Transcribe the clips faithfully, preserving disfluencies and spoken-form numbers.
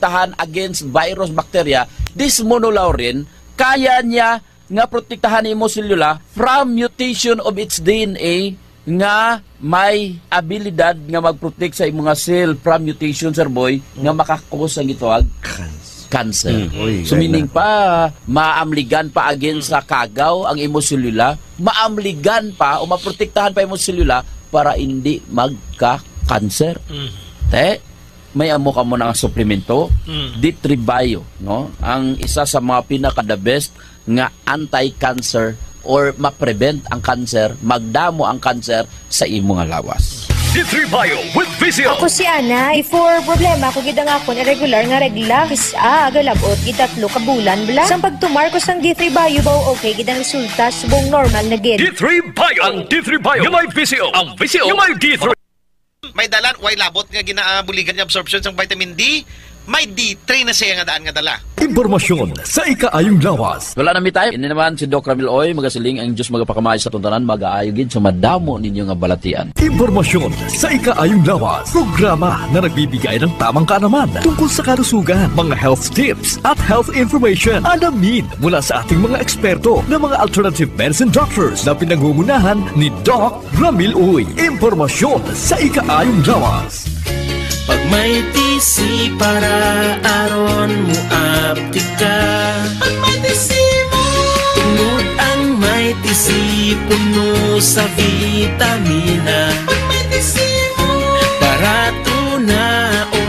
tahan against virus, bacteria, this monolaurin, kaya niya nga protektahan imo selula from mutation of its D N A nga may abilidad nga mag-protect sa imo nga cell from mutation, sir boy, nga makakos ang gitawag Cancer. cancer. Mm. Uy, So, meaning pa, maamligan pa again sa kagaw ang imo selula, maamligan pa o maprotektahan pa imo selula para hindi magka-cancer. Mm. Te, may amo ka mo nga suplemento, Mm. D three Bio, no? Ang isa sa mga pinaka the best nga anti-cancer or ma-prevent ang cancer, magdamo ang cancer sa imo nga lawas. D three Bio with V C O. Ako si Ana. Before, problema ko gid ang akon irregular nga regla. Kis-a, galabot gid tatlo ka bulan bala. Sang pagtumar ko sang D three Bio, baw okay gid ang resulta, subong normal na gid. D three Bio. Ang D three Bio nga may V C O. Ang V C O nga may D three. May dalan, way labot nga ginaabuligan nga absorption sang vitamin D, may D three na siya nga daan nga dala. Impormasyon sa ikaayong lawas. Wala na mi time. Ini naman si Doc Ramil Oy, magasiling ang Diyos magapakamay sa tuntanan, magaayo gid sa madamo ninyo nga balatian. Impormasyon sa ikaayong lawas. Programa na nagbibigay ng tamang kaalaman tungkol sa kalusugan, mga health tips at health information. Alamin mula sa ating mga eksperto na mga alternative medicine doctors na pinangungunahan ni Doc Ramil Uy, impormasyon sa ikaayong lawas. Pag may T C para aron mo aptika. Pag may T C mo. Tungod ang may T C puno sa vitamina. Pag may T C mo. Barato na o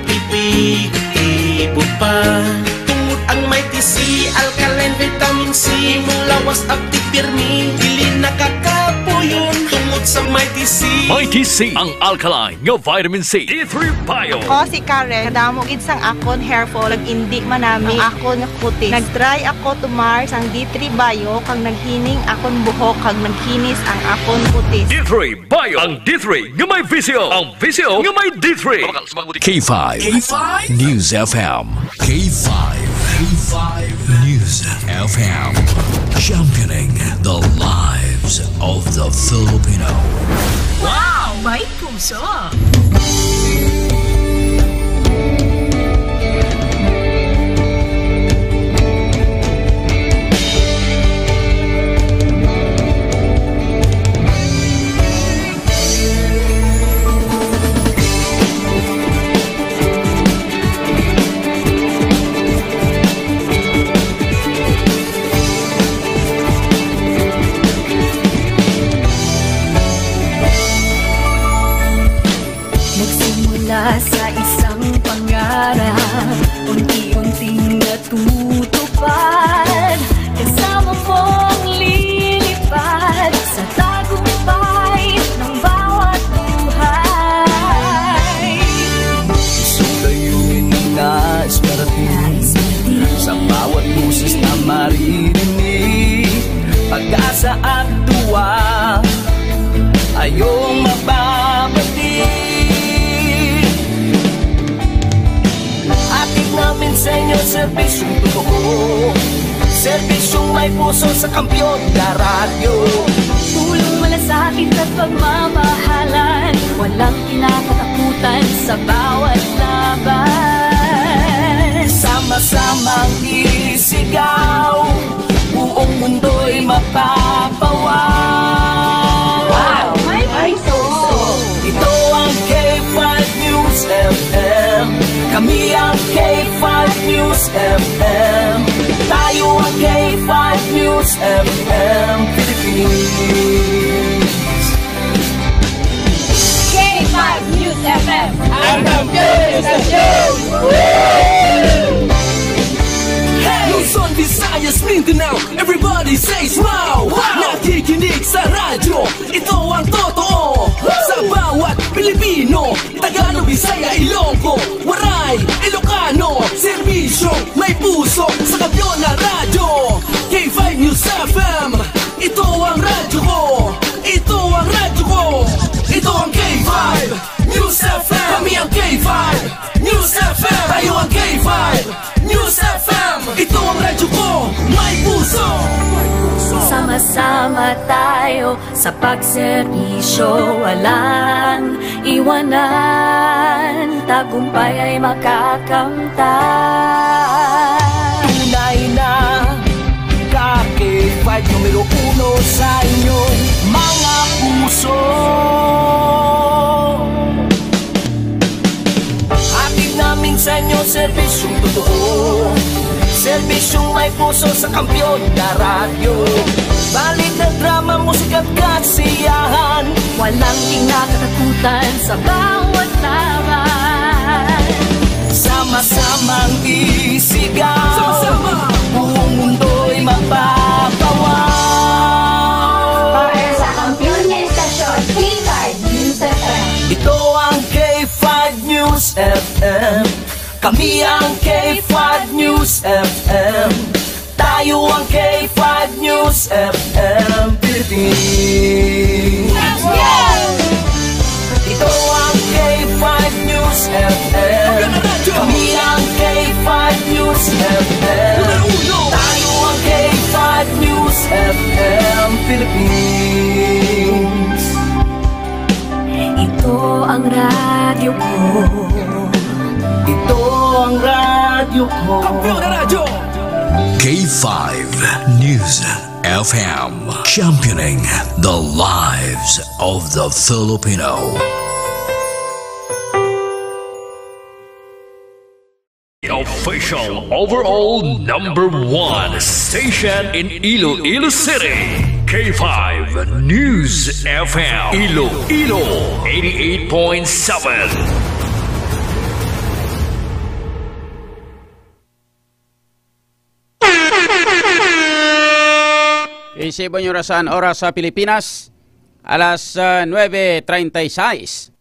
epektibo pa. Tungod ang may T C, alkaline vitamin C, imong lawas aptik pirmi, dili nakakapuyon tungod sa may T C. May T C, ang alkaline nga vitamin C. D three Bio. Ako si Karen. Kadamo gid sang akon hair fall, nag-indi man nami ang akon nga kutis. Nag-try ako tumar sang D three Bio, kag naghining akon buhok, kag naghinis ang akon kutis. D three Bio. Ang D three nga may V C O. Ang V C O nga may D three. K five. K five News F M. K five. K five News F M. Championing the lives of the Filipino. Wow! May puso! Nagsimula sa isang pangarap, unti-unting natutupad. Kasama mong lilipad sa tagumpay ng bawat buhay. Isang layunin na nais parating sa bawat boses na maririnig. Pag-asa at tuwa ay iyong mababati. Hatid namin sa inyo serbisyong totoo, serbisyong may puso sa Kampiyon na Radyo. Pulong malasakit at pagmamahalan, walang kinakatakutan sa bawat laban. Sama-samang isigaw, buong mundo'y mapapawaw. Wow! May puso! Ito ang K five News F M. Kami ang K five News F M. Tayo ang K five News F M Philippines. K five News F M. Ang kampiyon sa show! Luzon, Visayas, Mindanao, everybody says wow! Wow! Nakikinig sa radyo, ito ang totoo. Sa bawat Pilipino, Tagalog, Bisaya, Ilonggo, Waray, Ilocano, serbisyo, may puso, sa kampiyon na radyo. K five News F M, ito ang radyo ko. Ito ang radyo ko. Ito ang K five News F M. Kami ang K five News F M. Tayo ang K five News F M. Ito ang radyo ko. May puso. Sama Sama tayo sa pagserbisyo, walang iwanan, tagumpay ay makakamtan. Tunay na ka K five numero uno sa inyong mga puso. Hatid namin sa inyo serbisyong totoo, serbisyong may puso sa kampiyon na radyo. Balita, drama, musika at kasiyahan. Walang kinakatakutan sa bawat laban. Sama-samang isigaw. Sama-sama. Buong mundo'y mapapawaw. Para sa kampiyon nga istasyon, K five News F M. Ito ang K five News F M. Kami ang K five News F M. Tayo ang K five News F M Philippines. Ito ang K five News F M. Kami ang K five News F M. Tayo ang K five News F M Philippines. Ito ang radyo ko. Ito ang radyo ko. Kampiyon na radyo. K five News F M, championing the lives of the Filipino. Official overall number one station in Iloilo City. K five News F M Iloilo, eighty-eight point seven. Isibon yung orasan, oras sa Pilipinas, alas, ah, nuebe treinta y seis.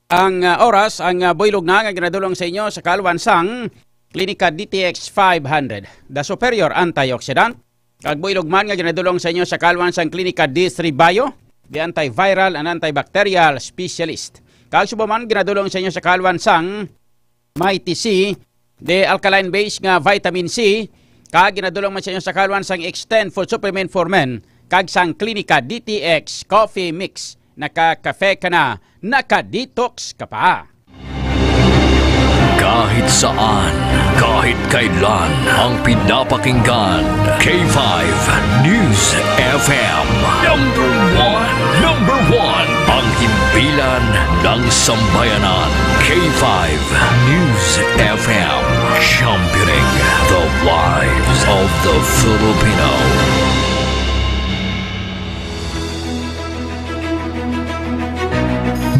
Ang, ah, oras, ang, ah, buylog na nga ginadulong sa inyo sa kaalwan sang Klinika D T X five hundred, the superior antioxidant. Kag buylog man nga ginadulong sa inyo sa kaalwan sang Klinika D three Bio, the antiviral and antibacterial specialist. Kag subong man ginadulong sa inyo sa kaalwan sang Mighty C, the alkaline base nga vitamin C, kag ginadulong man sa inyo sa kaalwan sang Extend Food Supplement for Men, kag sang Klinika D T X Coffee Mix. Naka-cafe ka na, naka-detox ka pa. Kahit saan, kahit kailan, ang pinapakinggan, K five News F M. Number one, number one, ang himpilan ng sambayanan, K five News F M, championing the lives of the Filipino.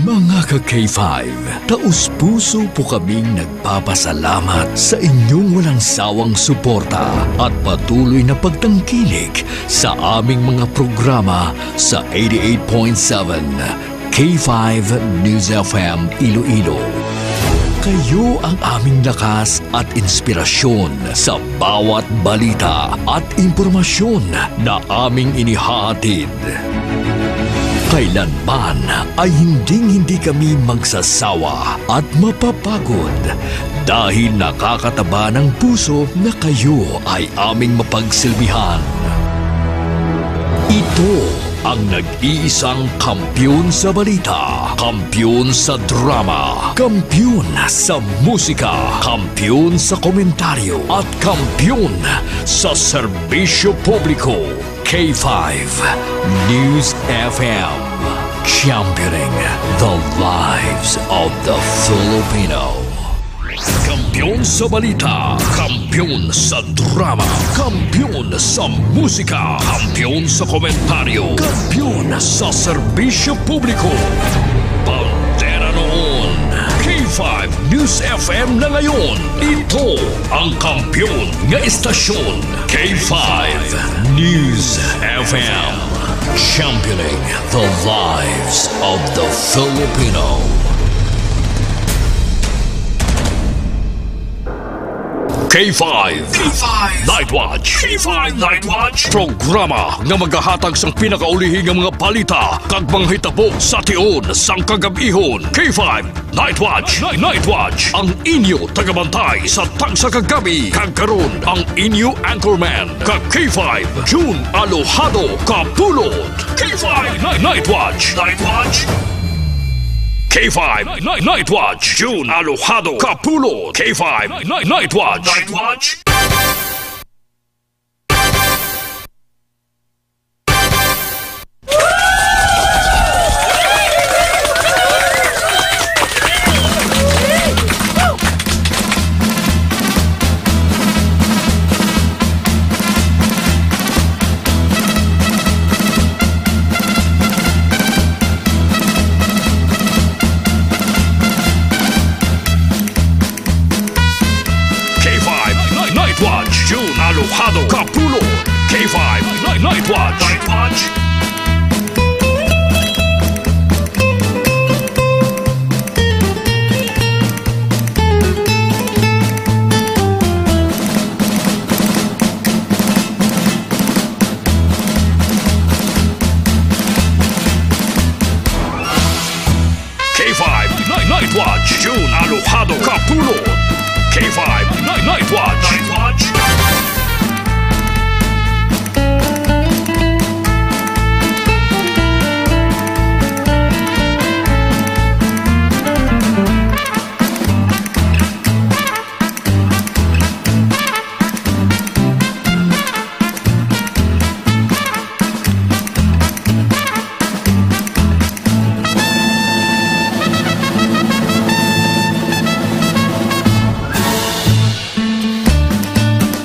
Mga ka-K five, taos-puso po kaming nagpapasalamat sa inyong walang sawang suporta at patuloy na pagtangkilik sa aming mga programa sa eighty-eight point seven K five News F M Iloilo. Kayo ang aming lakas at inspirasyon sa bawat balita at impormasyon na aming inihahatid. Kailanman ay hinding-hindi kami magsasawa at mapapagod dahil nakakataba ng puso na kayo ay aming mapagsilbihan. Ito ang nag-iisang kampiyon sa balita, kampiyon sa drama, kampiyon sa musika, kampiyon sa komentaryo, at kampiyon sa serbisyo publiko. K five News F M, championing the lives of the Filipino. Kampiyon sa balita, kampiyon sa drama, kampiyon sa musika, kampiyon sa komentaryo, kampiyon sa serbisyo publiko. Bandera noon, K five News F M na ngayon. Ito ang kampiyon nga istasyon, K five News F M, championing the lives of the Filipino. K five. K five. Night Watch. K five Night Watch. Programa nga magahatag sang pinakaulihi nga mga balita kag mga hitabo sa tion sang kagab-ihon. K five Night Watch. Night, Night Watch. Ang inyo tagabantay sa tagsa ka gabi. Kag karon ang inyo anchorman ka K five, June Alojado Kapulot. K five Night, Night Watch. Night Watch. K five Night, Night Watch. June Alojado Kapulot. K five Night, Night Watch. Night Watch. K five Night, Night Watch. June Alojado Kapulot. K five Night, Night Watch. Night Watch. K five Night, Night Watch. June Alojado Kapulot. K five Night, Night Watch. Night Watch.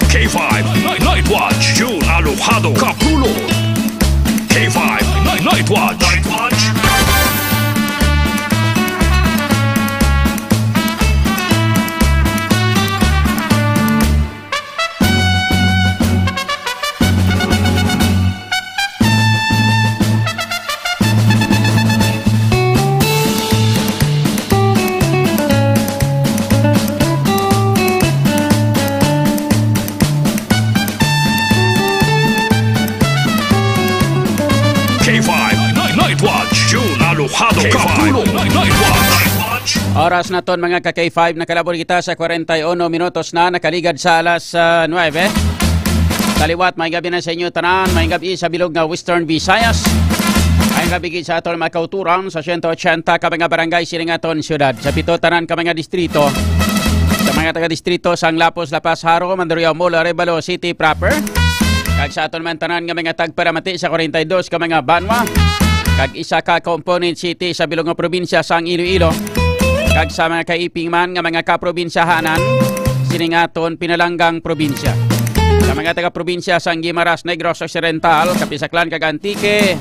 K five Night, Night Watch, June Alojado Kapulot. K five Night, Night Watch. Night Watch. K five Night, Night Watch, June Alojado Kapulot. Night, Night Watch. Oras naton, mga ka K five, nakalabot kita sa kwarenta y uno minutos na, nakaligad sa alas, ah, nuebe. Sa liwat, may gabi na sa inyo tanan, may gabi sa bilog nga Western Visayas. May gabi gid sa aton mga kauturan sa siyento ochenta ka mga barangay sining aton siyudad. Sa pito tanan ka mga distrito, sa mga taga-distrito sang Lapuz, La Paz, Jaro, Mandurriao, Molo, Arevalo City proper. Kag sa aton man tanan nga mga tagparamati sa kwarenta y dos ka mga banwa. Kag isa ka component city sa bilog nga probinsya sang Iloilo. Kag sa mga kaiping man nga mga kaprobinsyahanan sining aton pinalanggang probinsya. Sa mga taga-probinsya sang Guimaras, Negros Occidental, Capiz Aklan, kag Antique.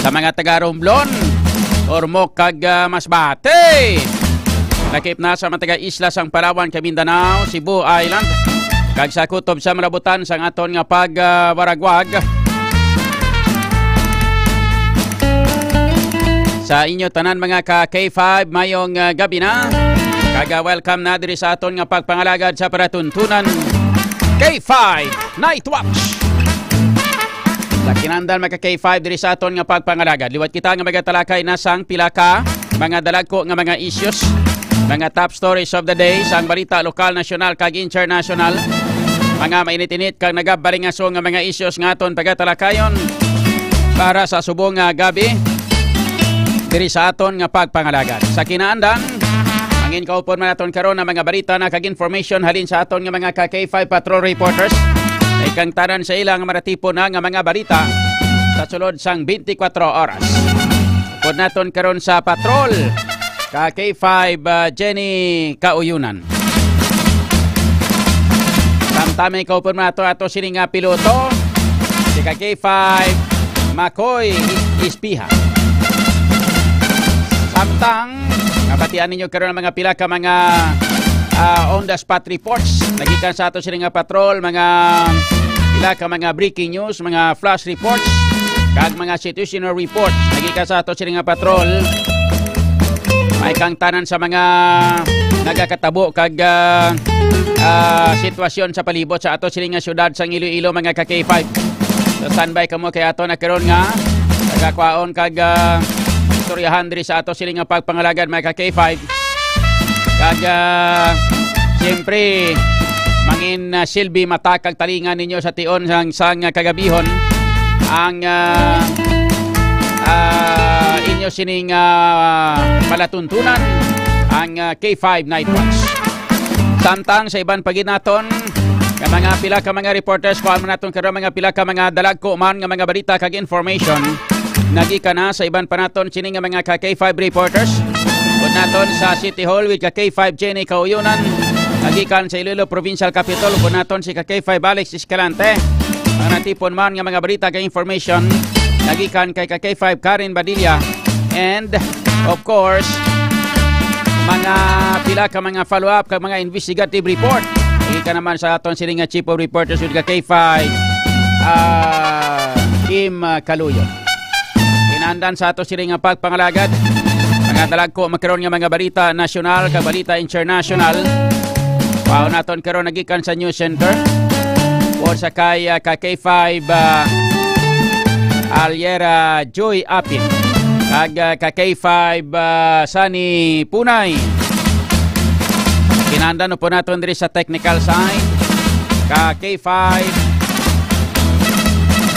Sa mga taga-Romblon, Ormoc, kag, ah, Masbate. Lakip na sa mga taga-isla sang Palawan, kag Mindanao, Cebu Island, kag sa kutob sa malabutan sang aton nga pag, ah, waragwag. Sa inyo tanan, mga ka K five, mayong, ah, gabi na. Kag, ah, welcome na diri sa aton nga pagpangalagad sa palatuntunan, K five Night Watch. Sa kinandan, mga ka K five, diri sa aton nga pagpangalagad, liwat kita nga magatalakay na sang pila ka mga dalagko nga mga issues, mga top stories of the day sang balita lokal, nasyonal, kag internasyonal. Mga mainit-init kag nagabalingaso nga mga issues nga aton pagatalakayon para sa subong nga gabi diri sa aton nga pagpangalagad. Sa kinaandan, ang inkaupon man naton karon ang mga balita na kag information halin sa aton nga mga ka K five patrol reporters. Ikang tanan sa ila nga maratipon na nga mga balita sa sulod sang twenty-four oras. Upod naton karon sa patrol, ka K five, ah, Jenny Kauyunan. Samtang may kaupon man ato, ato sini nga piloto, si ka K five, Makoy Ispiha. Samtang, mabatian ninyo karon ang mga pila ka mga, ah, on the spot reports. Nagikan sa ato sini nga patrol, mga pila ka mga breaking news, mga flash reports, kag mga situational reports. Nagikan sa ato sini nga patrol. May kang tanan sa mga nagakatabo kag, ah, ah, sitwasyon sa palibot sa ato sini nga syudad sang Iloilo, mga ka K five. So, standby kamo kay ato na karon nga nagakwaon kag, ah, istoryahan diri sa ato sini nga pagpangalagad, mga ka K five. Kag, ah, siyempre, mangin, ah, silbi mata kag talinga ninyo sa tion sang, sang kagabihon ang, ah, ah, inyo sining, ah, palatuntunan, ang, ah, K five Night Watch. Samtang sa iban pa gid naton nga mga pila ka mga reporters, kuha man naton karon mga pila ka mga dalagko man nga mga balita kag information nagikan na sa iban pa naton sini nga mga ka K five reporters. Upod naton sa City Hall with ka K five Jenny Kauyonan, nagikan sa Iloilo Provincial Capitol, upod naton si ka K five Alex Escalante. Mga natipon man nga mga balita kag information nagikan kay ka K five Karen Badilla, and of course, mga pila ka mga follow-up kag mga investigative report. Nagikan naman sa aton sini nga Chief of Reporters with ka K five, ah, Kim, ah, Kaluyo. Kinandan sa ato sini nga pagpangalagad, mga dalagko man karon nga mga balita nasyonal kag balita international. Paon naton karon nagikan sa News Center. Or sa kay, ah, ka K five, ah, Aliera Joy Apin. Kag, ah, ka K five, ah, Sunny Punay. Kinandan po naton diri sa technical side. Ka K five,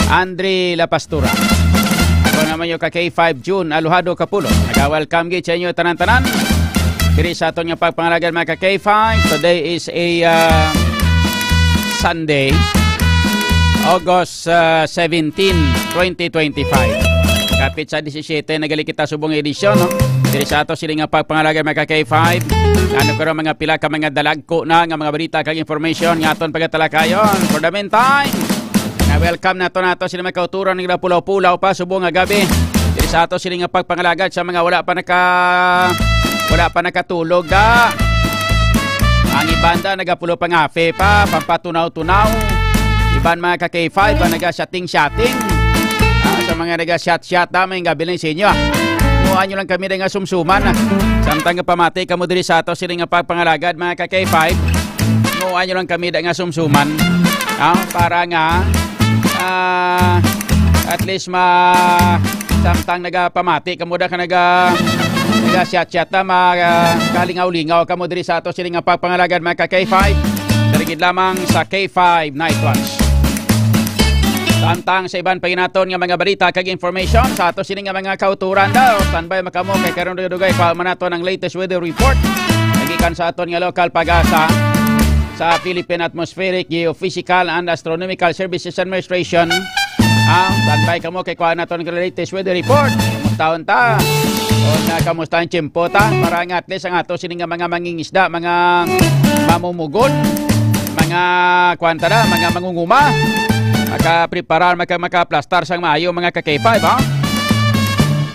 Andre La Pastura. Ako naman yung ka K five June Alojado Kapulo. Naga-welcome gid sa inyo tanan-tanan. Diri sa aton nga pagpangalagad, mga ka K five. Today is a, ah, Sunday, August, ah, seventeen, twenty twenty-five. Kapit sa disisiyete, nagali kita subong edisyon, no? Diri sa ato sini nga pagpangalagad, mga ka K five. Ano karon mga pila ka mga dalagko na nga mga balita kag information nga aton pagatalakayon. For the meantime, na-welcome nato nato sila may kauturan nga pulaw-pulaw pa subong nga gabi. Diri sa ato sini nga pagpangalagad sa mga wala pa naka, wala pa nakatulog da. Ang iban da nagapulo pa nga fe pa, pampatunaw-tunaw. Iban mga ka K five, ang naga-shooting-shooting. Ah, sa mga naga-shot-shot da, may gabi lang sa inyo, ah. Muha nyo lang kami da nga sumsuman, ah. Samtang nga pamati kamo diri sa ato sini nga pagpangalagad, mga ka K five. Muha nyo lang kami da nga sumsuman. Ah, para nga, ah, at least ma-, samtang nagapamati kamo da ka naga-, naga-shot-shot na, ma-, ah, kalingaw-lingaw kamo diri sa ato sini nga pagpangalagad, mga ka K five. Diri gid lamang sa K five Night Watch. Samtang sa iban pa gid naton nga mga balita kag information sa ato sini nga mga kauturan daw. Standby makamo kay karon dugay-dugay pa man nato ang latest weather report. Nagikan sa aton nga lokal pag-asa sa Philippine Atmospheric, Geophysical and Astronomical Services Administration. Ah, standby kamo kay kuha naton ang latest weather report. Kamusta ta? O na, kamusta ang tiyempo ta? Para nga at least ang ato sini nga mga mangingisda, mga mamumugon, mga kuwan ta na, mga mangunguma, makapreparar, maka-, makaplastar sang maayo, mga ka K five, ha?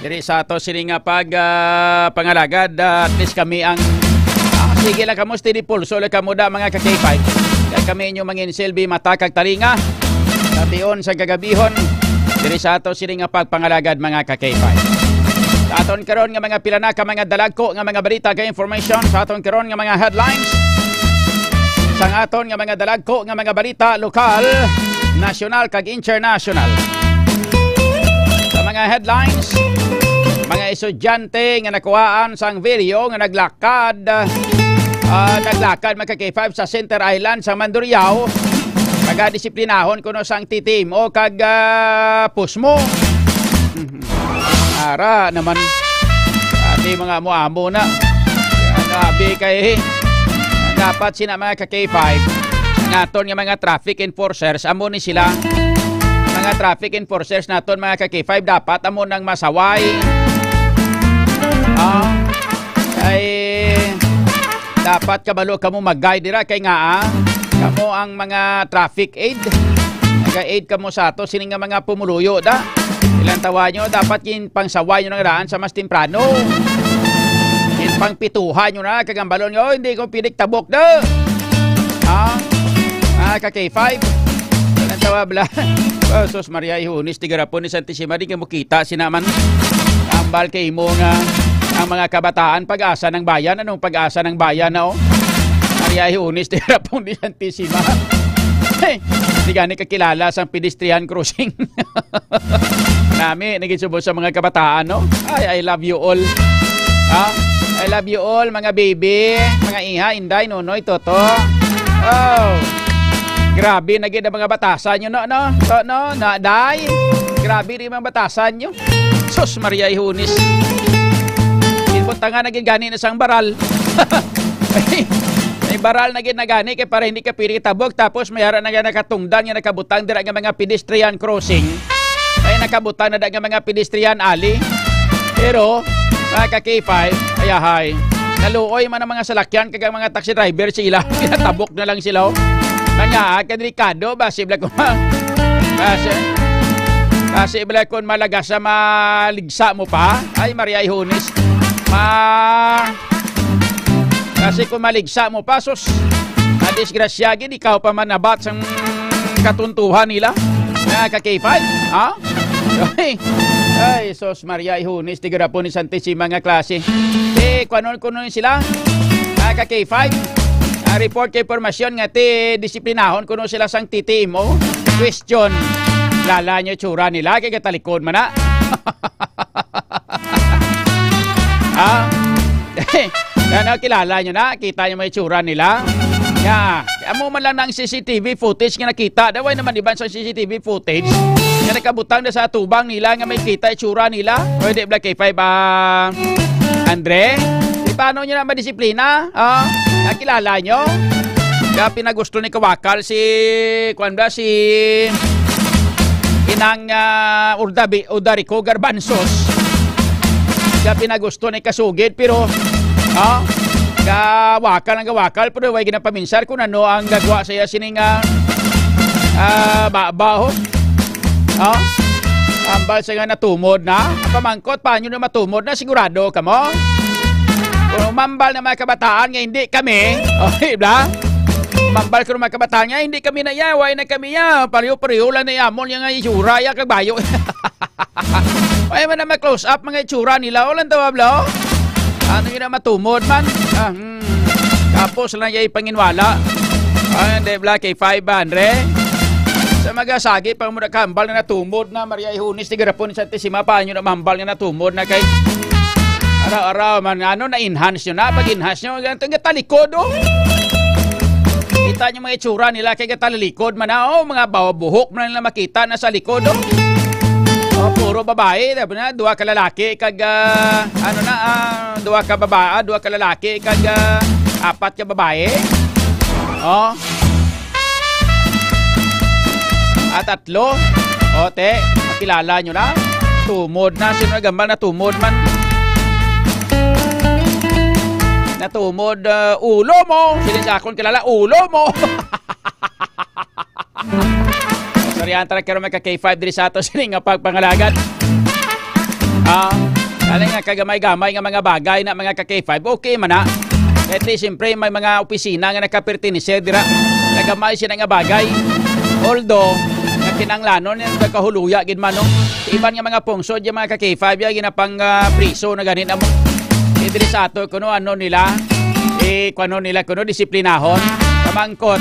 Diri sa ato sini nga pag, ah, pangalagad, ah, at least kami ang, ah, sige lang kamo, steady pulso lang kamo da, mga ka K five. Kay kami inyo mangin silbi mata kag talinga sa tion sa kagabihon diri sa ato sini nga pagpangalagad, mga ka K five. Sa aton karon nga mga pila na ka mga dalagko nga mga balita kag information sa aton karon nga mga headlines. Sa aton nga mga dalagko nga mga balita lokal, nasyonal kag international. Sa mga headlines, mga estudyante nga nakuhaan sang video nga naglakad, ah, naglakad, mga ka K five, sa Center Island sa Mandurriao, nagadisiplinahon kuno sang T T M O kag, ah, pusmo. Ara naman. Ati mga amo-amo na. Grabe kay dapat sina mga ka K five. Naton nga mga traffic enforcers, amo ni sila. Mga traffic enforcers naton, mga ka K five, dapat amo nang masaway. Ah, ay, dapat kabalo kamo mag-guide dira kay nga, ah, kamo ang mga traffic aid. Naga-aid kamo sa ato sini nga mga pumuluyo da. Ilang tawa nyo, dapat ginpangsaway nyo na nga daan sa mas temprano. Ginpangpituhan nyo na, kagambalon nga, "Oh, hindi ko pidik tabok da." Ha? Ah, ka K five. Ilang tawa bala. Oh, sus Maria, ihunis, tigarapon ni Santissima, di ka mo kita, sinaman. Ambal kay mo nga. Ang mga kabataan, pag-asa ng bayan. Anong pag-asa ng bayan na, oh? Maria Iones de Rapon de Santisima. Hey, di gani kakilala sang pedestrian crossing. Nami, naging subong sa mga kabataan, no? Ay, I love you all. Ha? I love you all, mga baby, mga iha, inday, nonoy, toto. Oh. Grabe na gid ang mga batasan nyo, no, no? To, no? Na, day? Grabe rin mga batasan nyo. Sus, Maria Ihunis. Ibutanga na gid gani na sang baral. May baral na gid na gani kay para hindi ka pwede tabog, tapos may ara na gid nakatungdan nga nakabutang dira nga mga pedestrian crossing. Ay nakabutang na da nga mga pedestrian alley. Pero, mga ka-K five, ayahay. Naluoy man ang mga salakyan kag ang mga taxi driver sa ila. Pinatabok na lang sila, oh. Manya, ah, ka delikado, basi bala kun ma-, basi, basi bala kun malagas sa maligsa mo pa. Ay, Maria Ihunis. Ma-, kasi kung maligsa mo pa, sus, madisgrasya gid, ikaw pa manabat sang katuntuhan nila. Mga ka K five, ha? Ay, ay, sus, Maria Ihunis, tigurapon ni Santisima nga klase. Eh, kwanon kuno sila, mga ka K five. Ah, report kay impormasyon nga ti disiplinahon kuno sila sang T T M O. Question, lala nyo tsura nila, kay gatalikod man na. Ha? Yan, oh, kilala nyo na. Kita nyo may itsura nila. Ya. Amo man lang ang C C T V footage nga nakita. Daway naman iban sa C C T V footage nga nakabutang na sa atubang nila nga may kita itsura nila. Pwede Black K five, ah, Andre? Di paano nyo na madisiplina? Oh, nakilala nyo? Kaya pinagusto ni Kawakal si, kwan ba, si Inang, ah, Urdabi-, Udarico Garbanzos. Siya pinagusto ni kasugid, pero, ah, gawakal ang gawakal, pero way ginapaminsar kung ano ang gagwa sa iya sining, ah, ah, ba, ba, oh. Ah, ambal sa nga natumod na. Ang pamangkot, paano na matumod na? Sigurado ka mo? Kung umambal na mga kabataan nga hindi kami, oh, di ba? Umambal ko mga kabataan nga, hindi kami na iya, way na kami iya. Pareho-pareho lang na iya, amon niya nga itsura, iya kag bayo. Ay man na ma-close up mga itsura nila. Walang tawag, bro. Ano yun na matumod man? Ah, hmm. Tapos lang yung panginwala. Ay, hindi, bla, kay five hundred. Sa mga sagi, pang muna kahambal na natumod na, Maria Ihunis, tigarapon sa Santisima, paano na mahambal nga natumod na kay araw-araw man, ano, na-enhance nyo na, pag-enhance nyo, ganito, yung talikod, oh. Kita nyo mga itsura nila kay gatalikod man na, oh, mga bawa buhok man nila makita na sa likod, oh. Oh, puro babae, sabi na, duha ka lalaki kag, ah, ano na, ah, duha ka baba-, ah, duha ka lalaki kag, ah, apat ka babae. Oh. At tatlo. O, te, makilala nyo na. Tumod na. Sino nagambal na tumod man? Natumod, ah, ulo mo. Sino sa akon kilala? Ulo mo. Sorry, ang track, pero may ka K five diri sa ato. Sino nga pagpangalagad? Ah, dali nga, kagamay-gamay nga mga bagay na mga ka K five, okay man na. At least, siyempre, may mga opisina nga nakapertenise dira. Kagamay sila nga bagay. Although, nga kinanglanon, yung nagkahuluya, gid man, no? Iban nga mga pungsod, yung mga ka K five, yung ginapang, ah, priso na ganit na mo. Eh, diri sa ato, kuno ano nila, eh, kuno nila, kuno disiplinahon. Pamangkot,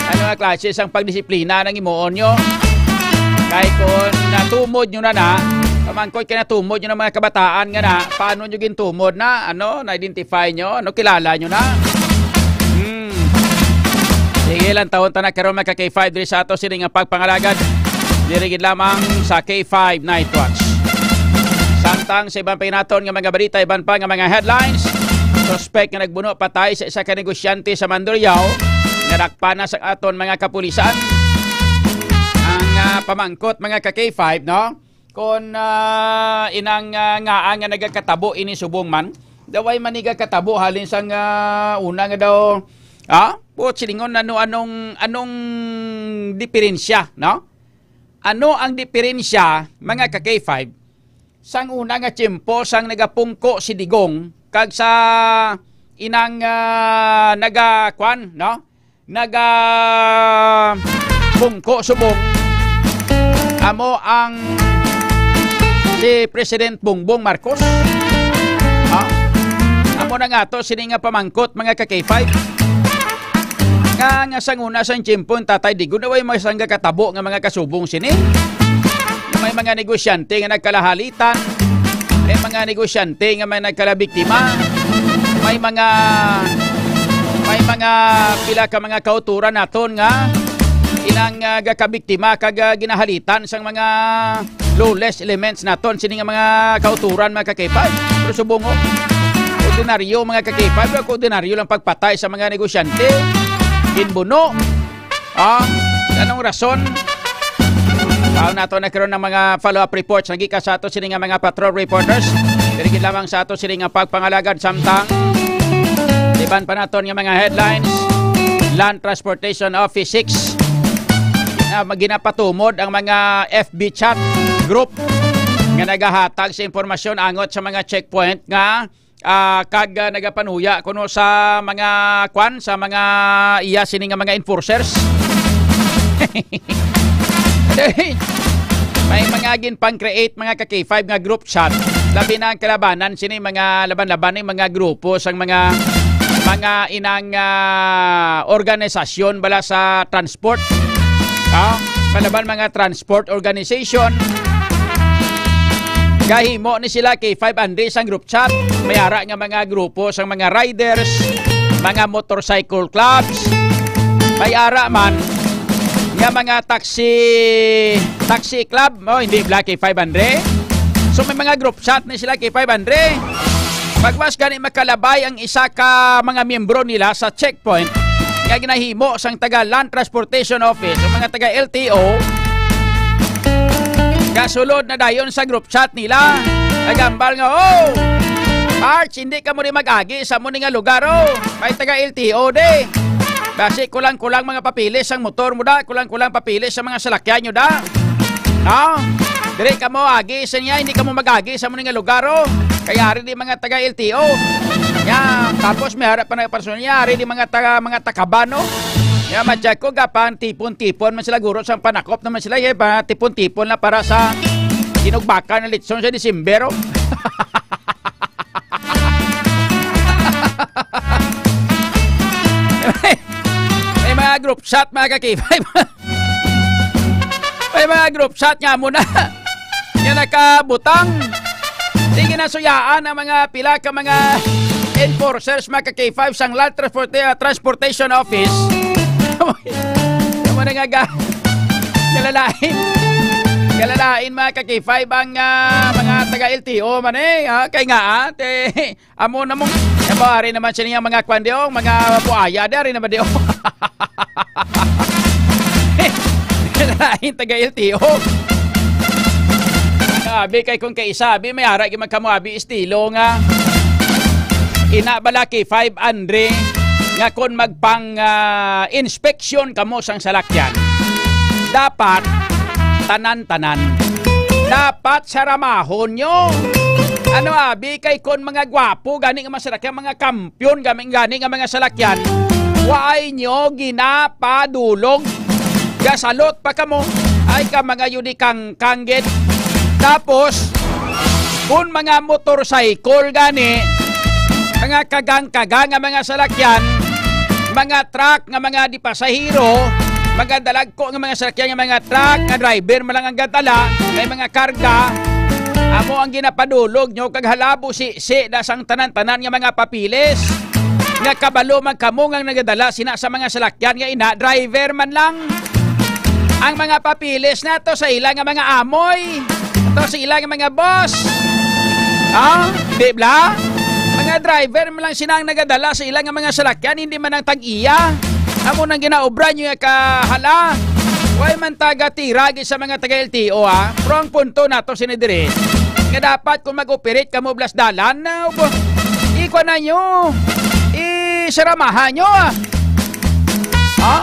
ano nga klase sang pagdisiplina nang imuon nyo? Kay kung natumod nyo na na, pamangkot kay natumod nyo ng mga kabataan nga na, paano nyo gintumod na? Ano? Na-identify nyo? Ano? Kilala nyo na? Hmm. Sige lang, taon ta na karon, mga ka K five, diri sa ato sini nga pagpangalagad. Diri gid lamang sa K five Night Watch. Samtang sa iban pa naton nga mga balita, iban pa nga mga headlines, suspek nga nagbuno patay sa isa ka negosyante sa Mandurriao, nadakpan na sa aton mga kapulisan. Ang, ah, pamangkot, mga ka K five, no? Kon, ah, inang, ah, ngaa nga nagakatabo ini subong man, daway man nagakatabo halin sang, ah, una nga daw, ah, buot silingon, ano, anong, anong diferensya, no? Ano ang diferensya, mga ka K five, sang una nga tiyempo sang nagapungko si Digong kag sa inang, ah, nagakwan, no? Naga pungko subong amo ang si President Bongbong Marcos. Ha? Mo na nga to, sini nga pamangkot, mga ka-K five. Nga, nga sang una sang tiyempo, ang Tatay Digong, way may sangga katabo nga mga kasubong sini. May mga negosyante nga nagkalahalitan. May mga negosyante nga may nagkalabiktima. May mga, may mga pila ka mga kauturan naton nga inang, ah, gakabiktima kag, ah, ginahalitan sang mga lawless elements naton sini nga mga kauturan, mga ka-K five. Pero subong, oh, ordinaryo, mga ka-K five, pero ordinaryo lang pagpatay sa mga negosyante. Ginbuno. Ah, anong rason? Ang nato na karon ng mga follow-up reports nagika sa ato sini nga mga patrol reporters. Diri gid lamang sa ato sini nga pagpangalagad samtang iban pa naton nga mga headlines. Land Transportation Office six na ginapatumod ang mga F B chat group nga nagahatag sa impormasyon angot sa mga checkpoint nga, ah, kag, ah, nagapanuya kuno sa mga kwan, sa mga iya sini nga mga enforcers. May mga ginpang-create, mga ka-K five, nga group chat. Labi na ang kalabanan sini mga laban-laban ni mga grupo sang mga, mga inang, ah, organisasyon bala sa transport. Ah, kalaban mga transport organization. Gahimo ni sila K five Andre sang group chat. May ara nga mga grupo sang mga riders, mga motorcycle clubs. May ara man nga mga taxi, taxi club. Oh, hindi bala K five Andre. So, may mga group chat ni sila K five Andre. Pagwas gani makalabay ang isa ka mga miyembro nila sa checkpoint nga ginahimo sang taga Land Transportation Office, ang mga taga L T O, kasulod na dayon sa group chat nila. Nagambal nga, "Oh, March, hindi kamo di mag-agi sa mo ni nga lugar, oh. May taga L T O di. Basi kulang-kulang mga papeles ang motor mo da, kulang-kulang papeles sa mga salakyan nyo da." No? Diri kamo agi sa niya, hindi kamo mag-agi sa mo ni nga lugar, oh. Kaya ari di mga taga L T O. Ya, tapos may harap pa na personal niya, ari di mga taga, mga takabano. Ya, ma-check ko, gapan tipon-tipon man sila, guro, sang panakop naman sila, eh, pa tipon-tipon na para sa inugbakan ng litson sa Disyembre, oh. May mga group chat, mga ka-K five. May mga group chat nga mo na nga nakabutang. Sige na suyaan ang mga pila ka mga enforcers, mga ka-K five, sang Land Transport-, ah, Transportation Office. Tama na nga ga-, kalalain. Kalalain, mga ka-K five, ang, ah, mga taga L T O man eh. Ah, kay nga, ah, te, amo na mong, nabari naman siya niya mga kwan di, oh, mga buaya di, ari naman di, oh. Lain taga L T O. Abi kay kung kay isa, abi may ara gyud man kamo, abi estilo nga. Ina bala K five Andre nga kung magpang, ah, inspeksyon kamo sang salakyan, dapat tanan-tanan. Dapat saramahon nyo. Ano abi kay kon mga gwapo gani nga mga salakyan, mga kampiyon gani, gani nga mga salakyan, waay nyo ginapadulog. Gasalot pa kamo, ay ka mga yudikangkang gid. Tapos, kung mga motorcycle gani, mga kagang-kagang nga mga salakyan, mga truck nga mga di pasahero, mga dalagko nga mga salakyan nga mga truck, nga driver man lang ang gadala, may mga karga, amo ang ginapadulog nyo kag halabo si, si da sang tanan-tanan nga mga papilis. Nga kabalo man kamo nga nagadala sina sa mga salakyan nga ina, driver man lang. Ang mga papilis na to sa ila nga mga amoy, to sa ila nga mga boss. Ah, di bla? Mga driver man lang sina ang nagadala sa ila nga mga salakyan, hindi man ang tag-iya. Amo nang ginaobra nyo nga kahala. Way man taga tiragi sa mga taga L T O, ha? Pero ang punto nato sini diri, nga dapat kung mag-operate kamo blas dalan, na, ubo-, ikuha na nyo. Isaramahan nyo, ah. Ha?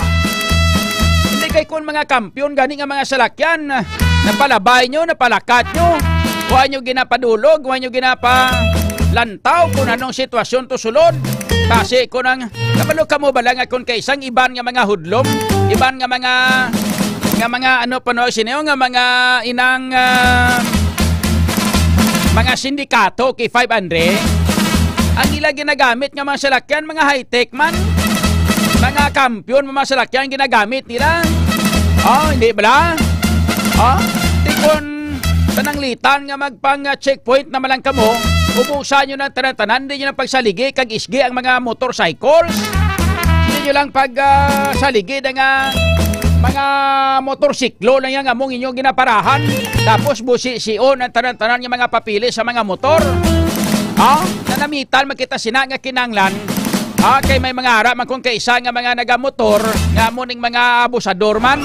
Hindi kay kung mga kampiyon gani nga mga salakyan, napalabay nyo, napalakat nyo, wa nyo ginapadulog, wa nyo ginapalantaw kung anong sitwasyon to sulod. Kasi kung ang, kabalo kamo bala nga kung kay isang iban nga mga hudlom, iban nga mga, nga mga ano pa no, sino nga mga inang, ah, mga sindikato kay five hundred, Ang ila ginagamit nga mga salakyan, mga high-tech man. Mga kampiyon, mga salakyan ginagamit nila. Oh, hindi bala? Oh, di kon pananglitan nga magpang, ah, checkpoint na man lang kamo, ubusan nyo ng tanan-tanan, di nyo lang pagsaligi kag isgi ang mga motorcycles. Di nyo lang pag, ah, saligi na nga mga motorsiklo lang yan among inyong ginaparahan. Tapos busi-sion ang tanan-tanan nga mga papeles sa mga motor. Ha? Nanamitan man kita sina nga kinanglan. Ha? Kay may mga ara man kung kaisa nga mga nagamotor nga amo ning mga abusador man.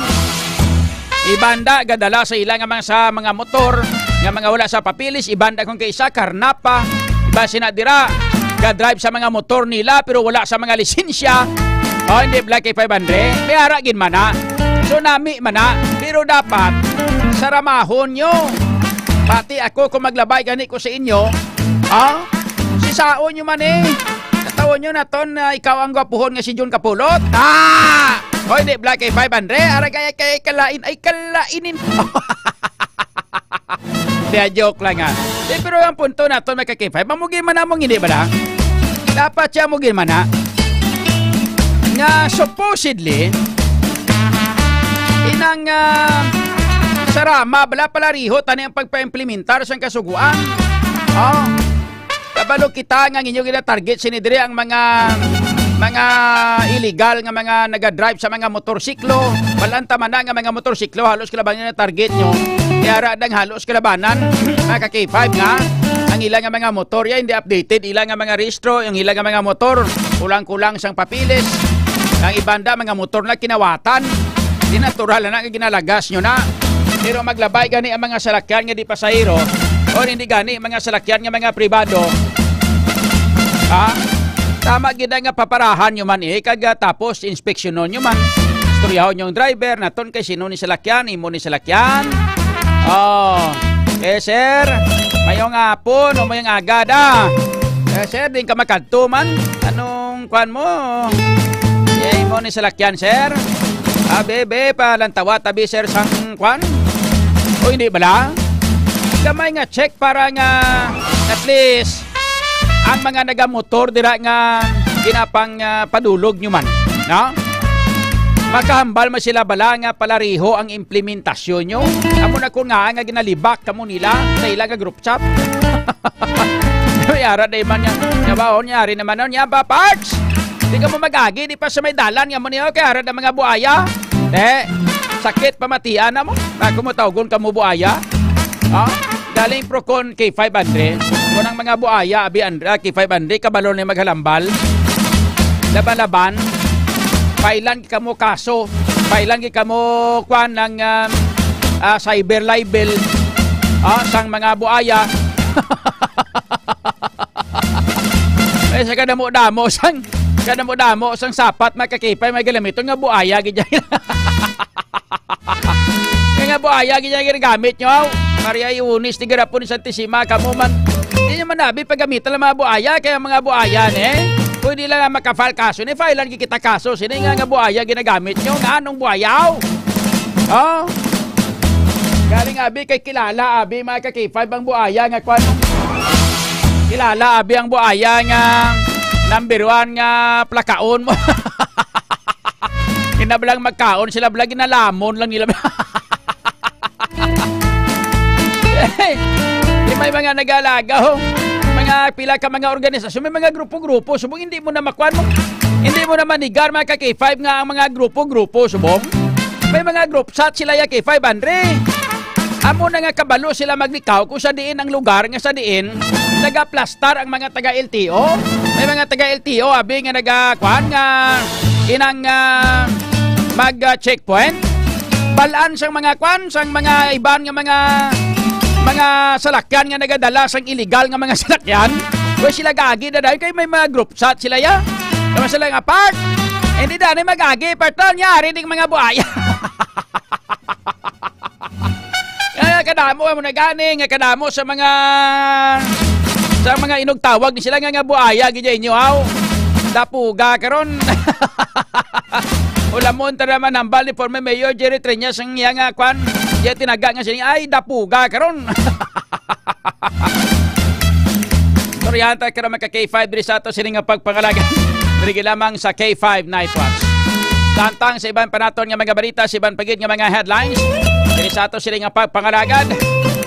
Ibanda gadala sa ila nga mga, sa mga motor nga mga wala sa papeles, ibanda kung kaisa karnapa. Iba sina dira ga-drive sa mga motor nila pero wala sa mga lisensya. Oh, hindi bala kay five hundred. May ara gid man na. Tsunami man na. Pero dapat saramahon nyo. Pati ako kung maglabay gani ko sa inyo, ah, sisaon nyo man eh. Katawon nyo naton na ikaw ang gwapuhon nga si Jun Kapulot. Ah! Hoy, di bala kay five hundred. Ara kaya kay kalain ay kalainin. Di, joke lang, ha. Di, pero ang punto naton, mga ka-K five, mamugi man namong hindi bala? Dapat siya mugi man na. Nga supposedly, inang, ah, sarama, bala pala riho, tani ang pagpa-implementar sang kasuguan. Oh. Kabalo kita nga ang inyo gina-target sini diri ang mga, mga illegal nga mga naga-drive sa mga motorsiklo. Balanta man na nga mga motorsiklo, halos kalabanan na target nyo. Kaya ra dang halos kalabanan, mga ka-K five nga ang ila nga mga motor, ya, hindi updated, ila nga mga rehistro, yung ila nga mga motor, kulang-kulang sang papeles. Ang ibanda, mga motor na kinawatan. Di natural na nga ginalagas nyo na. Pero maglabay gani ang mga salakyan nga di pasahero, o hindi gani mga salakyan nga mga pribado. Ha? Tama gid nga paparahan nyo man eh, kag, ah, tapos inspeksyonon nyo man. Istoryahon yung driver, naton kay sino ni salakyan, imo ni salakyan. Oh, eh sir, mayong hapon o mayong aga da. Eh sir, din ka makadto man. Anong kwan mo? Eh, imo ni salakyan, sir? Ah, bebe, palantawa tabi, sir, sang kwan? O hindi bala? Gamay nga check para nga at least ang mga nagamotor dira nga ginapang, ah, padulog nyo man, no? Makahambal man sila bala nga palariho ang implementasyon nyo. Amo na ko nga nga ginalibak kamo nila sa ila nga group chat. May ara day man niya. Nya ba, oh, nyari naman, oh, nya ba, Parts? Di ka mo mag-agi, di pa sa may dalan nga mo niyo, kay ara na mga buaya. Eh, sakit pamatian na mo. Ako mo tawgon ka mo buaya. Ha? Galing Procon K five Andre. Kung ang mga buaya, abi Andre, K five Andre, kabalo na maghalambal. Laban-laban. Pailan ka mo kaso. Pailan ka mo, kwan, ng, um, ah, cyber libel. Ah, sang mga buaya. Ay, sa kadamo-damo sang, kadamo-damo sang sapat, mga ka-K five, may galamiton nga buaya, gid yan. Kaya nga buaya, gid yan, ginagamit nyo, aw. Maria Iunis, di garapon ni Santisima, kamo man. Hindi nyo man nabi, paggamitan ng mga buaya, kaya mga buaya, eh. Pwede lang nga makafile kaso, ni file lang kita kaso, sini nga, nga buaya, ginagamit nyo, nga anong buaya, aw? Oh? Galing abi kay kilala abi, mga ka-K five, ang buaya nga kwan. Kilala abi ang buaya nga number one nga plakaon mo. Kinablang magkaon sila, bala ginalamon lang nila. Di may mga nag-aalaga, oh. Mga pila ka mga organisasyon, may mga grupo-grupo. Subong hindi mo na makuan mo. Hindi mo na manigar, mga ka-K five, nga ang mga grupo-grupo, subong. May mga group chat sila ya K five, Andre. Amo na nga kabalo sila maglikaw kung sa diin ang lugar nga sa diin nagaplastar ang mga taga L T O. May mga taga L T O, abi nga naga, kwan nga, inang, ah, mag, ah, checkpoint. Balaan sang mga, kwan, sang mga iban nga mga, mga salakyan nga nagadala sang illegal nga mga salakyan. Kung sila gagi na dahil kay may mga group chat sila ya. Kaya sila nga part. Hindi dani mag-agi, part, nyari ding mga buaya. Kaya kadamo mo na gani, nga kadamo sa mga, sa mga inugtawag ni sila nga, nga buaya, gid inyo, aw. Dapuga karon. Ulamon ta naman hambal ni former Mayor Jerry Treñas ang iya nga kwan. Iya tinaga nga siya, ay, dapuga karon. Istoryahan ta karon, mga ka K five, diri sa ato sini nga pagpangalaga. Diri lamang sa K five Night Watch. Samtang sa iban pa naton nga mga balita, sa iban pa gid nga mga headlines, diri sa ato sini nga pagpangalagad,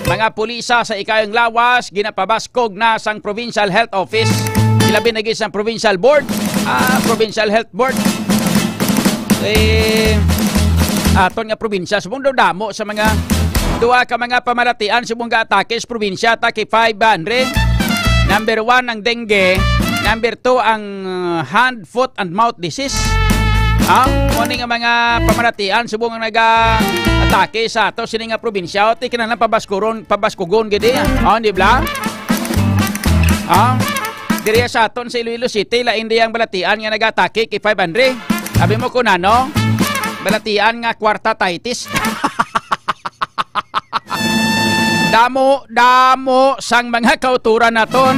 mga pulisa sa ikayong lawas ginapabaskog na sang Provincial Health Office, ilabi na gid sang Provincial Board, ah, Provincial Health Board. Eh, aton nga probinsya, subong daw damo sa mga duha ka mga pamalatian subong gaatake sa probinsya, atake five hundred. Number one ang dengue, number two ang, uh, hand, foot, and mouth disease. Ah, mo ni nga mga pamalatian subong ang naga-atake sa ato sini nga probinsya. O, ti kinahanglan pabaskuron, pabaskugon gid, eh. Oh, di ba? Ah, diri sa aton sa Iloilo City, lain di ang balatian nga nagatake kay five hundred. Sabi mo kung ano? Balatian nga kwartatitis. Damo, damo sang mga kauturan naton.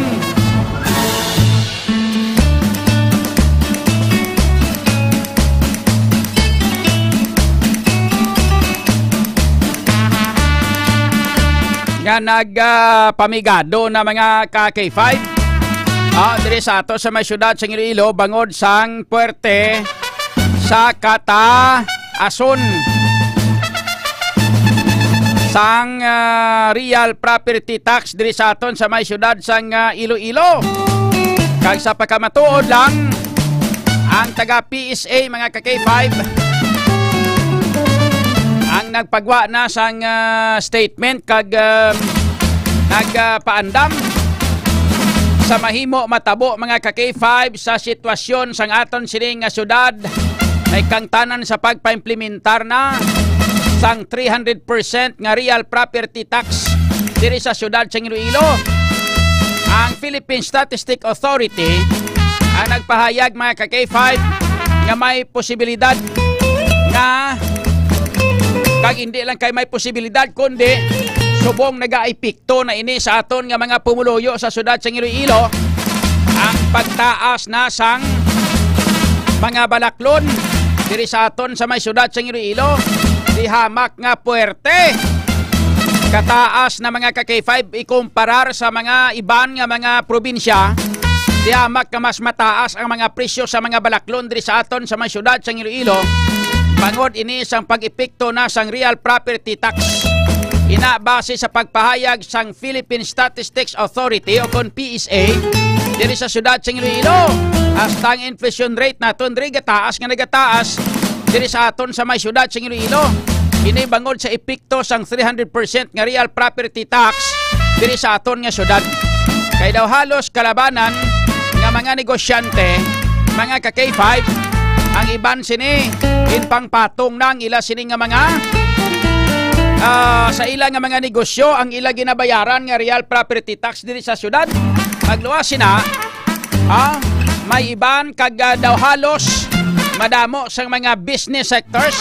Nga nag, ah, pamigado na, mga ka K five. Ah, diri sa ato sa may siyudad sa Iloilo, bangod sang puwerte sa kataason sang, ah, real property tax diri sa aton sa may siyudad sang, ah, Iloilo. Kag sa pagkamatuod lang, ang taga P S A, mga ka K five, ang nagpagwa na sang, ah, statement kag, ah, nagpaandam sa mahimo matabo, mga ka K five, sa sitwasyon sang aton sining nga syudad, may kangtanan sa pagpaimplementar na sang three hundred percent nga real property tax diri sa syudad sa Iloilo. Ang Philippine Statistic Authority ang nagpahayag, mga ka K five, nga may posibilidad nga, kag hindi lang kay may posibilidad, kundi subong nagaepekto na ini sa aton nga mga pumuluyo sa syudad sa Iloilo, ang pagtaas na sang mga balaklon diri sa aton sa may syudad sa Iloilo. Di hamak nga puwerte kataas na, mga ka K five, ikumparar sa mga iban nga mga probinsya. Di hamak nga mas mataas ang mga presyo sa mga balaklon diri sa aton sa may syudad sa Iloilo, bangod ini sang pag-epekto na sang real property tax. Ina, base sa pagpahayag sang Philippine Statistics Authority o kon P S A diri sa syudad sa Iloilo, hasta ang inflation rate naton diri gataas nga nagataas diri sa aton sa may syudad sa Iloilo. Ini bangod sa epekto sang three hundred percent nga real property tax diri sa aton nga syudad. Kay daw halos kalabanan nga mga negosyante, mga ka K five, ang iban sini ginpangpatong na ang ila sini nga mga, ah, sa ila nga mga negosyo ang ila ginabayaran nga real property tax diri sa syudad. Magluwas sina, ah, may iban kag, ah, daw halos madamo sang mga business sectors,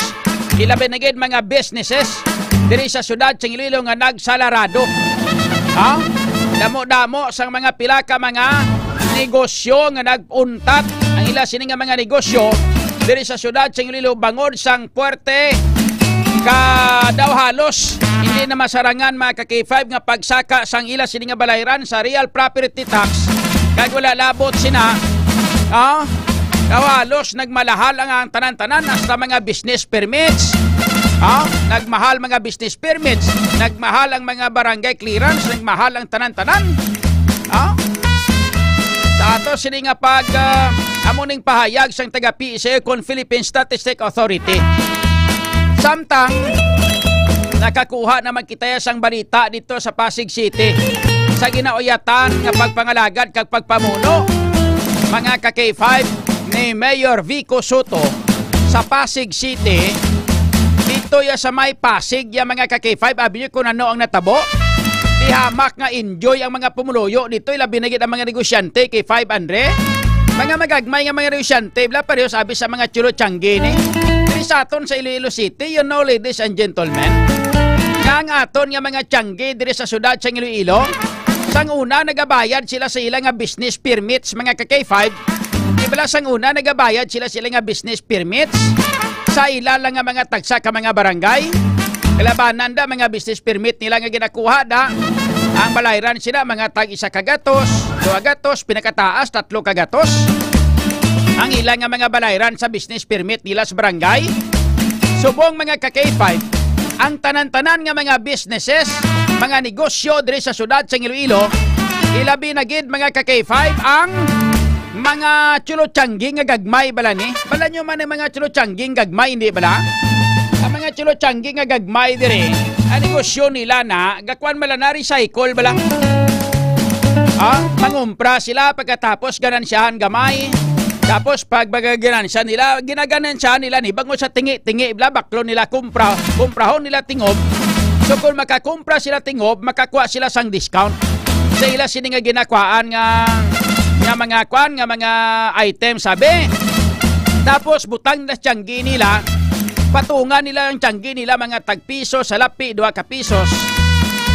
ilabi na gid mga businesses diri sa syudad sa Iloilo nga nagsalarado. Ha? Damo-damo sang mga pila ka mga negosyo nga nag-untat ang ila sini nga mga negosyo diri sa syudad sa Iloilo bangod sang puwerte ka daw halos hindi na masarangan, mga ka K five, nga pagsaka sang ila sini nga balayran sa real property tax, kag wala labot sina, ah, daw halos nagmalahal ang, ang tanan-tanan, hasta mga business permits. Ah, nagmahal mga business permits, nagmahal ang mga barangay clearance, nagmahal ang tanan-tanan. Ah, sa ato sini nga pag, ah, amo ning pahayag sang taga P S A kon Philippine Statistic Authority. Samtang nakakuha naman kita sang balita dito sa Pasig City sa ginauyatan nga pagpangalagad kag pagpamuno, mga ka K five, ni Mayor Vico Soto sa Pasig City. Dito ya sa may Pasig ya, mga ka K five, abi niyo kung ano ang natabo. Di hamak nga enjoy ang mga pumuluyo dito, labi na gid ang mga negosyante, K five, Andre. Mga magagmay nga mga negosyante, bla, pareho sabi sa mga chulo tiyanggi ni. Diri sa aton sa Iloilo City, you know, ladies and gentlemen, nga ang aton nga mga tiyanggi diri sa syudad sa Iloilo, sang una nagabayad sila sa ila nga business permits, mga ka K five. Di bala sang una nagabayad sila sa ila nga business permits sa ila lang nga mga tagsa ka mga barangay? Kalabanan da mga business permit nila nga ginakuha da. Ang balayran sila mga tag isa ka gatos, dua gatos, pinakataas tatlo ka gatos. Ang ila nga mga balayran sa business permit nila sa barangay. Subong mga ka K five, ang tanan-tanan nga mga businesses, mga negosyo diri sa syudad sa Iloilo, ilabi na gid mga ka K five ang mga chuluchanggi nga gagmay bala ni. Bala nyo man ang mga chuluchanggi nga gagmay, hindi bala? Ang mga chuluchanggi nga gagmay diri, ang negosyo nila na, gakuan bala na, recycle bala. Ah, mangumpra sila pagkatapos ganansyahan gamay. Tapos pag magaganansya nila, ginaganansyahan nila ni bango sa tingi-tingi bala, baklo nila kumpra, kumprahon nila tingob. So kung makakumpra sila tingob, makakuha sila sang discount sa ila sini nga ginakuhaan nga, nga mga kuan, nga mga item, sabi. Tapos butang na tiyanggi nila, patungan nila ang tiyanggi nila mga tagpiso sa lapi, dua ka pisos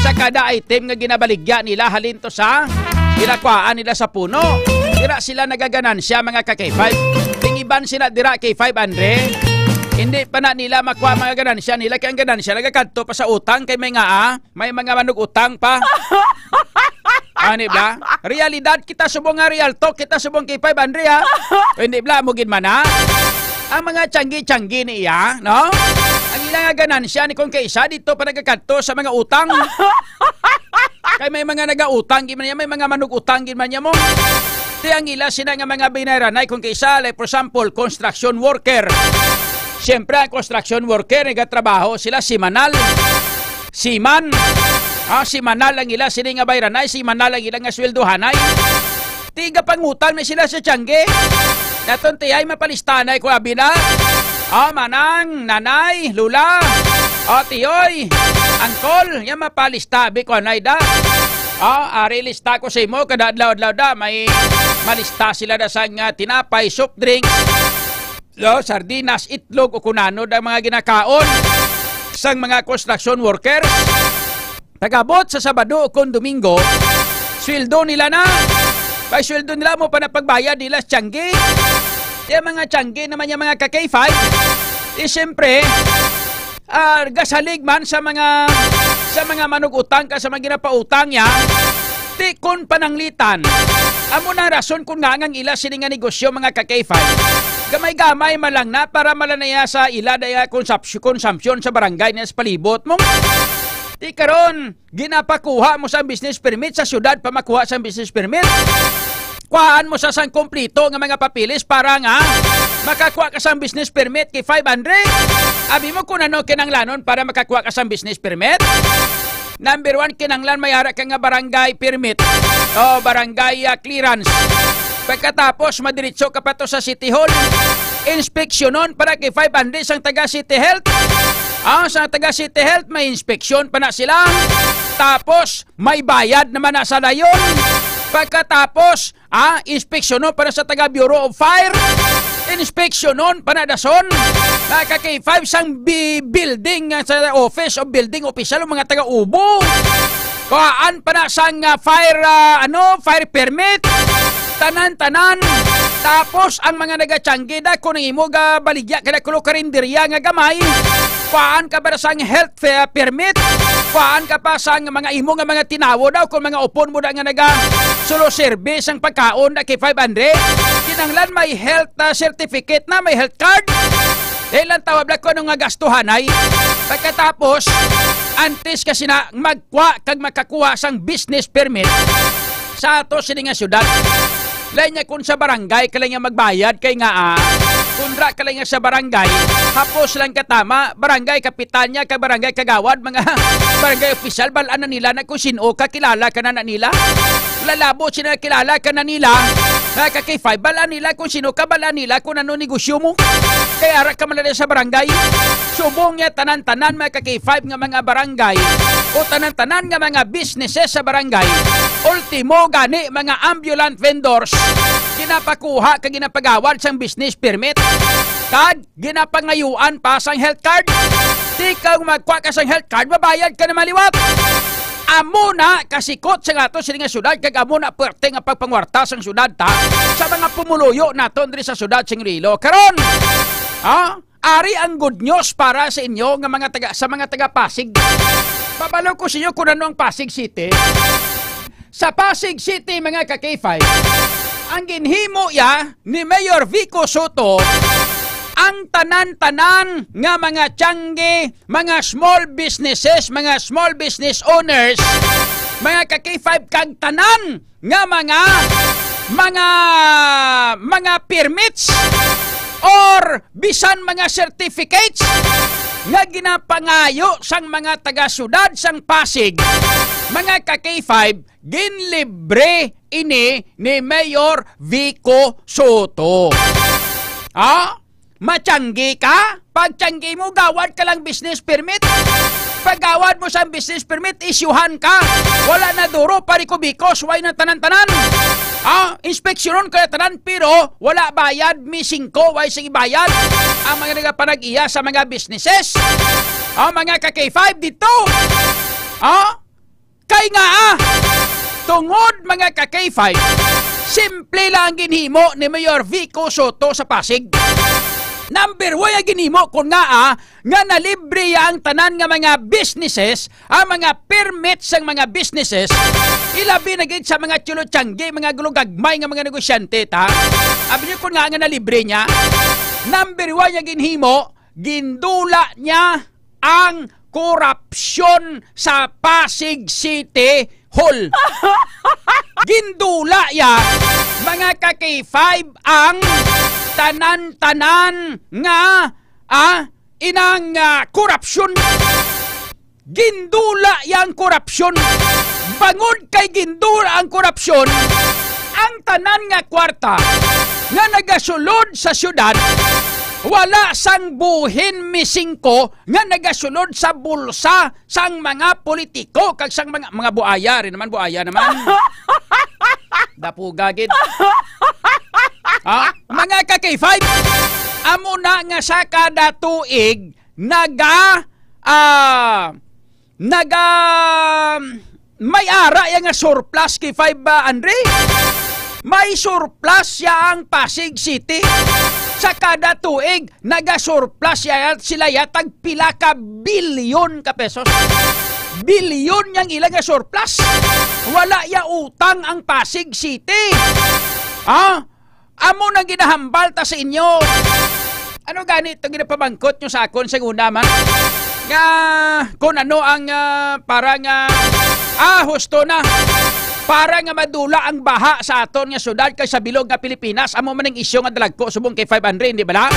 sa kada item nga ginabaligya nila halin to sa ginakuhaan nila sa puno. Dira sila nagaganansya mga ka K five. Tingiban sila dira K five, Andre. Hindi pa na nila makuha mga ganansya nila, kay ang ganansya nagakadto pa sa utang kay may nga, ah, may mga manug-utang pa. Ani bala? Realidad kita subong nga real talk, kita subong K five, Andre, ha? Hindi bala mo gid man, ha? Ang mga tiyanggi-tiyanggi niya, no? Ang ila nga ganansya ni kung kaisa dito pa nagakadto sa mga utang. Kay may mga nagautang gid man niya, may mga manug-utang gid man niya mo. Ti ang ila sina nga mga binayranay kung kaisa, like for example, construction worker. Siyempre, ang construction worker, nagatrabaho sila simanal. Siman. Ah, simanal ang ila sini nga bayranay, simanal ang ila nga sweldohanay. Tiga pangutang na sila sa tiyangge. Naton ti ay mapalistanay ko abi na. Ah, manang, nanay, lula. Ah, tiyoy, angkol, ya mapalista abi ko anay da. Ah, ari lista ko sa imo kada adlaw-adlaw da may malista sila da sang ah, tinapay, soft drinks. Lo, sardinas, itlog, o kunanod ang mga ginakaon sang mga construction workers. Pag-abot sa Sabado o kon Domingo, sweldo nila na. Pag sweldo nila mo pa na pagbayad nila sa tiyanggi. Yung mga tiyanggi naman yung mga ka K five, di siyempre, ah, gasalig man sa mga sa mga manug-utang ka sa mga ginapautang niya. Di kon pananglitan. Amo na ang rason kung nga ang ila sini nga negosyo, mga ka K five. Gamay-gamay man lang na para malanaya sa ila daya konsapsyo-, konsumsyon sa barangay na sa palibot mo. Di karon, ginapakuha mo sa business permit, sa syudad pa makuha sa business permit. Kuhaan mo sa sang kompleto nga mga papeles para nga makakuha ka sang business permit kay five hundred. Abi mo kung ano kinanglanon para makakuha ka sang business permit? Number one, kinanglan may ara ka nga barangay permit o barangay, ah, clearance. Pagkatapos, madiretso ka pa to sa City Hall. Inspeksyonon para kay five hundred sang taga City Health. Ah, sa taga City Health, may inspeksyon pa na sila. Tapos, may bayad naman na sa dayon. Pagkatapos, ah, inspeksyonon para sa taga Bureau of Fire. Inspeksyonon pa na dason. Mga ka K five sang bi-, building, ah, sa office o building official, mga taga ubo. Kuhaan pa na sang, ah, fire, ah, ano, fire permit. Tanan-tanan. Tapos ang mga nagatiyanggi da, kung ang imo ga baligya ka na kulo karinderya nga gamay, kuhaan ka para sang health fe-, permit, kuhaan ka pa sang mga imo nga mga tinawo daw, kung mga upon mo da nga naga solo service ang pagkaon na kay five hundred, kinanglan may health, ah, certificate na, may health card. Dahil ang tawag lang kung ano nga gastuhanay. Pagkatapos, antes kasi na magkwa kag makakuha sang business permit sa ato sini nga syudad. Lain niya kung sa barangay ka lang nga magbayad kay nga, ah, kundra ka lang nga sa barangay, hapos lang katama, barangay kapitan niya kag barangay kagawad, mga barangay opisyal, bal-an na nila na kung sino ka, kilala ka na, na nila. Lalabo sila, kilala ka na nila. Mga ka K five, bal-an nila kung sino ka, bal-an nila kung ano negosyo mo. Kay ara ka man na sa barangay. Subong niya tanan-tanan, mga ka K five, nga mga barangay o tanan-tanan nga mga businesses sa barangay. Ultimo gani, mga ambulant vendors, ginapakuha kag ginapagawad sang business permit kag ginapangayuan pa sang health card. Di ka magkuha ka sang health card, mabayad ka na maliwat. Amo na kasikot sa ato sini nga syudad, kag amo na puwerte nga pagpangwarta sang syudad ta sa mga pumuluyo naton diri sa syudad sing Iloilo. Karon, ha? Ari ang good news para sa inyo nga mga taga, sa mga taga Pasig. Palo ko sa inyo kung ano ang Pasig City. Sa Pasig City, mga ka-K five, ang ginhimo ya ni Mayor Vico Soto, ang tanan-tanan nga mga tiyangge, mga small businesses, mga small business owners, mga ka-K five, kag tanan nga mga, mga, mga permits or bisan mga certificates nga ginapangayo sang mga taga-siyudad sang Pasig, mga ka-K five, ginlibre ini ni Mayor Vico Soto. Ah? Matiyanggi ka? Pagtiyanggi mo, gawad ka lang business permit. Paggawad mo sa business permit, isyuhan ka. Wala na duro, parikubikos, way na tanan-tanan. Ah, inspeksyonon ka tanan, pero wala bayad, mi singko, way sige bayad. Ang mga nagapanag-iya sa mga businesses. Ang mga ka-K five dito. Ah, kay nga, ah, tungod, mga ka-K five, simple lang ang ginhimo ni Mayor Vico Soto sa Pasig. Number one ang ginhimo kon nga, ah, nga nalibre ya ang tanan nga mga businesses, ang mga permits sang mga businesses, ilabi na gid sa mga chulo-tiyangge, mga gulugagmay nga mga negosyante, ta? Abi niyo kon nga nga nalibre niya? Number one ang ginhimo, gindula niya ang korupsyon sa Pasig City Hall. Gindula ya, mga ka-K five, ang tanan-tanan nga, ah, inang, ah, korupsyon. Gindula ya ang korupsyon. Bangod kay gindula ang korupsyon, ang tanan nga kwarta nga nagasulod sa siyudad, wala sang buhin misingko nga nagasulod sa bulsa sang mga politiko kag sang mga, mga buaya rin naman, buaya naman. Dapuga gid. Ha? Mga ka-K five, amo na nga sa kada tuig, naga, ah, naga, may ara ya nga surplus, K five ba, Andre? May surplus ya ang Pasig City. Sa kada tuig, nagasurplus ya, sila ya tag pila ka bilyon ka pesos. Bilyon yang ila nga surplus. Wala ya utang ang Pasig City. Ha? Amo nang ginahambal ta sa inyo. Ano gani itong ginapamangkot nyo sa akon sa una man? Nga kung ano ang, ah, para nga, ah, husto na. Para nga madula ang baha sa aton nga syudad kag sa bilog nga Pilipinas, amo man ang isyu nga dalagko subong kay five hundred, di bala?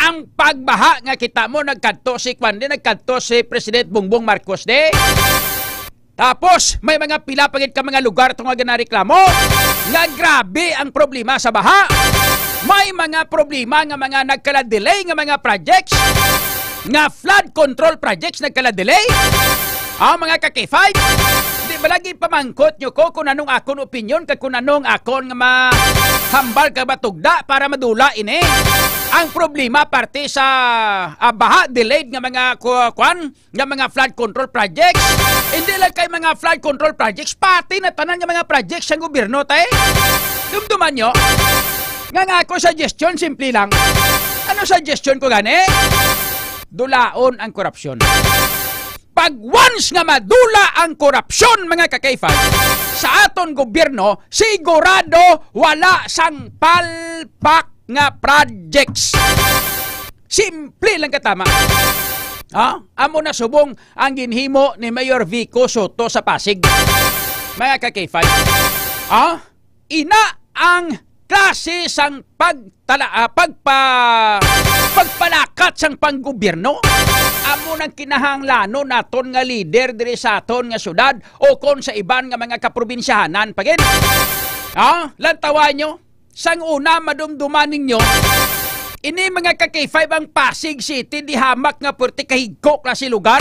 Ang pagbaha nga kita mo, nagkadto si kwan di, nagkadto si President Bongbong Marcos di. Tapos, may mga pila pa gid ka mga lugar to nga ginareklamo nga grabe ang problema sa baha. May mga problema nga mga nagkala-delay nga mga projects, nga flood control projects nagkala-delay. Ah, mga ka-K five, di ba lagi pamangkot nyo ko kung anong akon opinion kag kung anong akon nga mahambal ka matugda para madula ini? Ang problema parte sa, ah, baha, delayed nga mga ku-, kwan, nga mga flood control projects. Hindi lang kay mga flood control projects, pati na tanan nga mga projects sang gobyerno, tay. Dumduman nyo? Nga nga ako suggestion, simple lang. Ano suggestion ko gani? Dulaon ang korupsyon. Pag once nga madula ang korupsyon, mga ka-K five, sa aton gobyerno, sigurado wala sang palpak nga projects. Simple lang katama. Ha? Amo na subong ang ginhimo ni Mayor Vico Soto sa Pasig. Mga ka-K five. Ha? Ina ang klase sang pagtala-, ah, pagpa-, pagpalakat sang panggobyerno. Amo nang kinahanglanon naton nga lider diri sa aton nga syudad o kon sa iban nga mga kaprobinsyahanan pa gid. Ha? Lantawan nyo. Sang una, madumduman ninyo, ini mga ka-K five ang Pasig City, di hamak nga puwerte kahigko klase lugar.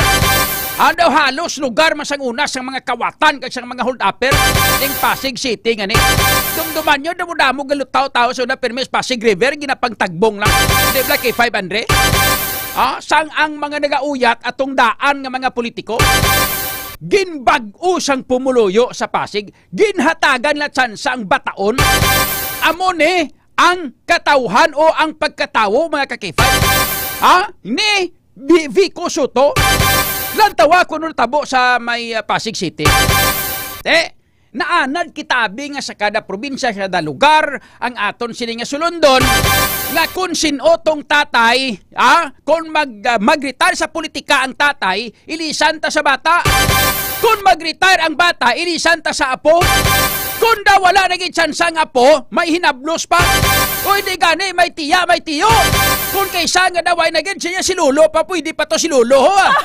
Ano, halos lugar man sang una sang mga kawatan kag sang mga hold-upper ning Pasig City ngani. Dumduman nyo, damo-damo galutaw tao sa una, permis Pasig River, ginapangtagbong lang. Di ba, K five Andre? Ah, sang ang mga nagauyat atong daan nga mga politiko, ginbag-o sang pumuluyo sa Pasig, ginhatagan na tsansa ang bataon. Amo ni ang katawhan o ang pagkatawo, mga ka-K five. Ha? Ni Bi-, Vico Soto? Lantawa kung ano natabo sa may, ah, Pasig City. Te, naanad kita abi nga sa kada probinsya, sa kada lugar, ang aton sini nga sulundon, nga kung sin-o tong tatay, ah, kung mag, ah, mag-retire sa politika ang tatay, ilisan ta sa bata. Kung mag-retire ang bata, ilisan ta sa apo. Kung daw wala na gid tsansa ang apo, may hinablos pa. O hindi gani, may tiya, may tiyo. Kung kaysa nga daw ay na gid siya, si lolo pa, pwede pa to si lolo, ho, ah.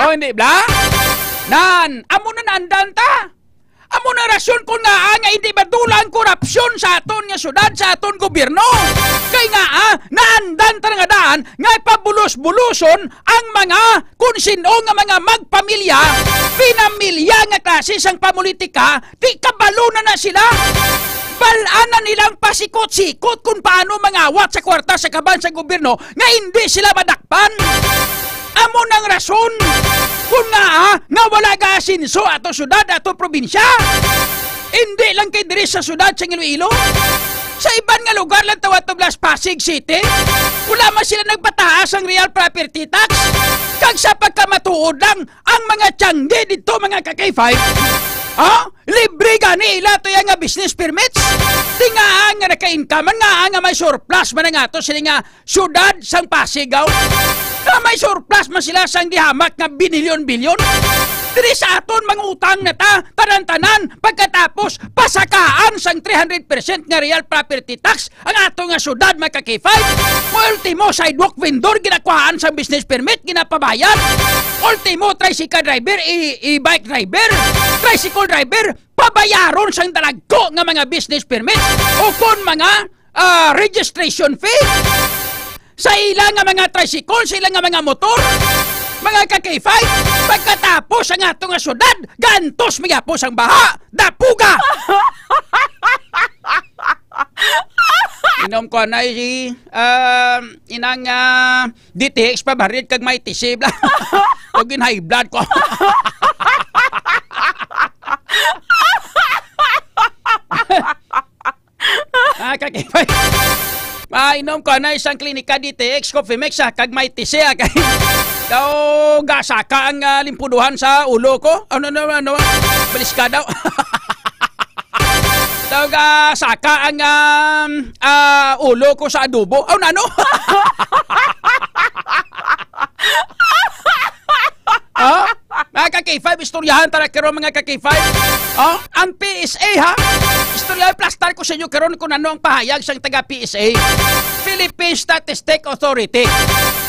O, hindi bla? Nan, amo na naandan ta. Amo na rason kung ngaa nga hindi madula ang korupsyon sa aton nga syudad, sa aton gobyerno. Kay ngaa, naandan ta nga daan nga ipabulos-buluson ang mga kung sino nga mga magpamilya, pinamilya nga klase sang pamulitika, di kabalo na na sila. Bal-an na nilang pasikot-sikot kung paano mangawat sa kwarta sa kaban sa gobyerno nga hindi sila madakpan. Amo nang rason kung ngaa nga wala ga-asenso ato syudad, ato probinsya. Hindi lang kay diri sa syudad sa Iloilo. Sa iban nga lugar lang, tawa to blas Pasig City, wala man sila nagpataas ang real property tax. Kag sa pagkamatuod lang, ang mga tiyanggi dito, mga ka-K five, ha? Libre gani ila to yang nga business permits. Tingaan nga naka-income man nga, nga may surplus man nga to sila nga syudad sang Pasig, aw. Nga may surplus man sila sang gihamak nga binilyon-bilyon. Diri sa aton, mangutang na ta, tanan-tanan, pagkatapos, pasakaan sang three hundred percent nga real property tax ang ato nga syudad, mga ka-K five. Ultimo, sidewalk vendor, ginakuhaan sang business permit, ginapabayad. Ultimo, tricycle driver, e-, e-bike driver, tricycle driver, pabayaron sang dalagko nga mga business permit o kon mga, ah, registration fee sa ila nga mga tricycle, sa ila nga mga motor, mga ka-K five. Pagkatapos ang ato nga syudad, gantos magyapos ang baha, dapuga. Inom ko anay si, ah, inang, ah, D T X pa barit kag may tisib lang. O gin high blood ko. Ah, kakipay. Mainom ko na isang klinika D T X Coffee Mix, ah, kag may tisi, ah, kay daw gasaka ang, ah, limpuduhan sa ulo ko. Ano, ano, ano? Balis ka daw. Daw gasaka ang, um, ah, ulo ko sa adobo. Oh, nano? Ah? Mga ka-K five, istoryahan ta na karon, mga ka-K five. Ah? Ang P S A, ha? Istoryahan, plastar ko sa inyo karon kung ano ang pahayag sang taga P S A, Philippine Statistic Authority.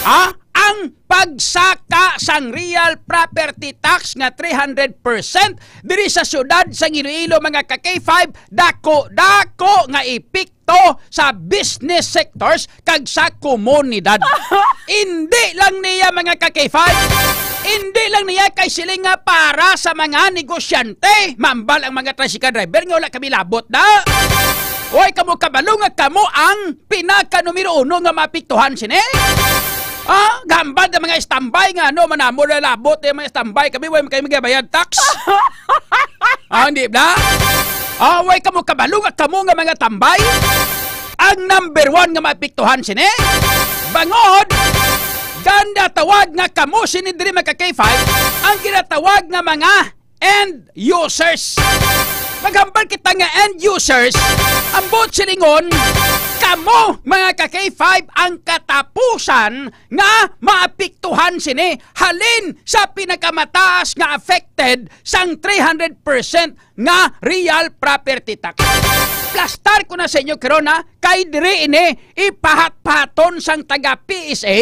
Ha? Ang pagsaka sang real property tax nga three hundred percent diri sa siyudad sang Iloilo, mga ka-K five, dako-dako nga epekto to sa business sectors kag sa komunidad. Hindi lang niya, mga ka-K five, hindi lang niya kay siling nga para sa mga negosyante. Mambal ang mga tricycle driver nga wala kami labot na. Oy, kamo kabalo nga kamo ang pinaka numero uno nga maapektuhan sini? Ah, gambad ang mga standby nga ano, manamo na labot yung mga standby. Kami, way kayo magbayad tax. Ah, hindi ba? Ah, way kamo kabalo nga kamo nga mga tambay? Ang number one nga maapektuhan sini, bangod, ginatawag nga kamo sini diri, mga ka-K five, ang ginatawag nga mga end users. Maghambal kita nga end users, ang buot silingon, kamo, mga ka-K five, ang katapusan nga maapektuhan sini, halin sa pinakamataas nga affected sang three hundred percent nga real property tax. Plastar ko na sa inyo karon, ha, kay diri ini ipahat-pahaton sang taga P S A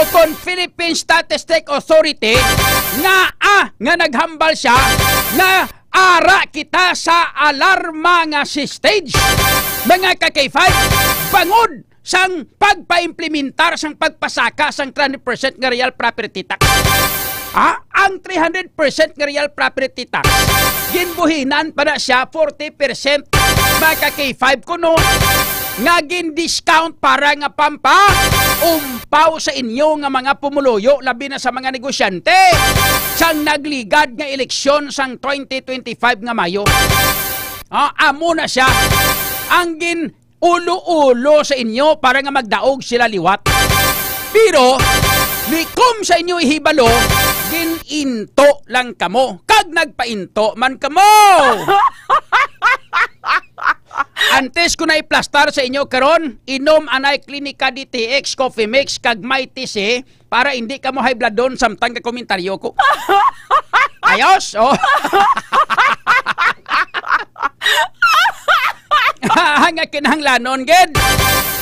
o kon Philippine Statistic Authority nga, ah, nga naghambal siya nga ara kita sa alarma nga si stage, mga ka-K five, bangod sang pagpaimplementar sang pagpasaka sang three hundred percent nga real property tax. Ha? Ang three hundred percent nga real property tax, ginbuhinan pa na siya forty percent, mga ka-K five, kuno nga gin-discount para nga pampa-umpaw sa inyo nga mga pumuluyo, labi na sa mga negosyante, sang nagligad nga eleksyon sang twenty twenty-five nga Mayo. Ah, amo na siya ang gin-ulo-ulo sa inyo para nga magdaog sila liwat. Pero, Likom sa inyo ihibalo, gin-into lang kamo. Kag nagpainto man kamo. Antes ko na iplastar sa inyo karon, inom anay Klinika D T X Coffee Mix kag Mighty C para hindi kamo high bloodon samtang ka komentaryo ko. Ayos? Oh. Nga kinahanglanon, gid.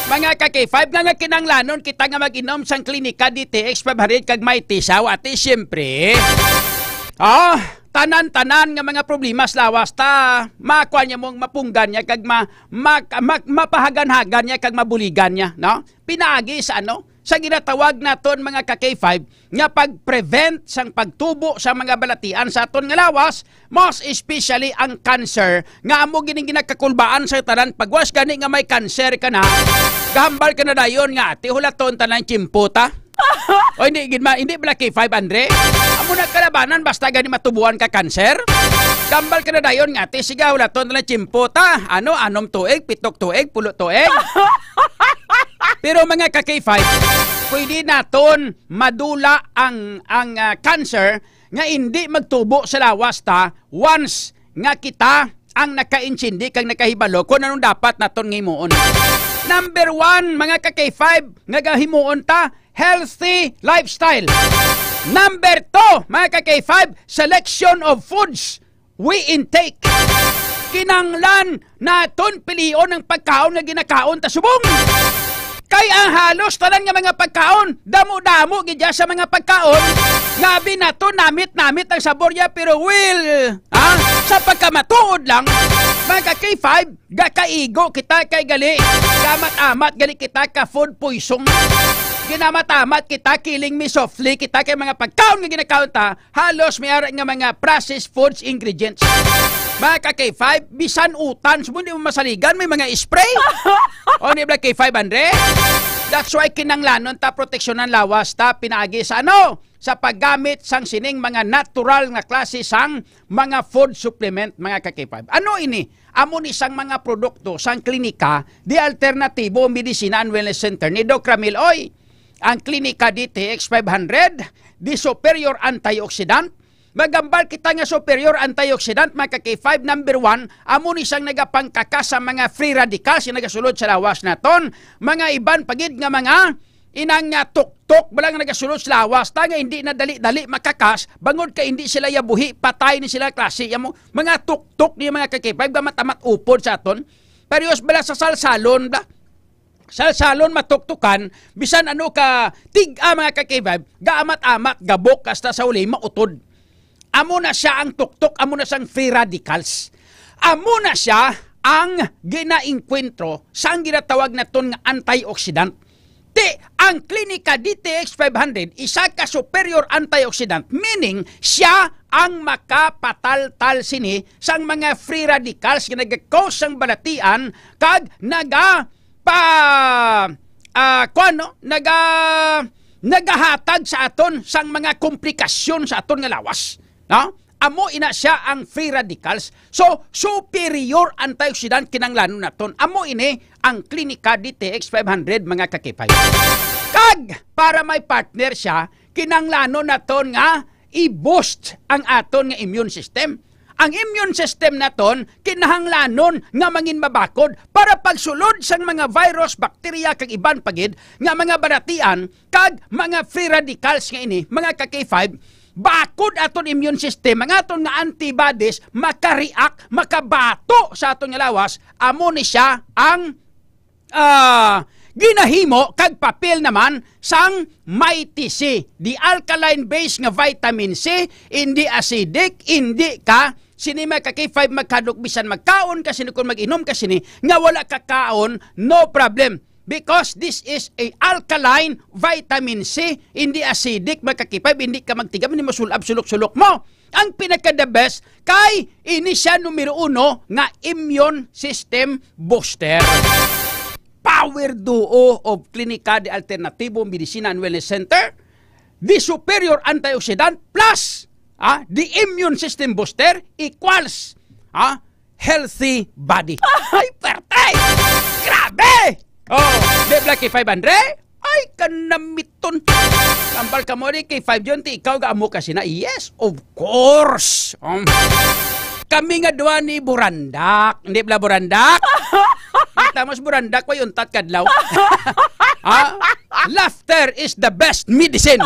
Mga ka K five, nga, nga kinahanglanon kita nga mag-inom sang Klinika D T X five hundred kag Mighty C, ati, siyempre. Ah, tanan-tanan nga mga problema sa lawas ta, makuha niya mong mapunggan niya kag ma, ma, ma, mapahagan-hagan niya kag mabuligan niya, no? Pinaagi sa ano? Sa ginatawag naton, mga ka K five, nga pag-prevent sang pagtubo sa mga balatian sa aton nga lawas, most especially ang cancer, nga amo gining ginakakulbaan sa tanan. Pagwas gani nga may cancer ka na, gahambal ka na dayon nga, "Ati, hulaton ta lang tiyempo ta." O, hindi gid ma-, hindi bala K five, Andre? Amo na kalabanan, basta gani matubuan ka cancer. Gambal ka na dayon nga, "Ati, sige, hulaton na lang tiyempo ta." Ano, anom tuig, pitok tuig, pulo tuig. Pero mga ka K five, pwede naton madula ang, ang, ah, cancer nga hindi magtubo sa lawas ta once nga kita ang nakaintindi kag nakahibalo kung anong dapat naton nga himuon. Number one, mga ka K five, nga gahimuon ta, healthy lifestyle. Number two, mga ka K five, selection of foods we intake. Kinanglan naton pilion ang pagkaon nga ginakaon ta subong. Kay ang halos tanan nga mga pagkaon, damo-damo gid siya sa mga pagkaon. Nga binato, namit-namit ang sabor niya, pero, well, ha? Sa pagkamatuod lang, mga ka K five, gakaigo kita kay gali. Gamat-amat gali kita ka food poison. Ginamat-amat kita, killing me softly, kita kay mga pagkaon nga ginakaon ta, halos may ara nga mga processed foods ingredients. Mga ka K five, bisan utan, subong di mo masaligan, may mga spray. O, ni bala K five, Andre? That's why kinanglanon ta proteksyonan lawas ta pinaagi sa ano? Sa paggamit sang sining mga natural nga klase sang mga food supplement, mga ka K five. Ano ini? Amo ni sang mga produkto sang klinika di Alternatibo Medicina and Wellness Center ni Doc Ramil Oy. Ang Klinika D T X five hundred, di superior antioxidant. Magambal kita nga superior antioxidant, mga ka K five, number one, amo ni sang nagapangkakas sa mga free radicals nga nagasulod sa lawas naton. Mga iban pa gid nga mga inang nga tuktok bala nga nagasulod sa lawas ta nga hindi na dali-dali makakas, bangod kay hindi sila yabuhi, patay ni sila klase. Amo, mga tuktok ni mga ka K five, gamat-amat upod sa aton. Parehas bala sa salsalon, bala. Salsalon, matuktukan, bisan ano ka tig-a, mga ka K five, gaamat-amat, gabok, hasta sa uli, mautod. Amo na siya ang tuktok, amo na siyang free radicals. Amo na siya ang ginaengkwentro sang ginatawag naton nga antioxidant. Ti, ang Klinika D T X five hundred, isa ka superior antioxidant, meaning siya ang makapataltal sini sang mga free radicals nga naga-cause sang balatian kag naga pa, ah, kuwan, no? Naga-, nagahatag sa aton sang mga komplikasyon sa aton nga lawas, no? Amo ina siya ang free radicals. So, superior antioxidant kinanglanon naton. Amo ini ang Klinika D T X five hundred, mga ka K five. Kag, para may partner siya, kinanglanon naton nga i-boost ang aton nga immune system. Ang immune system naton kinahanglanon nga mangin mabakod para pagsulod sang mga virus, bakterya, kag iban pa gid nga mga balatian kag mga free radicals nga ini, mga ka K five, bakod aton immune system, ang aton nga antibodies maka-react, makabato sa aton nga lawas, amo ni siya ang ah, ginahimo kag papel naman sang Mighty C. Di alkaline base nga vitamin C, hindi acidic, hindi ka, sini mga ka K five magkadok bisan magkaon ka sini, kung mag-inom ka sini, nga wala ka kaon, no problem. Because this is a alkaline vitamin C, hindi acidic, mga ka K five, hindi ka magtigam, hindi masulab sulok-sulok mo. Ang pinaka the best kay ini siya numero uno nga immune system booster. Power duo of Klinika de Alternativo Medicina and Wellness Center, the superior antioxidant plus, ah, the immune system booster equals, ah, healthy body. Ay, perte! Grabe! Oh, di bala K five hundred? Ay, kanamiton. Tambal ka mo ni K five John, ti ikaw gaamo ka sina? Yes, of course. Um, kami nga duha ni Burandak. Hindi bala Burandak? Kita mo si Burandak, way untat kadlaw. Ha? Laughter is the best medicine.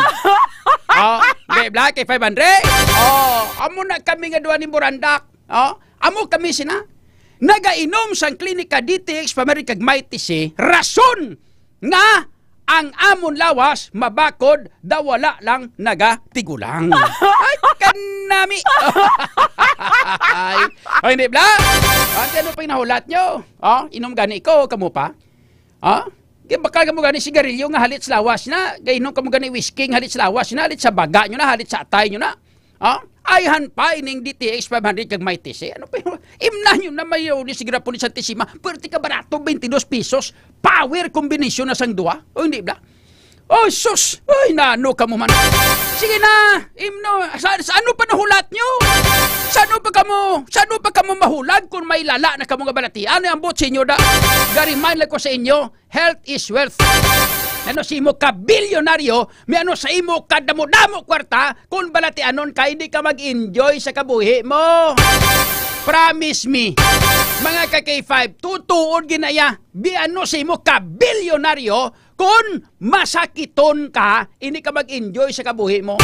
Oh, hindi bala, K five hundred? Oh, amo na kami nga duha ni Burandak. Oh, amo kami sina. Nagainom sang Klinika D T X, Pamari kag Mighty C, rason nga ang amon lawas mabakod daw wala lang nagatigulang. Ay, kanami. Ay, ay, hindi bala. Ante, ano pa yung nahulat nyo? Oh, inom gani ko, kamo pa? Ha? Kay bakal kamo gani sigarilyo nga halit sa lawas na, gainom kamo gani whiskey nga halit sa lawas na, halit sa baga nyo na, halit sa atay nyo na. Ha? Ayhan pa ining D T X five hundred kag Mighty C. Ano pa yun? Imna nyo na mayo ni sigarilyo ni Santisima. Pwerte ka barato, twenty-dos pesos. Power combination na sang duha. O, hindi bala? Oh, sus! Ay, nano kamo man. Sige na, imno, sa, sa ano pa nahulat nyo? Sa ano pa kamo, sa ano pa kamo mahulat kung may lala na kamo nga balatian? Ano ang buot sa inyo da? Gariman lang ko sa inyo, health is wealth. Ano sa imo ka bilyonaryo, may ano sa imo kadamo-damo kwarta, kung balatianon ka, hindi ka mag-enjoy sa kabuhi mo. Promise me, mga ka K five, tutuod ginaya, bi ano sa imo ka bilyonaryo, kung masakiton ka, hindi ka mag-enjoy sa kabuhi mo.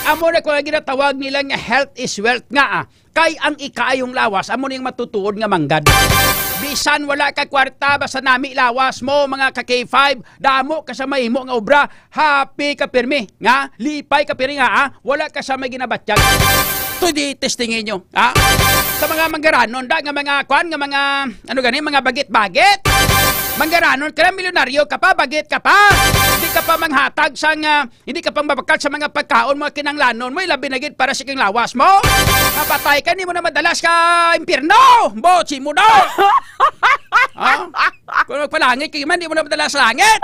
Amo na ko nga ginatawag nila nga health is wealth nga, ah, kay ang ikaayong lawas, amo ning matutuod nga manggad. Bisan wala ka kwarta, basta nami lawas mo, mga ka K five, damo ka sa mahimo nga obra, happy ka pirmi, nga lipay ka pirmi nga, ah, wala ka sa may ginabatyag. To di testingin nyo, ah. Sa mga manggaranon da, nga mga kwan, nga mga, ano gani, mga bagit-bagit. Manggaranon ka na, milyonaryo ka pa, bagit ka pa. Hindi ka pa manghatag sang, ah, hindi ka pang mabakal sa mga pagkaon mo, kinanglanon mo, ilabi na gid para sa king lawas mo. Mapatay ka, hindi mo na madalas ka impyerno. Botsi mo daw. Ah? Kung magpalangit ka man, hindi mo na madalas langit.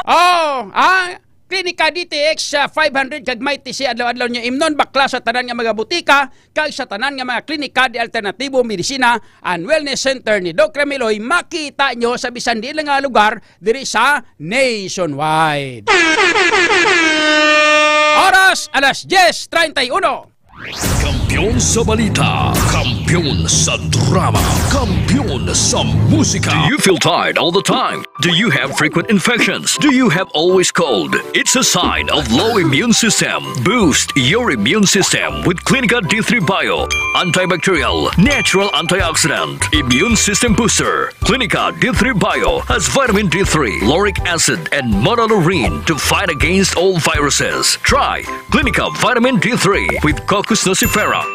Oh, ah, Klinika D T X, ah, five hundred kag Mighty C, adlaw-adlaw nyo imnon, bakla sa tanan nga mga butika, kag sa tanan nga mga klinika di alternatibo, medisina, and wellness center ni Doc Ramiloy, makita nyo sa bisan di lang nga lugar diri sa nationwide. Oras, alas diyes treinta y uno. Kampiyon sa balita, kampiyon sa drama, kampiyon sa musika. Do you feel tired all the time? Do you have frequent infections? Do you have always cold? It's a sign of low immune system. Boost your immune system with Clinica D three Bio. Antibacterial, natural antioxidant, immune system booster. Clinica D three Bio has vitamin D three, lauric acid, and monolaurin to fight against all viruses. Try Clinica Vitamin D three with Cocos nucifera.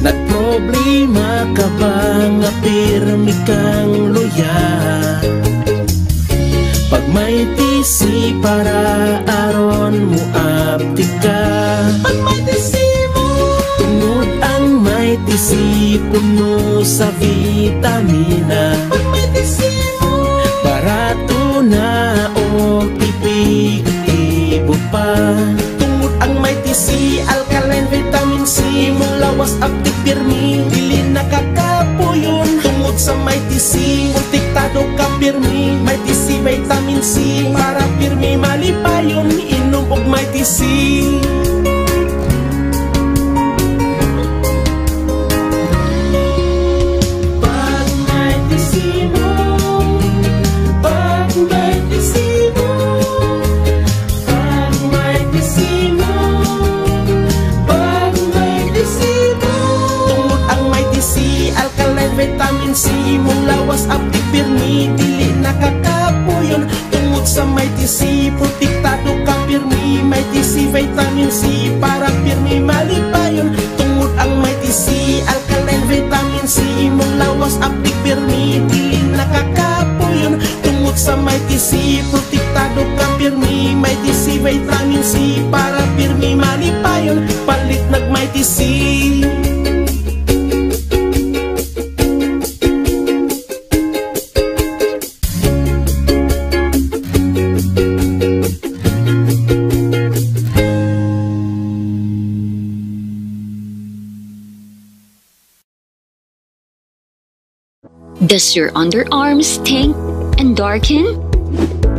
Nagproblema ka ba nga pirmi kang luya? Pag may T C para aron mo aptika. Pag may T C mo. Tungod ang may T C puno sa vitamina. Pag may T C mo. Barato na o epektibo pa. Tungod ang may T C, alkaline vitamin C, imong lawas aptik pirmi, dili nakakapuyon. Tungod sa may T C, protektado ka pirmi, may T C vitamin C, para pirmi malipayon, inom og may T C. Pag may T C mo, pag may T C mo, pag may T C mo, pag may T C mo. Tungod ang may T C, alkaline vitamin C, imong lawas aptik pirmi, dili nakakapuyon. Tungod sa may T C, protektado ka pirmi, may T C vitamin C, para pirmi malipayon. Tungod ang may T C, alkaline vitamin C, imong lawas aptik pirmi, dili nakakapuyon. Tungod sa may T C, protektado ka pirmi, may T C vitamin C, para pirmi malipayon. Palit nag may T C. Does your underarm stink and darken?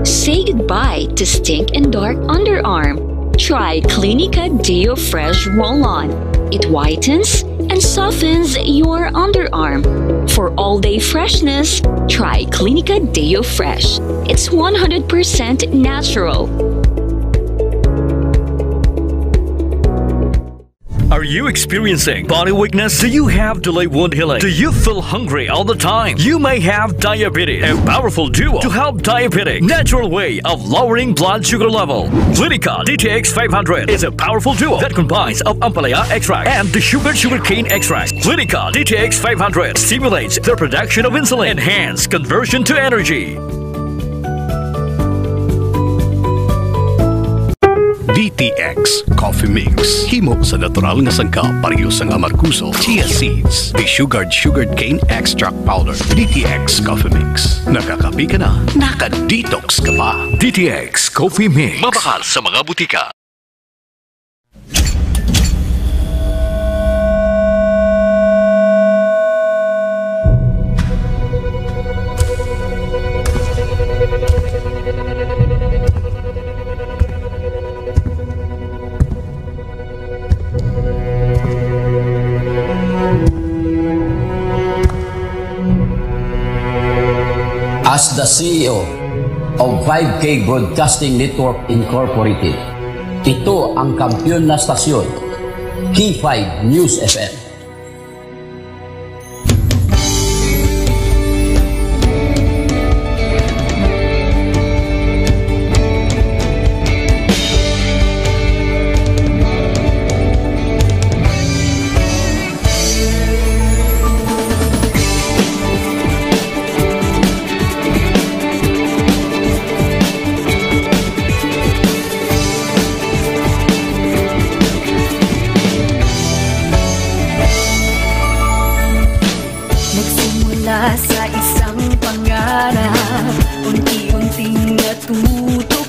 Say goodbye to stink and dark underarm. Try Clinica Deo Fresh Roll-On. It whitens and softens your underarm. For all-day freshness, try Clinica Deo Fresh. It's one hundred percent natural. Are you experiencing body weakness? Do you have delayed wound healing? Do you feel hungry all the time? You may have diabetes. A powerful duo to help diabetic. Natural way of lowering blood sugar level. Clinica D T X five hundred is a powerful duo that combines of ampalaya extract and the sugar sugarcane extract. Clinica D T X five hundred stimulates the production of insulin, enhance conversion to energy. D T X Coffee Mix. Himo sa natural nga sangkap, pareho sang amargoso, chia seeds, desugared sugarcane extract powder. D T X Coffee Mix. Nakakape ka na, naka-detox ka pa. D T X Coffee Mix. Mabakal sa mga butika. As the C E O of five K Broadcasting Network Incorporated, ito ang kampiyon na stasyon, K five News F M. Nagsimula sa isang pangarap, unti-unting natutupad.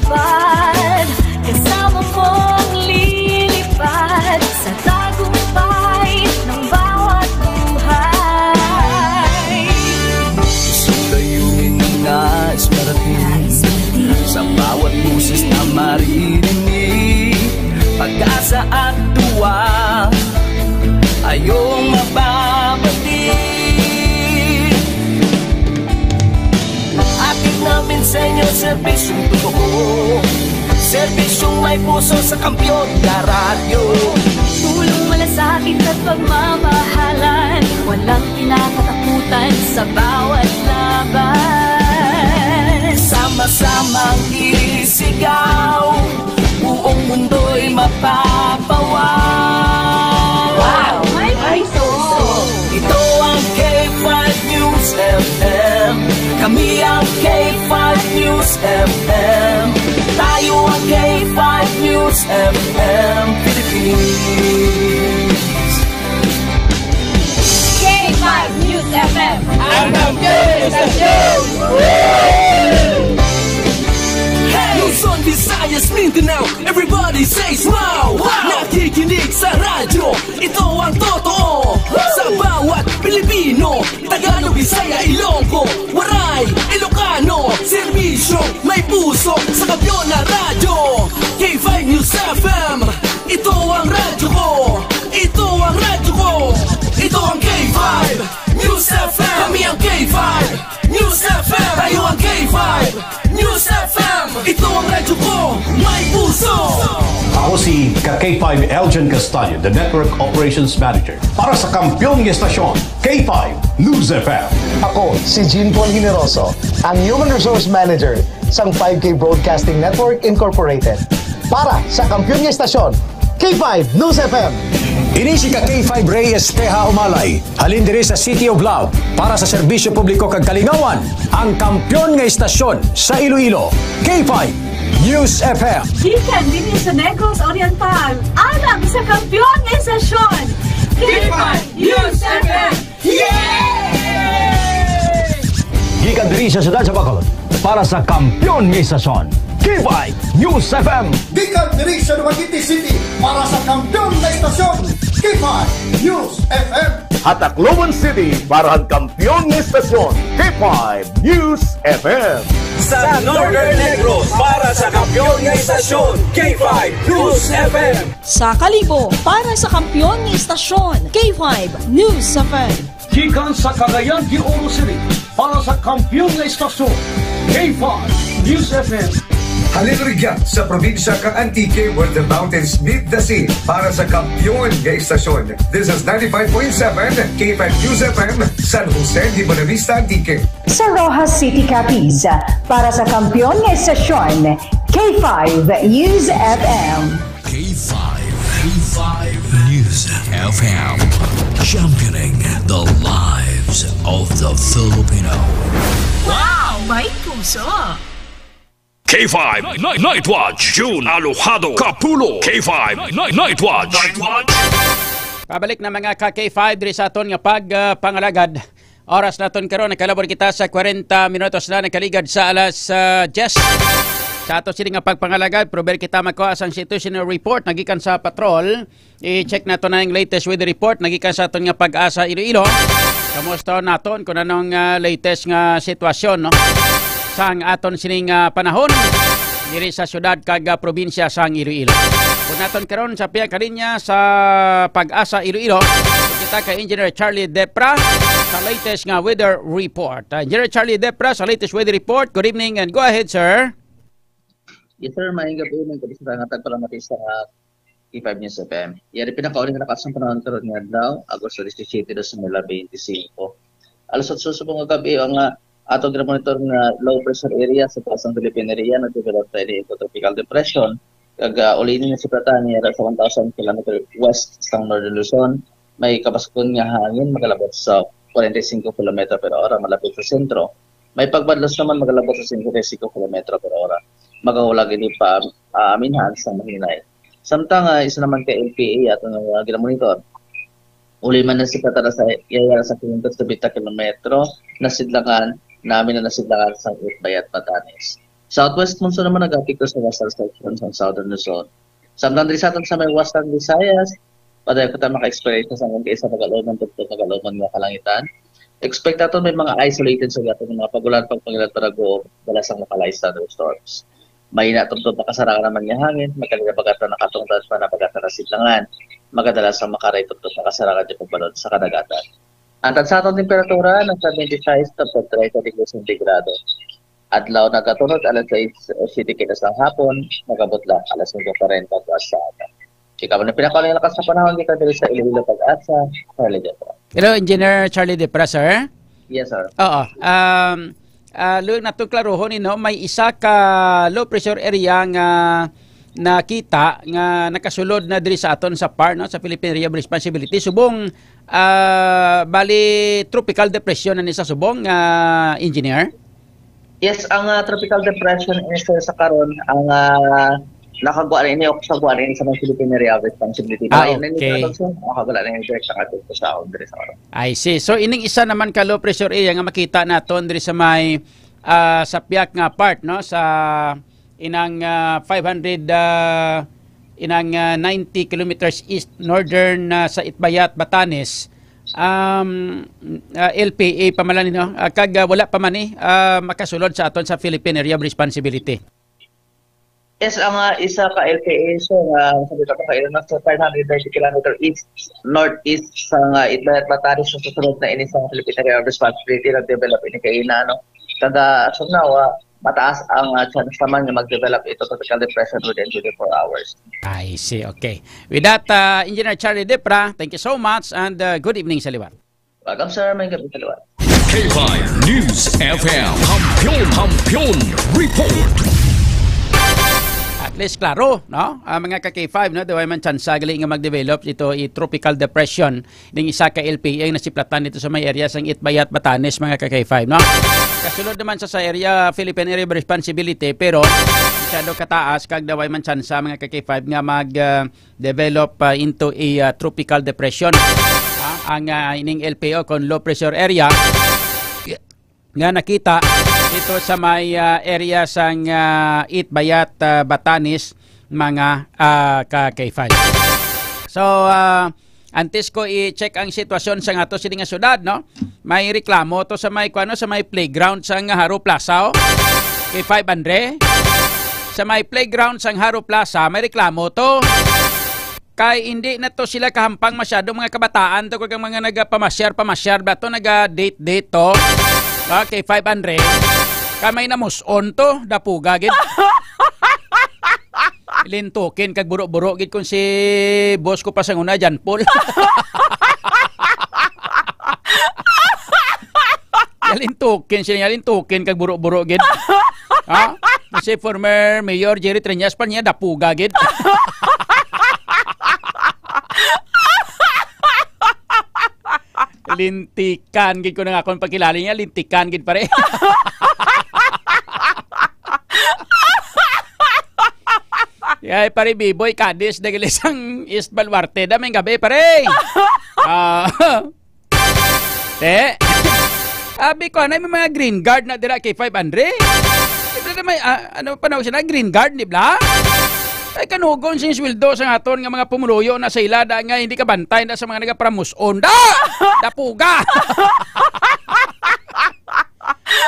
Kasama mong lilipad sa tagumpay ng bawat buhay. Isang layunin na nais marating, sa bawat boses na maririnig, pag-asa at tuwa, ayong mababati. Hatid namin sa inyo serbisyong totoo, serbisyong may puso sa kampiyon na radyo. Tulong, malasakit at pagmamahalan, walang kinakatakutan sa bawat laban. Sama-samang isigaw, buong mundo'y mapapawaw. Wow! May puso! Ito ang K five News F M. Kami ang K five News F M. Tayo ang K five News F M Philippines. K five News F M. Ang kampiyon sa show! Luzon, Visayas, Mindanao, everybody says wow! Wow! Nakikinig sa radyo, ito ang totoo. Sa bawat Pilipino, Tagalog, Bisaya, Ilonggo, Waray, Ilocano, serbisyo, may puso sa kampiyon na radyo. K five News F M, ito ang radyo ko. Ito ang radyo ko. Ito ang K five News F M. Kami ang K five News F M. Tayo ang K five News F M. Ito ang radyo ko. May puso. Ako si ka K five Elgin Castaño, the Network Operations Manager. Para sa kampiyon nga estasyon, K five News F M. Ako si Jean Paul Generoso, ang Human Resource Manager sang five K Broadcasting Network Incorporated. Para sa kampiyon nga estasyon, K five News F M. Ini si ka K five Ray Espeha Umalay, halin diri sa City of Love, para sa serbisyo publiko kag kalingawan, ang kampiyon nga estasyon sa Iloilo, K five News F M. Gikan dinhi sa Negros Oriental, alang sa kampiyon nga estasyon, K five News F M. Yay! Gikan diri sa siyudad sa Bacolod, para sa kampiyon nga estasyon, K five News F M. Gikan diri sa Dumaguete City, para sa kampiyon nga estasyon, K K five News F M. Sa Tacloban City, para sa kampiyon nga istasyon, K five News F M. Sa Northern Negros, para sa kampiyon nga istasyon, K five News F M. Sa Kalibo, para sa kampiyon nga istasyon, K five News F M. Gikan sa Cagayan de Oro City, para sa kampiyon nga istasyon, K five News F M. Halin rugya sa probinsya kang Antique, where the mountains meet the sea, para sa kampiyon nga istasyon. This is ninety-five point seven K five News F M, San Jose de Buenavista, Antique. Sa Roxas City, Capiz, para sa kampiyon nga istasyon, K five News F M. K five, K five News F M, championing the lives of the Filipino. Wow! May puso! K five Night, Night Watch, June Alojado Kapulo. K five Night, Night Watch. Night Watch. Pabalik na, mga ka K five, diri sa aton nga pag, ah, pangalagad. Oras naton karon, nakalabot kita sa kwarenta minutos na nakaligad sa alas, ah, diyes. Sa ato sini nga pagpangalagad, prover kita magkuha sang situational report nagikan sa patrol. I-check nato na ang latest weather report nagikan sa aton nga Pag-asa Iloilo. Kamusta naton kung anong, ah, latest nga sitwasyon, no? Sang aton sining, ah, panahon diri sa syudad kag, ah, probinsya sang Iloilo. Kung naton karon sa pihak kalinya sa Pag-asa Iloilo, kita kay Engineer Charlie Depra sa latest nga weather report. Ah, Engineer Charlie Depra sa latest weather report. Good evening and go ahead, sir. Yes, sir. Maayong gabi, mga kabisita nga tagpalamati sa K five News F M. Yari pinakauli nga lakas ang panahon karon nga adlaw, Agosto disisiete, dos mil bente singko. Alas otso subong nga gab-i ang, ah, ato ginamonitor nga low pressure area sa taas sang Philippine Area nag-develop ta ini into tropical depression. Kag, ah, uli ini nasiplatan niya sa one thousand kilometer west sang Northern Luzon. May kabaskon nga hangin magalabot sa forty-five kilometer per hora malapit sa sentro. May pagbadlos naman magalabot sa fifty-five kilometro per hora. Magahulag ini pa, ah, aminhan sa mahinay. Samtang, ah, isa naman ka L P A ato nga ginamonitor. Uli man na si Patara sa yaya sa quinientos treinta kilometro, nasidlangan, namin na nasidlangan sa Itbayat, Batanes. Southwest monsoon naman nag-apekto sa western section sa Southern Luzon. Samtang diri sa aton sa may Western Visayas, padayon kita maka-experience sa mga isa pag-aloman, tugtog pag-aloman nga kalangitan. Expect naton may mga isolated sa gihapon nga mga pag-ulan, pagpangilat, parago, dala sang localized thunderstorms. Mahina tugtog makasarangan naman nga hangin, magkalinabagat na nakatungtad pa na bagat na nasidlangan. Magadala sa makaray tugtog makasarangan di pagbalod sa kadagatan. Ang tansatong temperatura nasa twenty-six to thirty degrees centigrado. Adlaw nagatunod alas sais o siyete kilos sang hapon, nagabutla alas singko kwarenta buas sa aga. Ikaw na pinakauli nga lakas sa panahon gikan diri sa Iloilo, Pag-asa, Charlie Depra. Hello, Engineer Charlie Depra, sir. Yes, sir. Oo. Um, ah, luwag nato klarohon, no, may isa ka low pressure area nga nakita nga nakasulod na diri sa aton sa PAR, no, sa Philippine Area of Responsibility. Subong, ah, bali tropical depression na ni sa subong, ah, engineer? Yes, ang, ah, tropical depression is, uh, sa karon ang, ah, nakagwa na ini o kasagwa na ini sa mga Philippine Area of Responsibility. Ah, Kaya na ini okay. Sa, nakagwa na ini direct sa ating sa Andre sa karon. I see. So, ining isa naman ka low pressure area nga makita naton diri sa may, ah, sa piyak nga part, no, sa inang, ah, five hundred, ah, inang, ah, ninety kilometers east northern, ah, sa Itbayat, Batanes. Um, ah, L P A pa man lang, no? Ah, kag, ah, wala pa man ni, ah, makasulod sa aton sa Philippine Area of Responsibility. Yes, ang, ah, isa ka L P A, so, ah, sabi ko pa kayo, nasa five hundred thirty kilometer east, northeast sa, ah, Itbayat, Batanes, sa susunod na ini sa Philippine Area of Responsibility, nag-develop ini kaina, no? Kada, so now, ah, mataas ang, ah, chance naman nga mag-develop ito tropical depression within twenty-four hours. I see, okay. With that, ah, Engineer Charlie Depra, thank you so much and, ah, good evening sa liwat. Welcome, sir. May gabi sa liwat. K five News F M. Kampiyon, Kampiyon Report. At least klaro, no? Ah, mga ka K five, no? Di ba man tsansa gali nga mag-develop ito i tropical depression ning isa ka L P A ang nasiplatan dito sa may area sang Itbayat, Batanes, mga ka K five, no? Kasulod naman sa, sa area, Philippine Area of Responsibility, pero masyado kataas kag daway man tsansa, mga ka K five, nga mag, ah, develop, ah, into a, ah, tropical depression. Ah, ang, ah, ining L P O kon low pressure area nga nakita dito sa may, ah, area sang, ah, Itbayat, ah, Batanes, mga, ah, ka K five. So, ah, Antes ko i-check ang sitwasyon sa ato sini nga syudad, no? May reklamo to sa may, kuano, sa may playground sa nga Haro Plaza, oh. Kay five Andre. Sa may playground sa Haro Plaza, may reklamo to. Kay hindi na to sila kahampang masyado, mga kabataan to, kag ang mga nagapamasyar-pamasyar ba to, naga-date-date to. Ba, kay five Andre. Kay may namuson to, dapuga gid. Lintukin kag buro-buro gid kung si boss ko pa sa una, John Paul. Yalintukin sila, yalintukin kag buro-buro gid. Ha? Si former Mayor Jerry Treñas pa niya, dapuga gid. Lintikan gid ko na nga akong pagkilala niya, lintikan gid, pare. Ay, pare Biboy, kadis, dagilisang East Baluarte. Daming gabi, pare. Ah, te. Abi ko, anay may mga green guard na dira kay five Andre. Di ba na may, ah, ano pa na sila? Green guard, di ba? Ay, kanugon sing sweldo sa aton nga mga pumuluyo na sa ila da nga hindi kabantay na sa mga nagapramuson. Da! Dapuga!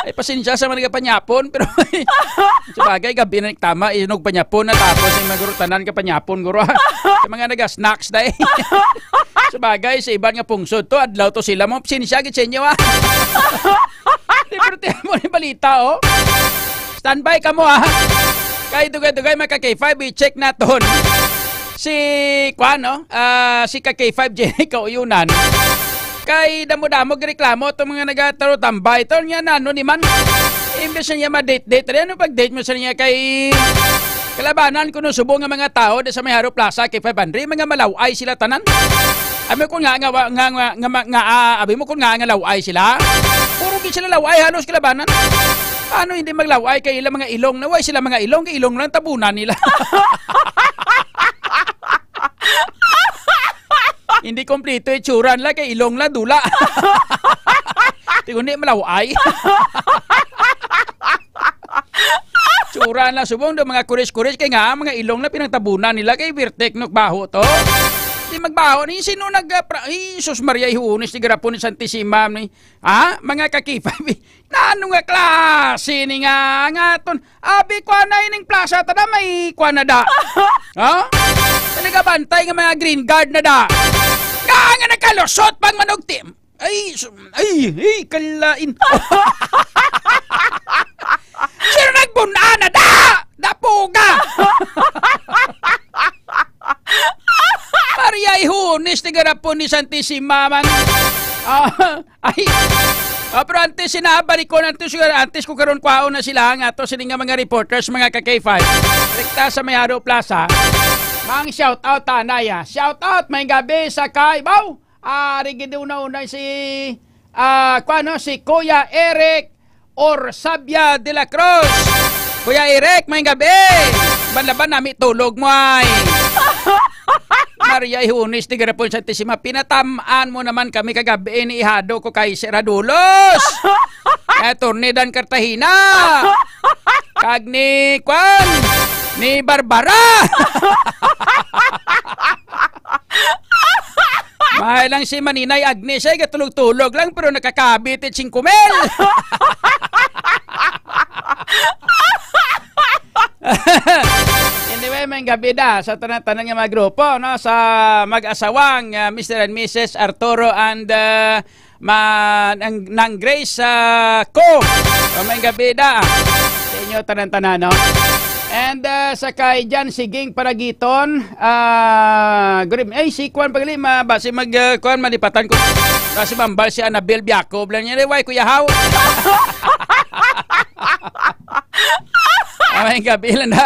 Ay, pasensya sa mga nagapanyapon, pero sa bagay, gabi na tama, inog panyapon na tapos yung mga guro, tanan ka panyapon, guro, ha? Sa mga naga-snacks, day. Sa bagay, sa iban nga pungsod to, adlaw to sila mo. Pasensya, gid sa inyo, ha? Di, pero tiyan mo ni balita, oh. Standby ka mo, ha? Kay dugay-dugay, mga ka K five, i-check naton. Si, kuan, no? Ah, si ka K five, Jenny Kauyunan. Kay damo-damo reklamo itong mga nagatarutambahay. Ito niya na, ano ni man? Imbes na niya ma-date-date. Ano pag-date mo sa niya kay kalabanan ko no subong nga mga tao di sa may Haro Plaza kay five hundred, mga malaway sila tanan. Abi ko nga, nga, nga, nga, nga, nga, ah, abi mo kung nga, nga laway sila. Puro gid sila laway, halos kalabanan. Ano hindi maglaway kay ila mga ilong na? Way sila mga ilong, kay ilong lang tabunan nila. Hindi kompleto itsura nila kay ilong lang dula. Di kundi malaway. Tsura na subong do mga kuris-kuris kay nga mga ilong na pinangtabunan nila kay birtek no baho to. Di magbaho ni sino nag, ah, pra-, ay, sus Maria, ihunis ni garapon ni Santisima ni. Ha? Mga kakifa, nano nga klase ni nga, nga ton? Abi ko na ining plaza tada may kwa na da. Ha? Nagabantay nga mga green guard na da. Nga nga nakalusot pang manugtim. Ay, su-, ay, ay, kalain. Sino nagbun-an na da? Dapuga! Maria ihunis ni garapon ni Santisima man. Ah, ay. Ah, pero antes sinabalikon, antes, antes ko karon kwaon na sila nga to sini nga mga reporters, mga ka K five. Rekta sa may Haro Plaza. Mang shout out, tanay, ah. Shout out, may gabi sa kay, baw! Ah, ari gid una-una si, ah, kuan, no, si Kuya Eric Orsabia de la Cruz. Kuya Eric, may gabi. Banlaban nami tulog mo ay. Maria Ihunis, ni garapon Santisima. Pinatamaan mo naman kami kagabi ni ihado ko kay Sir Hadulos. Attorney Dan Cartagena. Kag ni, kuan, ni Barbara. May lang si Maninay Agnes ay gatulog-tulog lang pero nakakabit it singko mil. Anyway, may gabi da sa tanan-tanan nga mga grupo, no, sa mag-asawang, ah, Mister and Missus Arturo and, ah, ma-, nang, nang Grace, ah, ko. So, may gabi da sa inyo tanan-tanan, no? And, ah, sa kay Jan Siging Paragiton, ah, good evening. Ay, si Kwan Pagli, ma-, basi mag, ah, Kwan, malipatan ko. Basi mambal si Annabel Biaco. Blan niya, "Why, Kuya Haw?" Ah, may gabi lang na.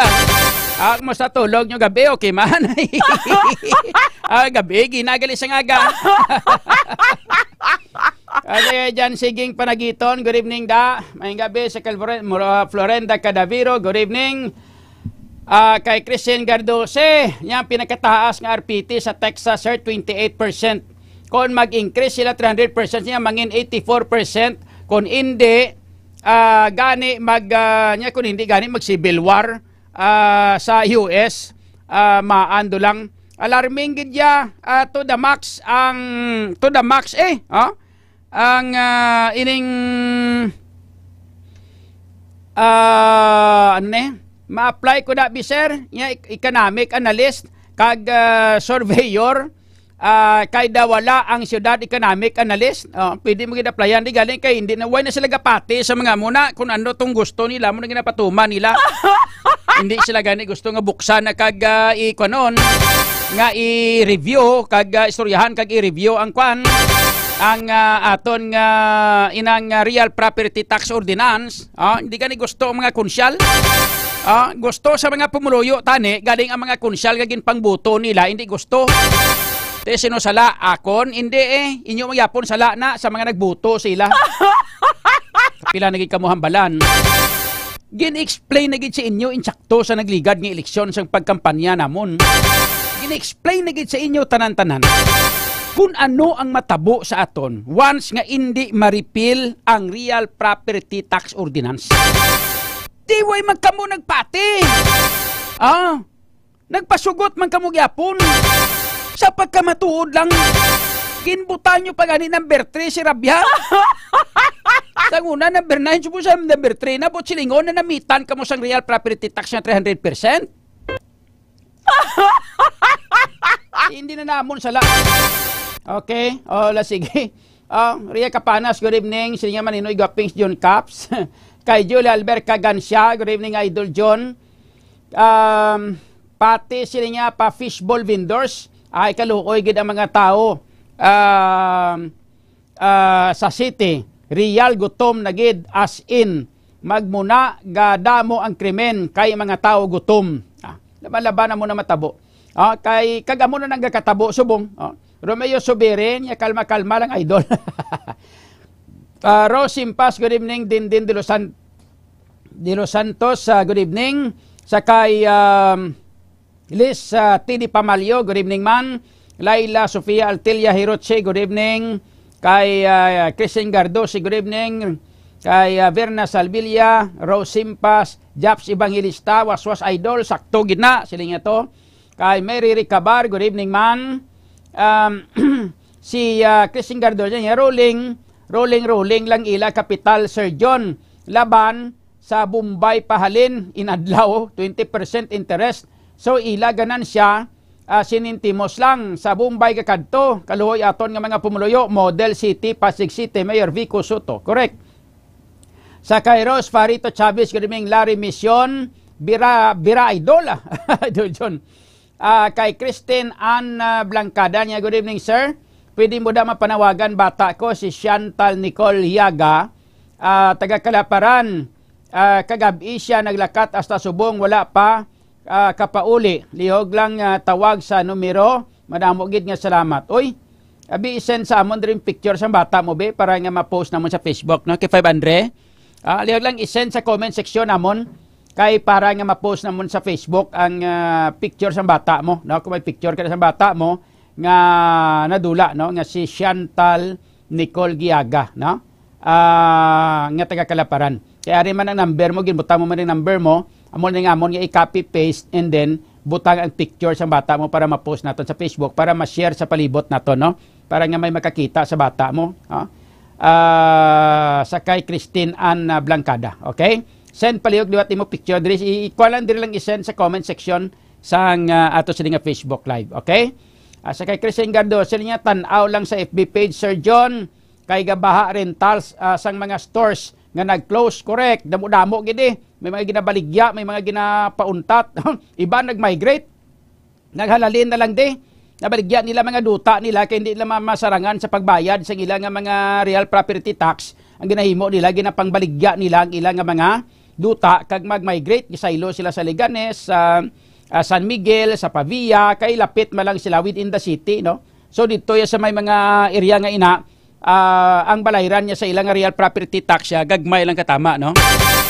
Ah, kumusta tulog nyo gabi? Okay man. Ah, gabi, ginagali sa ngaga. Kasi dyan, Siging Panagiton, good evening da. Mayong gabi sa Kal-, Floren-, Mura-, Florenda Cadaviro, good evening. Ah, kay Christian Gardose, niya ang pinakataas nga R P T sa Texas, sir, twenty-eight percent. Kung mag-increase sila three hundred percent, niya mangin eighty-four percent. Kung hindi, ah, gani mag, ah, niya, kung hindi gani mag civil war, ah, sa U S, ah, maando lang. Alarming gid ya, ah, to the max ang, to the max, eh, oh. Ang, ah, ining, ah, ano ni? Ma-apply ko na, bi, sir, nga ek-, economic analyst kag, ah, surveyor, ah, kay daw wala ang siyudad economic analyst. Oh, pwede mo gid applyan di galing kay hindi na, why na sila gapati sa mga muna kung ano tong gusto nila, mo na ginapatuman nila. Hindi sila gani gusto nga buksan na kag, ah, i-, kuwanon, nga i-review kag, ah, istoryahan kag i-review ang kwan, ang, ah, aton nga inang, ah, real property tax ordinance. Ah, hindi gani gusto ang mga kunsyal. Ah, gusto sa mga pumuluyo tani, galing ang mga kunsyal nga ginpangbuto nila, hindi gusto. Te, sino sala? Akon? Hindi, eh. Inyo magyapon sala na sa mga nagbuto sila. Pila na gid kamo hambalan. Gin-explain na gid sa inyo insakto sa nagligad nga eleksyon sang pagkampanya namon. Gin-explain na gid sa inyo tanan-tanan kung ano ang matabo sa aton once nga indi ma-repeal ang real property tax ordinance. Di way man kamo nagpati. Ah, nagpasugot man kamo gyapon. Sa pagkamatuod lang, ginbutan nyo pa gani number three si Rabia. Sa una, number nine, subong sa number three, na buot silingon na namitan kamo sang real property tax nga three hundred percent. Hindi na namon sala. Okay, o, la, sige. Ah, Ria Capanas, good evening. Silingan Maninoy Gapings, John Caps. Kay Julia Albert Cagancia, good evening, Idol John. Um, pati sila niya pa fishball vendors, ay kaluoy gid ang mga tao, um, ah, sa city. Real gutom na gid, as in, magmuna gadamo ang krimen kay mga tao gutom. Ah, laban-laban na mo na matabo. Ah, kay kag amo na nang gakatabo subong. Ah, Romeo Subirin, ya kalma-kalma lang, idol. Ah, Rose Simpas, good evening. Din din de los San-, de los Santos, ah, good evening. Sa kay, um, Liz, ah, T D Pamalio, good evening man. Laila Sofia Altilia Hiroche, good evening. Kay, ah, Christine Gardosi, good evening. Kay, ah, Verna Salvilla, Rose Simpas, Japs Evangelista, Waswas Idol, sakto gid na, siling niya to. Kay Mary Ricabar, good evening man. Um, si, ah, Christine Gardosi niya, rolling, rolling, rolling lang ila kapital, Sir John. Laban sa Bombay pahalin inadlaw, twenty percent interest. So, ila ganansya, ah, sinintimos lang. Sa Bombay kakadto, kaluoy aton nga mga pumuluyo, Model City, Pasig City, Mayor Vico Soto. Correct. Sa kay Rose Farito Chavez, good evening, Larry Mission, Bira, Bira Idol, ah, Idol John. Ah, kay Christine Ann, ah, Blancada niya, good evening, sir. Pwede mo da mapanawagan bata ko, si Chantal Nicole Hiaga, ah, taga Kalaparan. Ah, kagab-i siya naglakat hasta subong, wala pa, ah, kapauli. Lihog lang, ah, tawag sa numero. Madamo gid nga salamat. Uy, abi, i-send sa amon diri picture sang bata mo, be, para nga ma-post namon sa Facebook, no? Kay five hundred. Ah, lihog lang i-send sa comment section namon kay para nga ma-post namon sa Facebook ang, ah, picture sang bata mo, no? Kung may picture ka na sang bata mo nga nadula, no? Nga si Chantal Nicole Giaga, no? Ah, nga taga Kalaparan. Kay ari man ang number mo, ginbutang mo man ang number mo, amo na nga amon nga i-copy paste and then butang ang picture sang bata mo para ma-post naton sa Facebook, para ma-share sa palibot naton, no? Para nga may makakita sa bata mo, ha? Ah, sa kay Christine Ann, ah, Blancada, okay? Send palihog liwat imo picture diri, i-, ikuha lang diri lang i-send sa comment section sang, ah, ato sini nga Facebook Live, okay? Ah, sa kay Christine Gardo, sila niya tan-aw lang sa F B page, Sir John, kay gabaha rentals, ah, sang mga stores nga nag-close, correct? Damo-damo gid eh. May mga ginabaligya, may mga ginapauntat. Iba nag-migrate. Naghalalin na lang di. Nabaligya nila mga duta nila kay hindi nila ma-, masarangan sa pagbayad sa ila nga mga real property tax. Ang ginahimo nila, ginapangbaligya nila ang ila nga mga duta kag mag-migrate. Gisaylo sila sa Leganes, sa, ah, San Miguel, sa Pavia, kay lapit man lang sila within the city, no? So dito ya sa may mga area nga ina, ah, ang balayran niya sa ila nga real property tax siya, gagmay lang katama, no?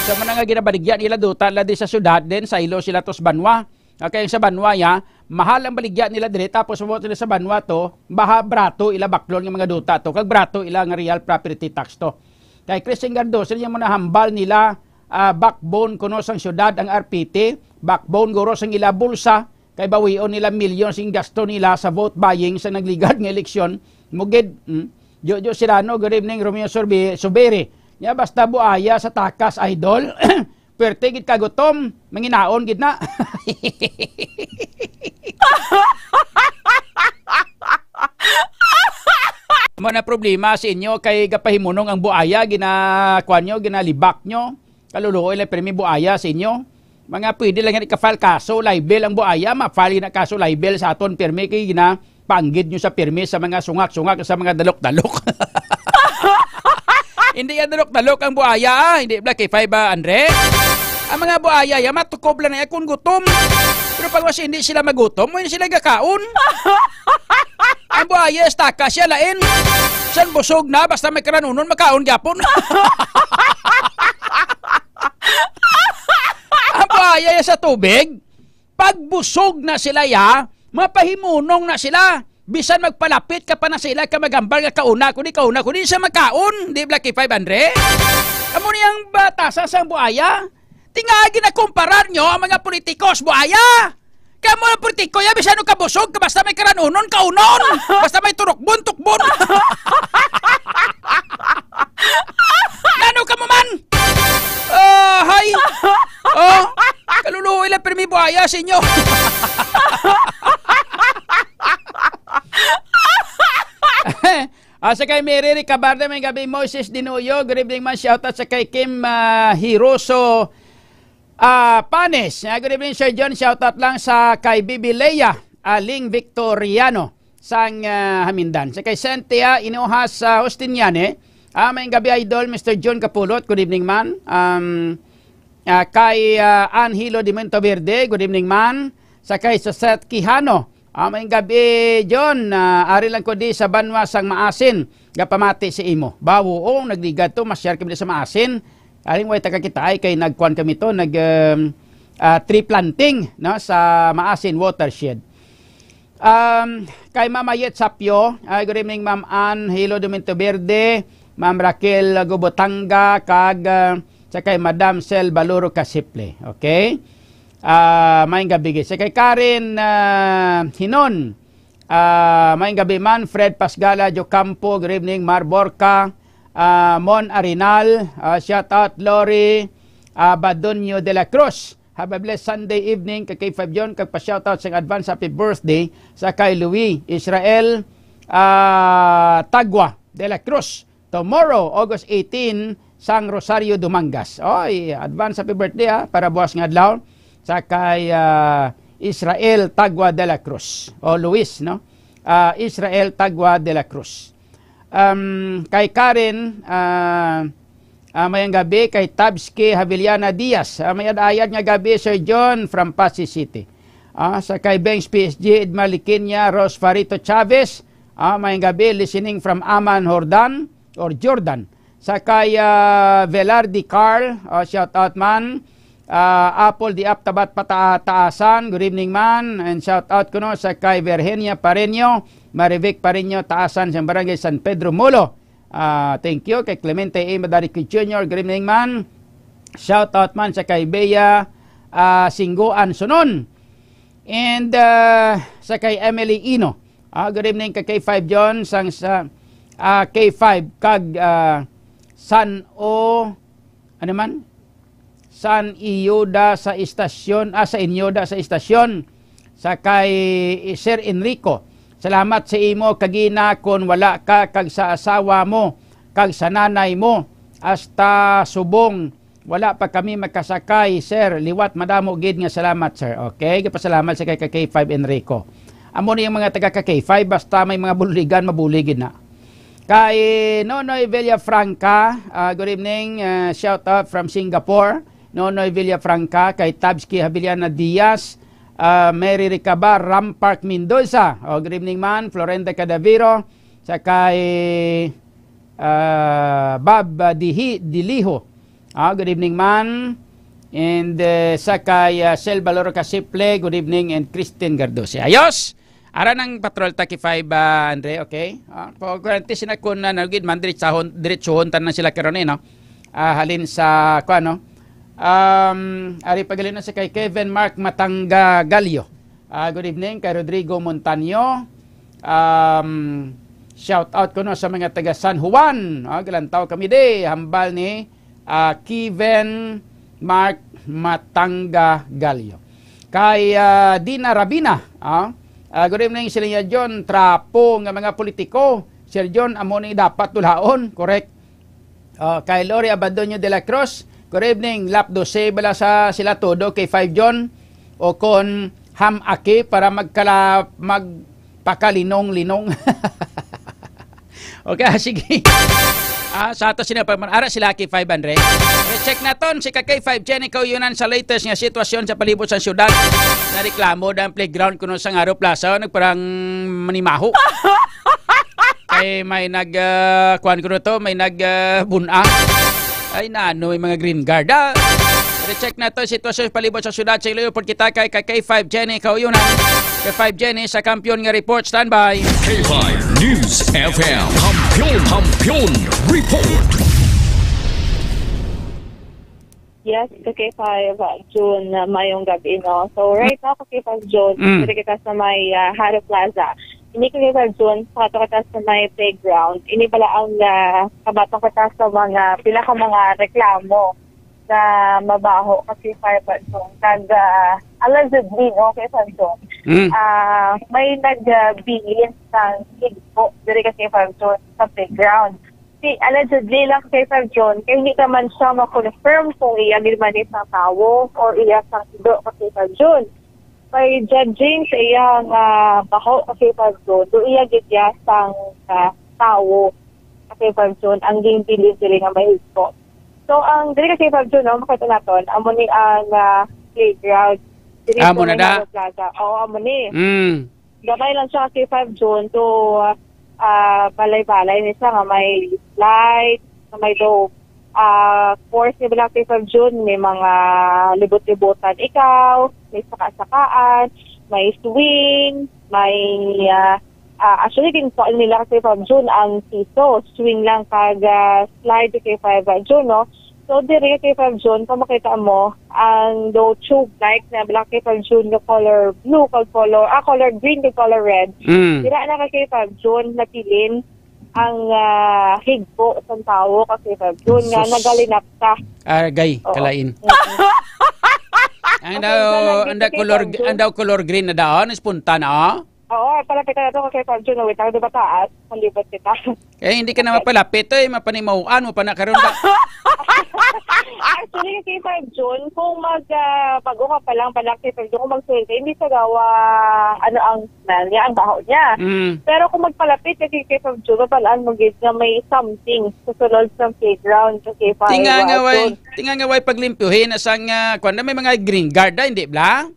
So mo na nga ginabaligya nila duta nila di sa syudad, then saylo sila to sa banwa. Okay, sa banwa ya, mahal ang baligya nila diri, tapos mo sila sa banwa to, baha brato ila baklon nga mga duta to, kag brato ila nga real property tax to. Kay Christine Gardo, sila yung mga hambal nila, ah, backbone kuno sang syudad ang R P T, backbone guro sang ila bulsa, Kay bawion nila milyon sing gasto nila sa vote buying sa nagligad nga eleksyon. Mugid, hmm? Jojo Sirano, good evening, Romeo Sorbe-, Sobere. Nya basta buaya sa takas, idol. Perte gid ka gutom, manginaon gid na. Mo na problema sa inyo kay gapahimunong ang buaya, gina-, kuwan nyo, ginalibak nyo. Kaluluoy lang pirmi buaya sa inyo. Mga pwede lang yan ika-file kaso, libel ang buaya, ma-file na kaso libel sa aton pirmi kay gina-, panggid nyo sa pirmi sa mga sungak-sungak, sa mga dalok-dalok. Hindi yan dalok-dalok ang buaya, ah. Hindi Black K five, ah, Andre. Ang mga buaya, ya, matukob lang na yan kung gutom. Pero pag mas hindi sila magutom, mo sila gakaon. Ang buaya, estaka siya, lain. San busog na, basta may karanunon, makaon gyapon. Ang buaya, ya, sa tubig, pagbusog na sila, ya, mapahimunong na sila. Bisan magpalapit ka pa na sila ka maghambal nga kauna ko ni, kauna ko ni sa makaon, di Black K five, Andre? Amo ni ang batasan sang buaya. Tingali na kumparar nyo ang mga politikos, buaya. Kamo ang politiko ya, bisan og kabusog ka, basta may karanunon, kaunon. Basta may turukbon, tukbon. Nano ka mo man? Ah, hay. Oh, kaluluoy lang pirmi buaya sa inyo. Ah, sa kay Mary Ricabarde, may gabi, Moises Dinuyo, good evening man, shout out sa kay Kim, ah, Hiroso, ah, Panes. Ah, good evening, Sir John, shout out lang sa kay Bibi Lea, Aling Victoriano, sang, ah, Hamindan. Sa kay Cynthia Inohas, ah, Justiniane, ah, may gabi, idol, Mister John Kapulot, good evening man. Um, ah, kay, ah, Angelo de Monteverde, good evening man. Sa kay Sosette Quijano, ah, may gabi, John, ah, ari lang ko di sa banwa sang Maasin, gapamati sa imo. Bawo, oh, nagligad to, masyar kami sa Maasin. Aling way taga kita ay kay nagkuan kami to, nag, um, ah, tree planting, no, sa Maasin watershed. Um, kay Mama Yet Sapyo, ah, good evening, Ma'am Ann Hilo Dumento Verde, Ma'am Raquel Gubotanga, kag, ah, sa kay Madam Sel Baluro Casiple. Okay? Ah, maayong gabi, guys. Sa kay Karen, ah, Hinon, ah, maayong gabi, man. Fred Pasgala Jocampo, good evening, Mar Borca, ah, Mon Arenal, ah, shout out, Lori, ah, Badonio de la Cruz. Have a blessed Sunday evening kay K five John, kag pa-shoutout sang advance happy birthday sa kay Louis Israel, ah, Tagua de la Cruz. Tomorrow, August eighteen, sang Rosario Dumangas. Oy, advance happy birthday, ha, para buwas nga adlaw sa kay, ah, Israel Tagua de la Cruz o Luis, no? Ah, Israel Tagua de la Cruz. Um, kay Karen, ah, ah, mayang gabi. Kay Tabski Haviliana Diaz, ah, may ad-ayad nga gabi, Sir John, from Passi City. Ah, sa kay Bengs P S G, Edmar Liquinia, Rose Farito Chavez, ah, mayang gabi, listening from Amman, Jordan, or Jordan. Sa kay, ah, Velarde Carl, ah, shout out man. Ah, Apple di Aptabat Pata-, Taasan, good evening man. And shout out kuno sa kay Virginia Pareño, Marivic Pareño Taasan sa Barangay San Pedro Molo. Ah, thank you kay Clemente A. Madarico Junior, good evening man. Shout out man sa kay Bea, ah, Singguan Sunon. And, ah, sa kay Emily Ino. Ah, good evening kay K five John sang sa, ah, K five kag, ah, San O, ano man? San Iyoda sa istasyon, ah, sa Inyoda sa istasyon. Sa kay Sir Enrico, salamat sa imo kagina kon wala ka kag sa asawa mo kag sa nanay mo hasta subong wala pa kami makasakay, sir. Liwat madamo gid nga salamat, sir. Okay, gapasalamat sa kay ka K five Enrico. Amo ni ang mga taga ka K five, basta may mga buligan, mabulig gid na. Kay Nonoy Villafranca, ah, good evening, ah, shout out from Singapore. Nonoy Villafranca, kay Tabski Haviliana Diaz, ah, Mary Ricabar, Rampark Mendoza. Oh, good evening man, Florenda Cadaviro, sa kay, ah, Bab, ah, Dihi, Diliho. Ah, good evening man. And, eh, sa kay, ah, Sel Valor Casiple, good evening, and Christine Gardosi. Ayos! Ara ng patrol ta K five, ah, Andre, okay? Ah, pa-, kuwanti sila kun, ah, nagid man, diretsahon, diretsuhon tanan sila karon, eh, no? Ah, halin sa, kuwan, no? Um, ari pagalin na sa kay Kevin Mark Matangga Galio. Ah, good evening kay Rodrigo Montaño. Um, shout out kuno sa mga taga San Juan. Ah, galantaw kami di, hambal ni, ah, Kiven Mark Matanga Gallo. Kay, ah, Dina Rabina, ah, ah, good evening, Sir John. Trapo nga mga politiko. Sir John, amo ni dapat dulaon, correct? Oh, kay Lori Abadoño de la Cruz, good evening. Lap dose bala sa sila todo kay Five John o kon ham aki para magkala, magpakalinong-linong. Okay, ah, sige. Ah, sa ato sila pa man. Ara sila kay five hundred. Check naton si ka K five Jenny Kauyunan sa latest nga sitwasyon sa palibot sa syudad. Nareklamo ang playground kuno sa Ngaro Plaza, nagparang manimaho. Ay, may nag, ah, kuwan ko na to, may nag, ah, buna. Ay, na ano, may mga green guard, ah. Recheck na to, sitwasyon sa palibot sa syudad sa Iloilo. Port kita kay, kay K five Jenny Kauyunan. Kay five Jenny sa Kampiyon nga report. Standby. K five News F M. Kampiyon, Kampiyon Report. Yes, ka K five, uh, June, uh, mayong gabi, no? So, right now, ka K five, June, Mm. diri kita sa may, uh, Jaro Plaza. Ini, ka K five, June, sa ato kita sa may playground. Ini bala ang, uh, kabaton kita sa mga, pila ka mga reklamo na mabaho, ka K five, June. Kag, uh, allegedly, no, ka K five, June, Mm. uh, may nagbilin sang higko diri, ka K five, June, sa playground. Si allegedly lang, ka K five, June, kay hindi naman siya ma-confirm kung iya gid man ni sang tawo o iya sang ido, ka K five, June. Kay judging sa iya nga baho, ka K five, June, do iya gid iya sang, ah, tawo, ka K five, June, ang ginbilin diri nga may higko. So, ang diri, ka K five, June, no, makita naton, amo ni ang, ah, playground. Diri Amo sa na may da? Jaro Plaza. Oo, amo ni. Mm. Gamay lang siya, ka K five, June, to, ah, balay-balay ni siya nga may slide, nga may do, ah, course ni bala, ka K five, June, may mga libot-libutan ikaw, may saka-sakaan, may swing, may, ah, ah, actually, ginkuha nila, ka K five, June, ang piso, swing lang kag, ah, slide, ka K five, June, no? So, diri, ka K five, June, kung makita mo, ang do tube-like na bala, ka K five, June, nga color blue, kag color, ah, color green, kag color red. Mm. Dira na, ka K five, June, napilin ang, ah, higko sang tawo, ka K five, June, nga Sus. nagalinapta. Aragay, Oo. kalain. Mm-mm. Ang Okay, daw, so, ang daw nandito color, kay June. ang daw color green na daw, naspunta na, oh? Oo, palapitan nato, ka K five, June, wait lang, di ba taas? Malibot kita. Eh, hindi ka na Yes. mapalapit, eh, mapanimuan mo pa na karon ba? Actually, ka K five, June, kung mag, ah, bago ka pa lang, balak, ka K five, June, kung magsuwerte, hindi sa gawa, ano ang smell niya, ang baho niya. Mm. Pero kung magpalapit ka, ka K five, June, mabalaan mo gid nga may something sa sulod sa playground, ka K five, Tinga nga ah, way, June. tinga nga way paglimpyuhin, asang, ah, kwan na, may mga green guard na, hindi bala?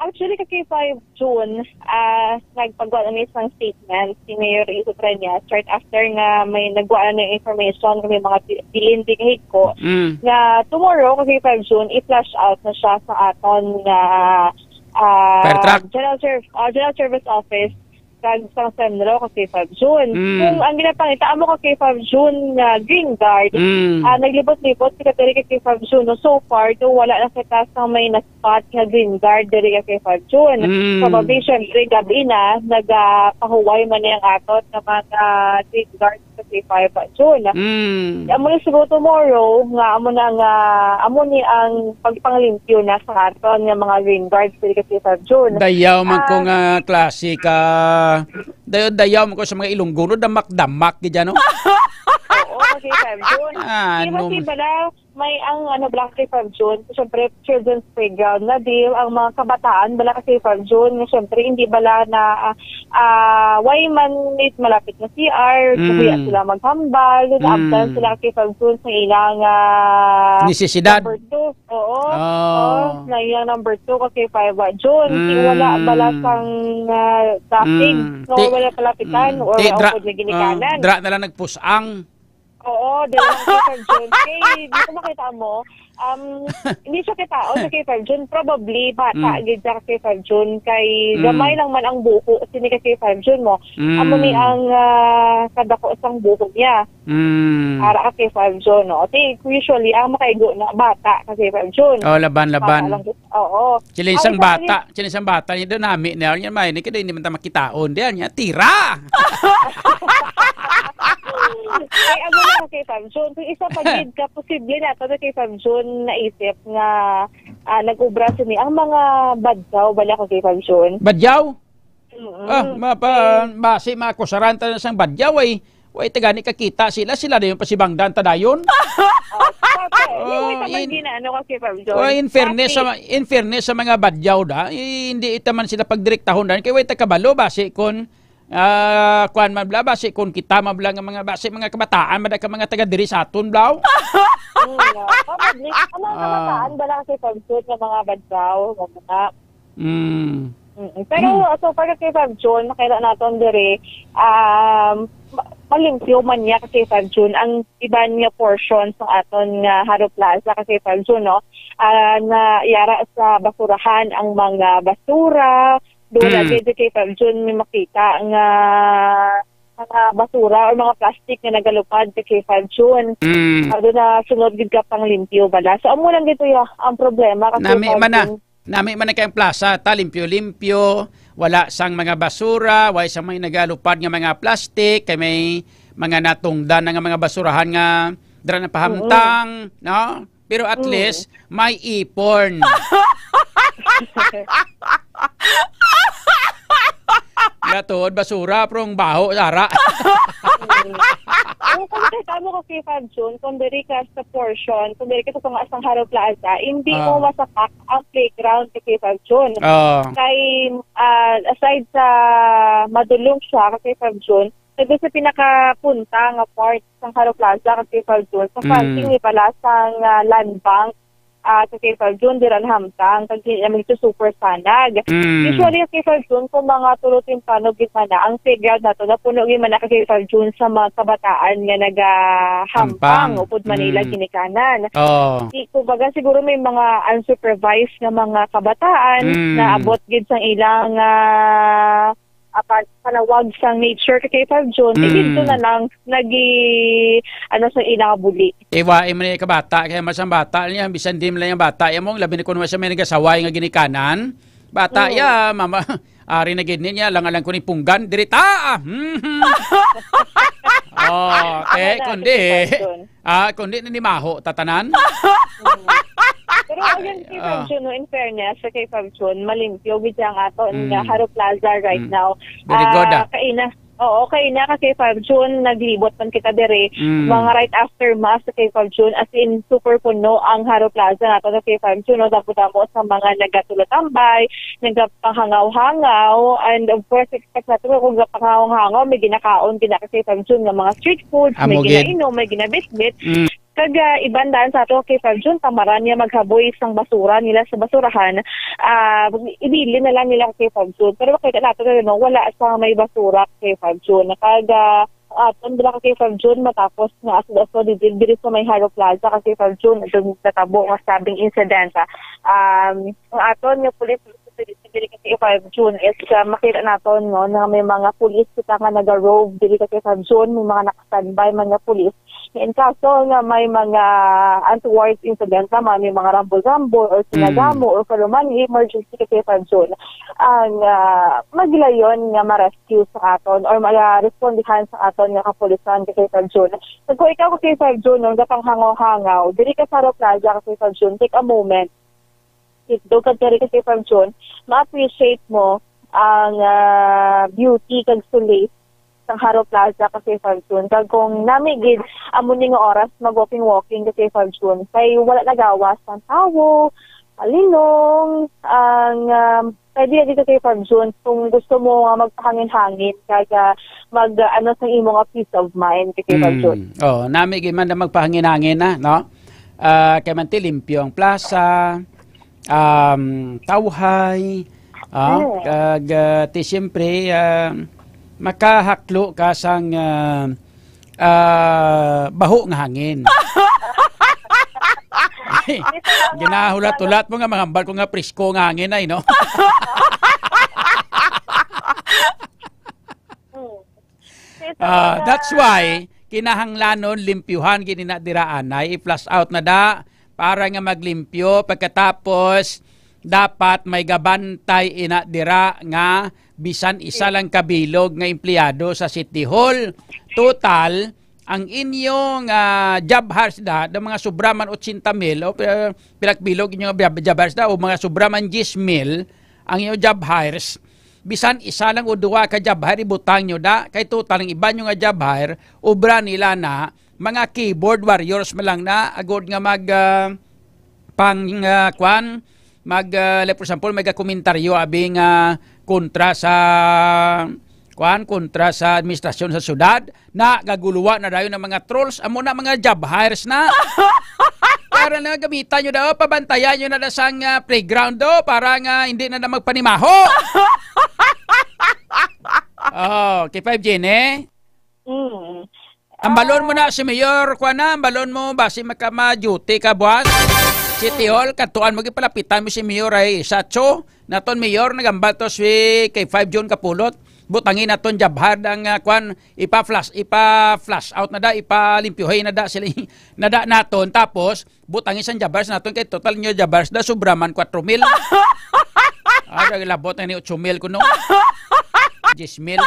Actually, ka K five, June, ah, nagpagawa na ni isang statement si Mayor Iso Treñas right after nga may nagwa na ng information nga may mga bi-, bilin di kahigko Mm. nga tomorrow, ka K five, June, i-flush out na siya sa aton nga, ah, Fire truck? General Serv-, ah, General Service Office kag sang Senro, ka K five, June. Mm. Kung ang ginapangita, amo, ka K five, June, nga Green Guard, Mm. ah, naglibot-libot si Kateri, ka K five, June, no? So far, do wala na kita sa may na-spot nga Green Guard diri, ka K five, June. Mm. Sa gabi, syempre, gabi na, nagapahuway man ni ang aton nga mga Green Guard, ka K five, June. Mm. Amo ni siguro tomorrow, nga amo na nga, amo ni ang pagpanglimpyo na sa aton nga mga Green Guards diri, ka K five, June. Dayaw man ko Ah. nga klase ka, dayaw, dayaw man ko sa mga Ilonggo, no? Damak-damak gid, ano? Oo, ka K five, June. Ah, Di ba ano? si bala, may ang, ano, bala, ka K five, June, siyempre, children's playground na, di, ang mga kabataan, bala, ka K five, June, nga, siyempre, hindi bala na, ah, ah, way man it malapit na C R, Mm. kuya sila maghambal, Mm. absent sila, ka K five, June, sa ilang, ah, Necesidad. number two. Oo. Oh. Oo, na yung number two, ka K five, ah, June. Di Mm. wala bala sang, ah, traffic. Mm. No, Ti-, wala palapitan, mm. or Ti-, wala dra-, upod na ginikanan. ah, dra na lang nagpusang. Oo, diri lang, K five Jun. Kay, di ko makita mo. Um, hindi siya kitaon sa K five Jun. Probably, bata Mm. gid siya, K five Jun. Kay Mm. gamay lang man ang buho sini ka K five Jun mo. Mm. Amo ni ang, ah, kadako sang buho niya. Mm. Ara ka K five Jun, no? Ti, usually, ang makaigo na bata ka K five Jun. Oh, laban, Bata laban. lang gid. Oo. Sila isang Ay, isa pa bata, sila isang bata, ni do nami na, niya may, ni kada hindi man ta makitaon, diyan niya, tira! Ay, amo na ka K five Jun. Kung isa pa gid ka, posible na to ka K five Jun, naisip nga, ah, nag-ubra sini ang mga badyaw, bala ka K five Jun. Badyaw? Mm. Ah, mapa-, Eh. basi makusaran ta na sang badyaw, ay. Way ta gani kakita sila, sila dayon pasibangdan ta dayon. Oh, okay. Oh, Uy, tama in-, gina, ano ka, K five Jun? Oh, in fairness sa Pati ma-, in fairness sa mga badyaw da, eh, hindi ita man sila pagdirektahon dan kay way ta kabalo basi kon, ah, kuan man bala, basi kon kita man bala nga mga, basi mga kabataan man ka mga taga diri sa aton, blaw. Mm, no. Probably. Ang mga Ah. kabataan ba lang, K five Jun, nga mga badyaw, nga mga Mm. Mm-mm. Pero, Mm. so, para kay Fab Jun, makita naton diri, um, ma-, malimpyo man niya kay Fab Jun ang iban nga portion sa aton nga Haro Plaza kay Fab Jun, no? Ah, na yara sa basurahan ang mga basura. Doon Mm. lagi di kay Fab Jun may makita nga mga basura or mga plastic nga nagalupad kay Fab Jun. Mm. Ado na sunod gid ka pang limpyo bala. So, amo lang gid, ya, ang problema kasi Nami Fab man na. Jun, Nami man na kay ang plaza ta, limpyo-limpyo, wala sang mga basura, wala sang may nagalupad nga mga plastic, kay may mga natungdan na nga mga basurahan nga dira na pahamtang, no? Pero at Mm. least, may ipon. Nga tuod, basura, pero ang baho, sara. Mm. Ang pagkakita mo ko, K five Jun, kung diri ka sa portion, kung diri ka sa tunga sang Haro Plaza, hindi Ah. mo masapak ang playground sa K five Jun. Ah. Kay, ah, aside sa madulong siya, ka K five Jun, nagdala sa pinakapunta nga part sang Haro Plaza, ka K five Jun, sa Mm. parking ni pala sang, ah, land bank, ah, ka K five Jun, dira nahamtang, kag di naman ito super sanag. Mm. Usually, ka K five Jun, kung mga tulo temprano gid man na, ang playground nato, napuno gid man na, ka K five Jun, sa mga kabataan nga nagahampang Hampang. upod Manila Mm. ginikanan. Oh. Di, kumbaga, siguro may mga unsupervised nga mga kabataan Mm. na abot gid sang ilang, ah, ah, pa-, panawag sang nature ka K five Jun, eh, Mm. dito na lang nagi, ano, sa ilang buli. Iwa, imo ni kabata, kaya mas ang bata niya, bisan di man lang yung bata, yung mong labi na kuno siya may nagasaway nga ginikanan. Bata, Mm. ya, mama, ari na gid niya, lang alang ko ni punggan, diri ta, ah, mhm. Oh, Ano te, na, kundi, K five Jun? ah, kundi na ni maho, tatanan. Mm. Pero ayun, K five Ah. Jun, no, in fairness sa K five Jun, malimpyo gid siya ang ato Mm. nga Haro Plaza right Mm. now. Very good, Ah, ah. kaina, oo, kaina ka K five Jun, naglibot man kita diri. Mm. Mga right after mass sa K five Jun, as in, super puno ang Haro Plaza nato sa K five Jun, no? Damo-damo sa mga nagatulotambay, nagapahangaw-hangaw, and of course, expect nato kung gapahangaw-hangaw, may ginakaon, gina ka K five Jun nga mga street foods, may Amo gid. ginainom, may ginabitbit. Mm. Kag, ah, iban daan sa ato, K five Jun, tamaran niya maghaboy sang basura nila sa basurahan. Ah, ibilin na lang nila, K five Jun. Pero makita nato na, no, wala sa may basura, K five Jun. Kag, ah, aton dira, K five Jun, matapos nga asod-asod diri, diri sa may Haro Plaza, K five Jun, dun natabo nga stabbing incident. Um, ang aton nga police diri, diri, K five Jun, is, ah, makita naton, no, na may mga pulis kita nga naga-rove diri, K five Jun, may mga naka-standby man nga pulis. In kaso nga may mga untoward incident naman, may mga rumble-rumble or Mm. sinagamo or kaluman, emergency ka K five Jun, ang, ah, magilayon nga ma-rescue sa aton or marespondihan sa aton nga kapulisan ka K five Jun. Kag kung ikaw ka K five Jun, no, gapanghangaw-hangaw, diri ka sa Haro Plaza ka K five Jun, take a moment. Dugad ka rin ka K five Jun, ma-appreciate mo ang, ah, beauty kag sulit sang Haro Plaza ka K five Jun. Kag kung nami gid, amo ni nga oras mag-walking-walking ka K five Jun. Kay wala nagawas ang tawo, malinong, ang, um, pwede na dito K five Jun kung gusto mo nga magpahangin-hangin kag, ah, mag, ah, ano, sa imo nga peace of mind ka K five Jun. Mm. Oh, nami gid man na magpahangin-hangin na, no? Ah, kay man ti limpyo ang plaza, um, tawhay, ah, Mm. kag, ah, ti siyempre, ah, makahaklo ka sang, ah, ah, baho nga hangin. Ginahulat-hulat mo nga, manghambal ko nga presko nga hangin ay, no? Mm. Ah, that's why kinahanglanon limpyuhan gid na dira, anay, i-flush out na da para nga maglimpyo. Pagkatapos, dapat may gabantay ina dira nga bisan isa lang ka bilog nga empleyado sa City Hall. Total, ang inyong, ah, job hires da, da mga sobra man ochenta mil, o pila, pila ka bilog inyong job, job hires da, o mga sobra man diyes mil ang inyong job hires, bisan isa lang o duha ka job hire, ibutang nyo da. Kay total, ang iban nyo nga job hire, obra nila na, mga keyboard warriors man lang na, agod nga mag, ah, pang, ah, kwan, mag, ah, like, for example, may komentaryo abi nga kontra sa, kwan, kontra sa administrasyon sa syudad, na gaguluwa na dayon ang mga trolls, amo na mga job hires na. Para na gamitan nyo daw, pabantayan nyo na na sang, ah, playground do, para nga hindi na na magpanimaho. Oh, K five Jenny. Mm. Ang balon mo na si Mayor, kuha na, ang balon mo, basi maka-, ma-duty ka, buwan. City Hall, katuan mo, gipalapitan mo si Mayor ay Sacho. Naton Mayor, nagambal to si K five Jun Kapulot. Butangi naton job hire ang, ah, kuan, ipa-flush, ipa-flush out na da, ipalimpyuhay na da sila, na da naton. Tapos, butangi sang job hires naton kay total nyo job hires da, sobra man kwatro mil. Ah, labot na ni otso mil kuno. Diyes mil.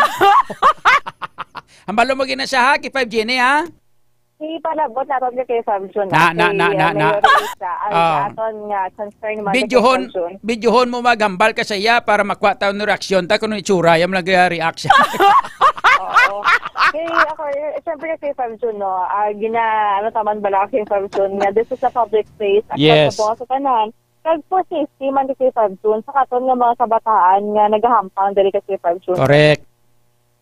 Hambalo mo gina siya, ha, kay five G ni, ha? Ipalabot naton kay Samson, Na, na, na, na, na, na. Mayor Isa, ang Ah. aton nga concern naman kay Videohon, Samson. videohon mo maghambal ka sa iya para makuha tayo ng reaksyon ta kung itsura, yung mga reaction. Oo. Kay ako, eh, siyempre kay Samson, no, ah, gina-, ano taman bala kay Samson, nga this is a public place, Yes. accessible sa tanan. Kag for safety man kay Samson, sa katon nga mga kabataan nga nagahampang diri kay Samson. Correct.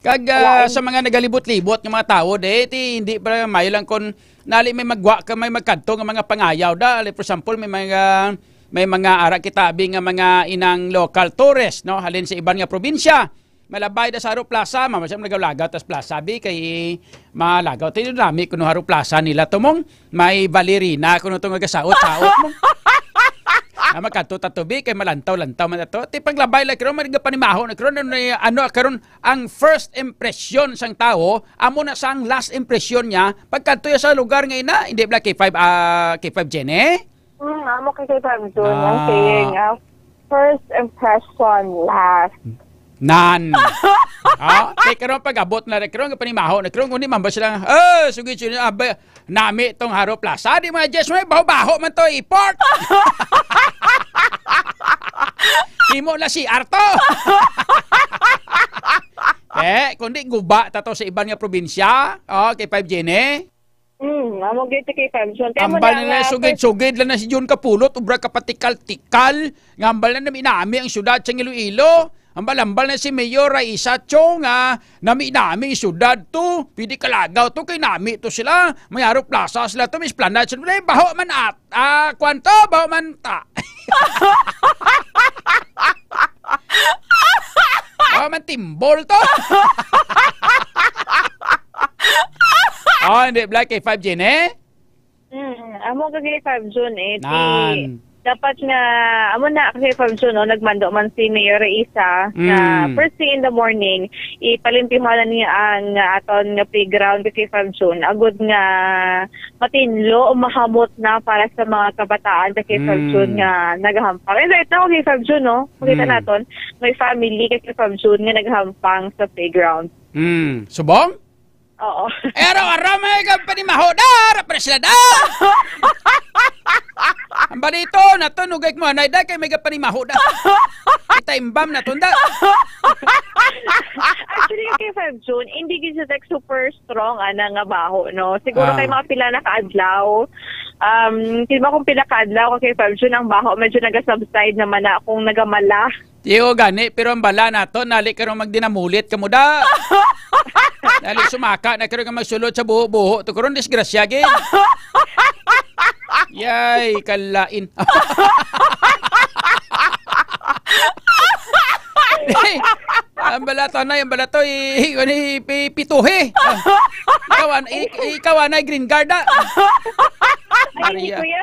Kag, ah, Wala, eh. sa mga nagalibot-libot nga mga tawo, di, ti, hindi pa mayo lang kon nali may magwa ka, may magkadto nga mga pangayaw da. Like, for example, may mga, may mga ara kita abi nga mga inang local tourist, no? Halin sa iban nga probinsya. Malabay da sa Haro Plaza, mama siya nagawlagaw tas plaza, bi, kay malagaw. Ti, nami kuno Haro Plaza nila to, mong may balerina kuno to nga gasaot-saot mo. Ah, magkadto ta to, bi, kay malantaw-lantaw man to. Ti, paglabay lang karon, may panimaho na karon, ano, ano, karon, ang first impression sang tawo, amo na sang last impression niya, pagkadto niya sa lugar nga ina, hindi bala K five, ah, K five Jenny? Mm, amo kay K five Jun, ang Ah. saying, ah, "First impression, last." Nan. Ah, kay karon pag-abot na rin, karon panimaho na, karon kundi man ba sila, "Eh, sugi sila, ah, ba, nami tong Haro Plaza, di mga Jess, may baho-baho man to, iport." Imo na si Arto. Eh, kundi guba ta to sa iban nga probinsya. Oh, kay five Jenny. Mm, amo gid kay Pemson. Kaya mo Ambal na na nga, nga, sugid-sugid lang na si Jun Kapulot, ubra ka patikal-tikal. Nga ambal na nami-nami ang syudad sa Iloilo. Ambal-ambal na si Mayor Raisa Cho nga nami-nami ang syudad to. Pwede kalagaw to, kay nami to sila. May Haro Plaza sila to, may Esplanade sila. May baho man at, ah, kwanto, baho man ta. Baho man timbol to. Oh, hindi, Black K five Jin, eh? Mm, amo ka kay five Jun, eh, ti, Nan. dapat nga, amo na, kay five Jun, no, nagmando man si Mayor Isa na Mm. first thing in the morning, ipalimpyuhan na niya ang, ah, aton nga playground kay five Jun. Agud nga matinlo o mahamot na para sa mga kabataan kay five Mm. Jun nga nagahampang. And right now, kay five Jun, no, makita Mm. naton, may family kay five Jun nga nagahampang sa playground. Mm. Subong? Oo. Eh, araw-araw may ka panimaho da, ara pa sila da. Ang balito, nato, nugay mo, anay da, kay may ka panimaho da. Kita imbam na tunda. Actually, kay five Jun, hindi gid siya, like, super strong, ana, nga baho, no? Siguro Ah. kay mga pila na kaadlaw. Um, di ba kung pila kaadlaw, kay five Jun, ang baho, medyo naga-subside naman na kung nagamala. Tiyo gani, pero ang bala nato, nali karon magdinamulit kamo da. Nali sumaka na karon nga magsulod sa buho-buho. To karon disgrasya gid. Yay, kalain. Hey, Ang balato na, ang balato, i-, i-, i-, pi-, pituhi. Ah. Ikaw, an-, i-, ikaw, anay, green guard, ah. Ay, hindi, Maria. Kuya.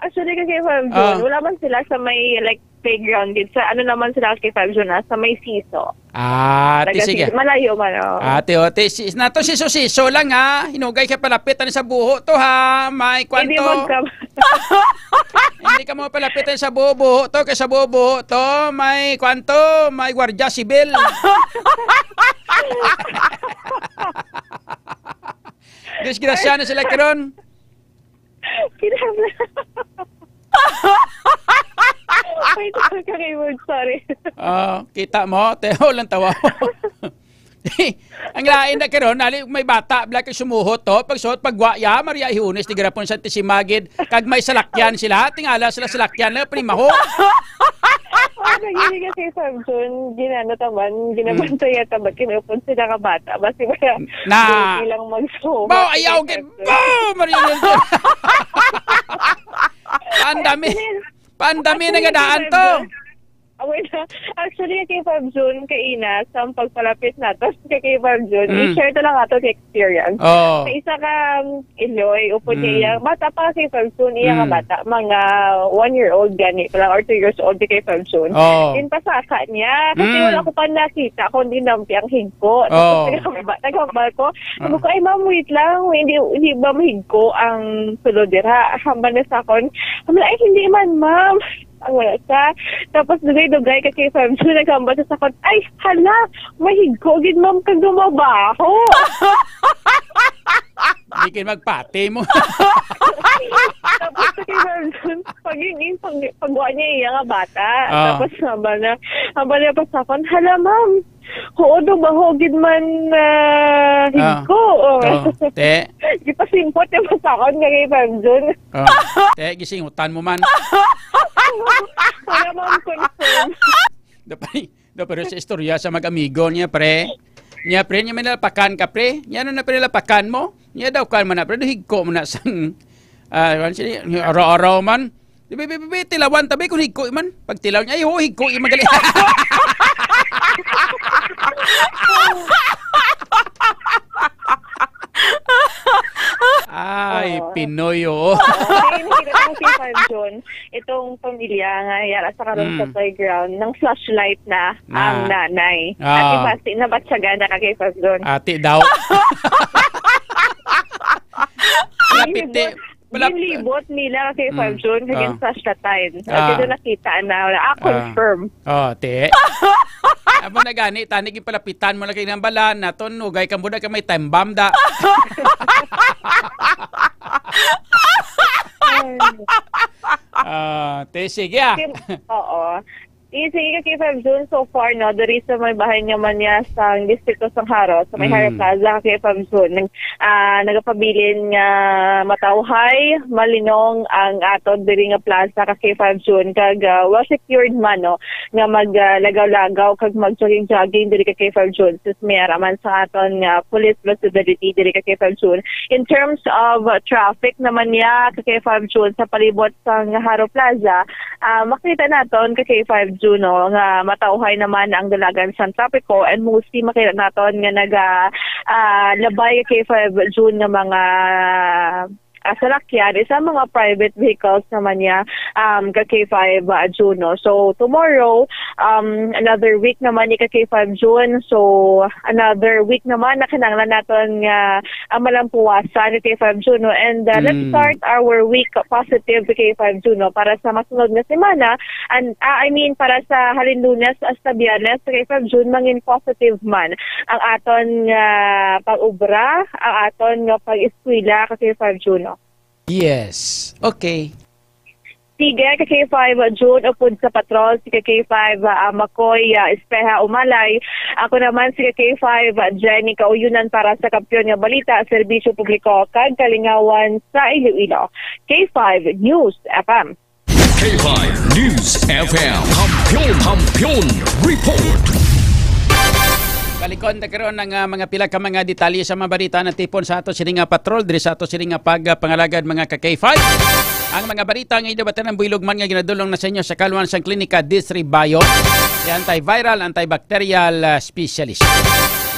Actually, kasi, Fam Jun, Ah. wala man sila sa may, like, playground gid. Sa ano naman sila, kay Fam Jun, ah, sa may siso. Ah, ti Naga-, sige. Malayo man, oh. Ah, ti, oh, ti, si, na to, siso-siso lang, ha. Hinugay ka palapit, ano, sa buho to, ha. May Hindi kwanto. magkam- Hindi ka mo palapit, ano, sa buho-buho to, kay sa buho-buho to, may kwanto, may gwardiya sibil. Disgrasya na sila karon. Kinahanglan. Wait, sorry, word, sorry. Ah, kita mo, Teo lang tawa. Ang lain na karon, nali may bata, bla kay sumuhot to, pagsuot, pagwa, ya, Maria Ihunes, di garapon sa Tisimagid, kag may salakyan sila, tingala sila salakyan na, primaho. Oh, nagili ka kay Fam Jun, ginano taman, ginabantay yata, ba't kinupon sila ka bata? Basi ba Na. Guilty lang magsuhot Bao, ayaw, kay gid, Fam Jun? Bao, Maria Ihunes. Pandami. Pandami Actually, na gadaan kay to. Fam Jun, ah, wait lang. Actually, kay Fam Jun, kaina, sa pagpalapit nato, kay, kay Fam Jun, Mm. i-share to lang ato kay experience. Oh. Sa isa ka, um, iloy, upod niya Mm. iya, bata pa kay Fam Jun, iya nga Mm. bata, mga one year old gani pa lang, or two years old kay Fam Jun. Oh. Then, pasaka niya, kasi Mm. wala ko pa nakita kung dinampi ang higko. Tapos, Oh. nagkakaba-, nagkakabal ko. Sabi Ah. ko, "Ay, ma'am, wait lang. Hindi, hindi ba mahigko ang sulod dira?" Hambal na sa akon, "Ay, hindi man, ma'am." Ang wala siya. Tapos dugay-dugay ka kay Fam Jun, naghambal sa sakot, "Ay, hala, mahigko gid, ma'am, kag dumabaho." Di kayo magpati mo. Tapos sa kay Fam Jun, pag yun, yung pag, pagwa niya iya nga bata. Ah. Tapos hambal na, hambal niya pa sa akon, "Hala, ma'am, oo, dumaho gid man, ah, Ah. higko." Oh. Oh, te. Gipasimpot niya pa sa akon nga kay Fam Jun. Oh. Te, gisingutan mo man. Wala man confirm. Dapat, dapat sa istorya sa mag-amigo niya, pre. Niya, pre, niya may nalapakan ka, pre. Niya, ano na, pre, nalapakan mo? Niya daw, kan man na, pre, higko mo na sang, ah, ano siya, araw-araw man. Di ba, bi, bi, bi, tilawan tabi kung higko man. Pag tilaw niya, ay, ho, higko man gali. Ay, Oo. Pinoy, oh. Oo. Kaya nakita ko si Fam Jun, itong pamilya nga yara sa karon sa Mm. playground, nang flashlight na Na. ang nanay. Ah. Ati basi, nabatyagan na kay Fam Jun. Ati daw. Lapit, eh. Malap- Ginlibot nila kay Mm. Fam Jun, kag Ah. sa Shatan. Ah. Kasi nakita na, ah, Ah. confirm. Oh, te. Amo na gani, tani gipalapitan mo na kay nang balan, naton, ugay ka mo na ka may time bomb da. Ay. Ah, te, sige, ah. Kim-, oo. Sige, sige, ka K five Jun, so far, no, diri sa may bahay niya man niya sa distrito sang Jaro, sa may Mm. Jaro Plaza, ka K five Jun. Nag-, ah, nagapabilin nga matawhay, malinong ang aton diri nga plaza, ka K five Jun, kag, ah, well secured man, no, nga mag, ah, lagaw-lagaw kag mag-jogging-jogging diri, ka K five Jun. Sus, may araman sa aton nga police visibility diri, ka K five Jun. In terms of, uh, traffic naman niya, ka K five Jun, sa palibot sang Jaro Plaza, ah, makita naton, ka K five Jun, no, nga matawhay naman ang dalagan sang trapiko, and mostly makita naton nga naga, ah, labay, ka K five Jun, nga mga, ah, salakyan, isa mga private vehicles naman niya, um, ka K five, ah, Jun, no. So, tomorrow, um, another week naman ni, ka K five Jun. So, another week naman na kinahanglan naton nga, ah, malampuwasan, ka K five Jun, no? And, uh, let's Mm. start our week positive, ka K five Jun, no? Para sa masunod nga semana, and, ah, I mean, para sa halin Lunes hasta Biyernes, ka K five Jun, mangin positive man ang aton nga pag-obra, ang aton nga pag-eskwela, ka K five Jun, no? Yes. Okay. Sige, ka K five Jun, upod sa patrol, si ka K five, ah, Makoy, ah, Espeha Umalay. Ako naman si ka K five, ah, Jenny Kauyunan para sa Kampiyon nga Balita, Serbisyo Publiko, kag Kalingawan sa Iloilo. K five News F M. K five News F M. Kampiyon, Kampiyon Report. Balikon ta karon ang, ah, mga pila ka mga detalye sa mga balita na tipon sa ato sini nga patrol, diri sa ato sini nga pag, ah, pangalagad, mga ka K five. Ang mga balita nga inabatan ng buylog man nga ginadulong na sa inyo sa kalwan sang Klinika D three Bio, the antiviral, antibacterial, ah, specialist.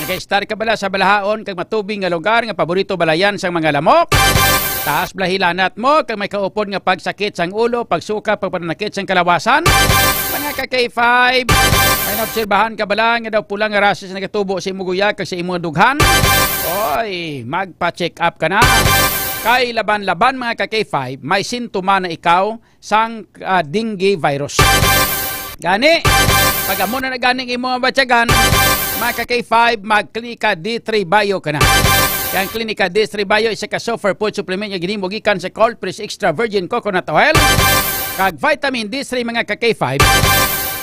Nag-start ka bala sa balahaon kag matubig nga lugar nga paborito balayan sang mga lamok? Taas bala hilanat mo kag may kaupod nga pagsakit sang ulo, pagsuka, pagpananakit sang kalawasan? Mga ka K five, may naobserbahan ka bala nga daw pula nga rashes nagatubo sa imo guya kag sa imo dughan? Oy, magpa-check up ka na. Kay laban-laban, mga ka K five, may sintoma na ikaw sang, ah, dengue virus. Gani, pag amo na na ganing imo mabatyagan, mga ka K five, mag-Klinika D three Bio ka na. Kay ang Klinika D three Bio isa ka superfood supplement nga ginhimo gikan sa cold press extra virgin coconut oil kag vitamin D three, mga ka K five,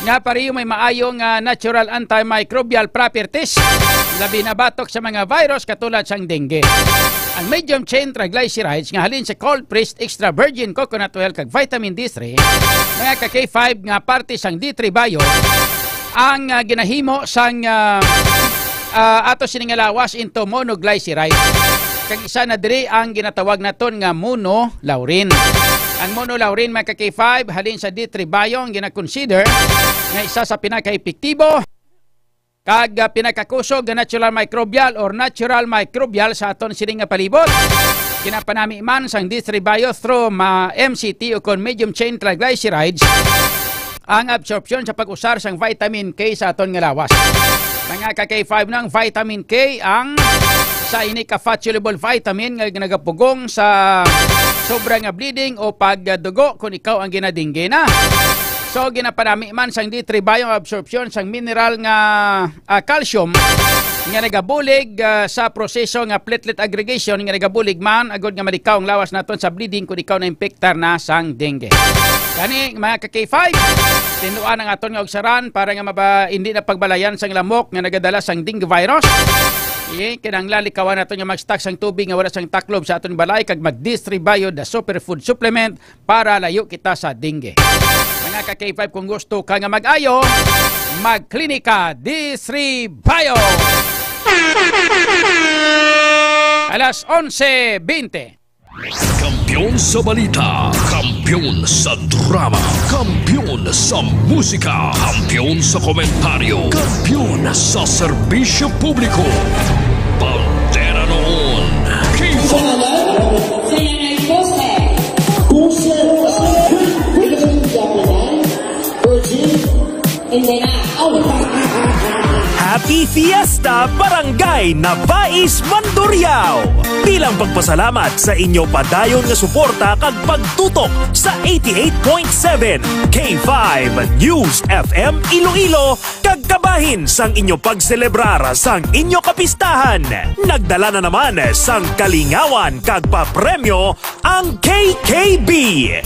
nga pareho may maayo nga natural antimicrobial properties, labi na batok sa mga virus katulad sang dengue. Ang medium chain triglycerides nga halin sa cold pressed extra virgin coconut oil kag vitamin D three, mga ka K five, nga parte sang D three Bio, ang, ah, ginahimo sang, ah, ah, ato sini nga lawas into monoglyceride. Kag isa na diri ang ginatawag naton nga monolaurin. Ang monolaurin, mga ka K five, halin sa D three Bio, ang ginakonsider nga isa sa pinakaepektibo kag, ah, pinakakusog nga natural microbial or natural microbial sa aton sini nga palibot. Ginapanami man sang D three Bio through ma M C T o kon medium chain triglycerides ang absorpsyon sa pag-usar sang vitamin K sa aton nga lawas. Mga ka K five, ang vitamin K ang sa ini ka fat soluble vitamin nga nagapugong sa sobra nga bleeding o pagdugo kung ikaw ang ginadingge na. So, ginapanami man sang D three Bio ang absorpsyon sang mineral nga, ah, calcium nga nagabulig, ah, sa proseso nga platelet aggregation nga nagabulig man agud nga malikaw ang lawas naton sa bleeding kung ikaw na-impektar na sang dengue. Gani, mga ka K five, tinduan ang aton nga ugsaran para nga maba-, hindi na pagbalayan sang lamok nga nagadala sang dengue virus. Eh, kinahanglan likawan naton nga mag-stock sang tubig nga wala sang taklob sa aton balay kag mag-D three Bio, the superfood supplement para layo kita sa dengue. Mga ka K five, kung gusto ka nga mag-ayo, magklinika D three Bio. Alas onse bente. Kampiyon sa balita, kampiyon sa drama, kampiyon sa musika, kampiyon sa komentaryo, kampiyon sa serbisyo publiko. Bandera noon, K five. Sa ngalan, sa nanay ko, sir. Kung sir, sir, sir, sir, sir, sir, Virgin, hindi na. Oh. Happy Fiesta, Barangay Nabais, Mandurriao! Bilang pagpasalamat sa inyo padayon nga suporta kag pagtutok sa eighty-eight point seven K five News F M Iloilo, kag kabahin sang inyo pagselebrar sang inyo kapistahan, nagdala na naman sang kalingawan kag papremyo ang K K B,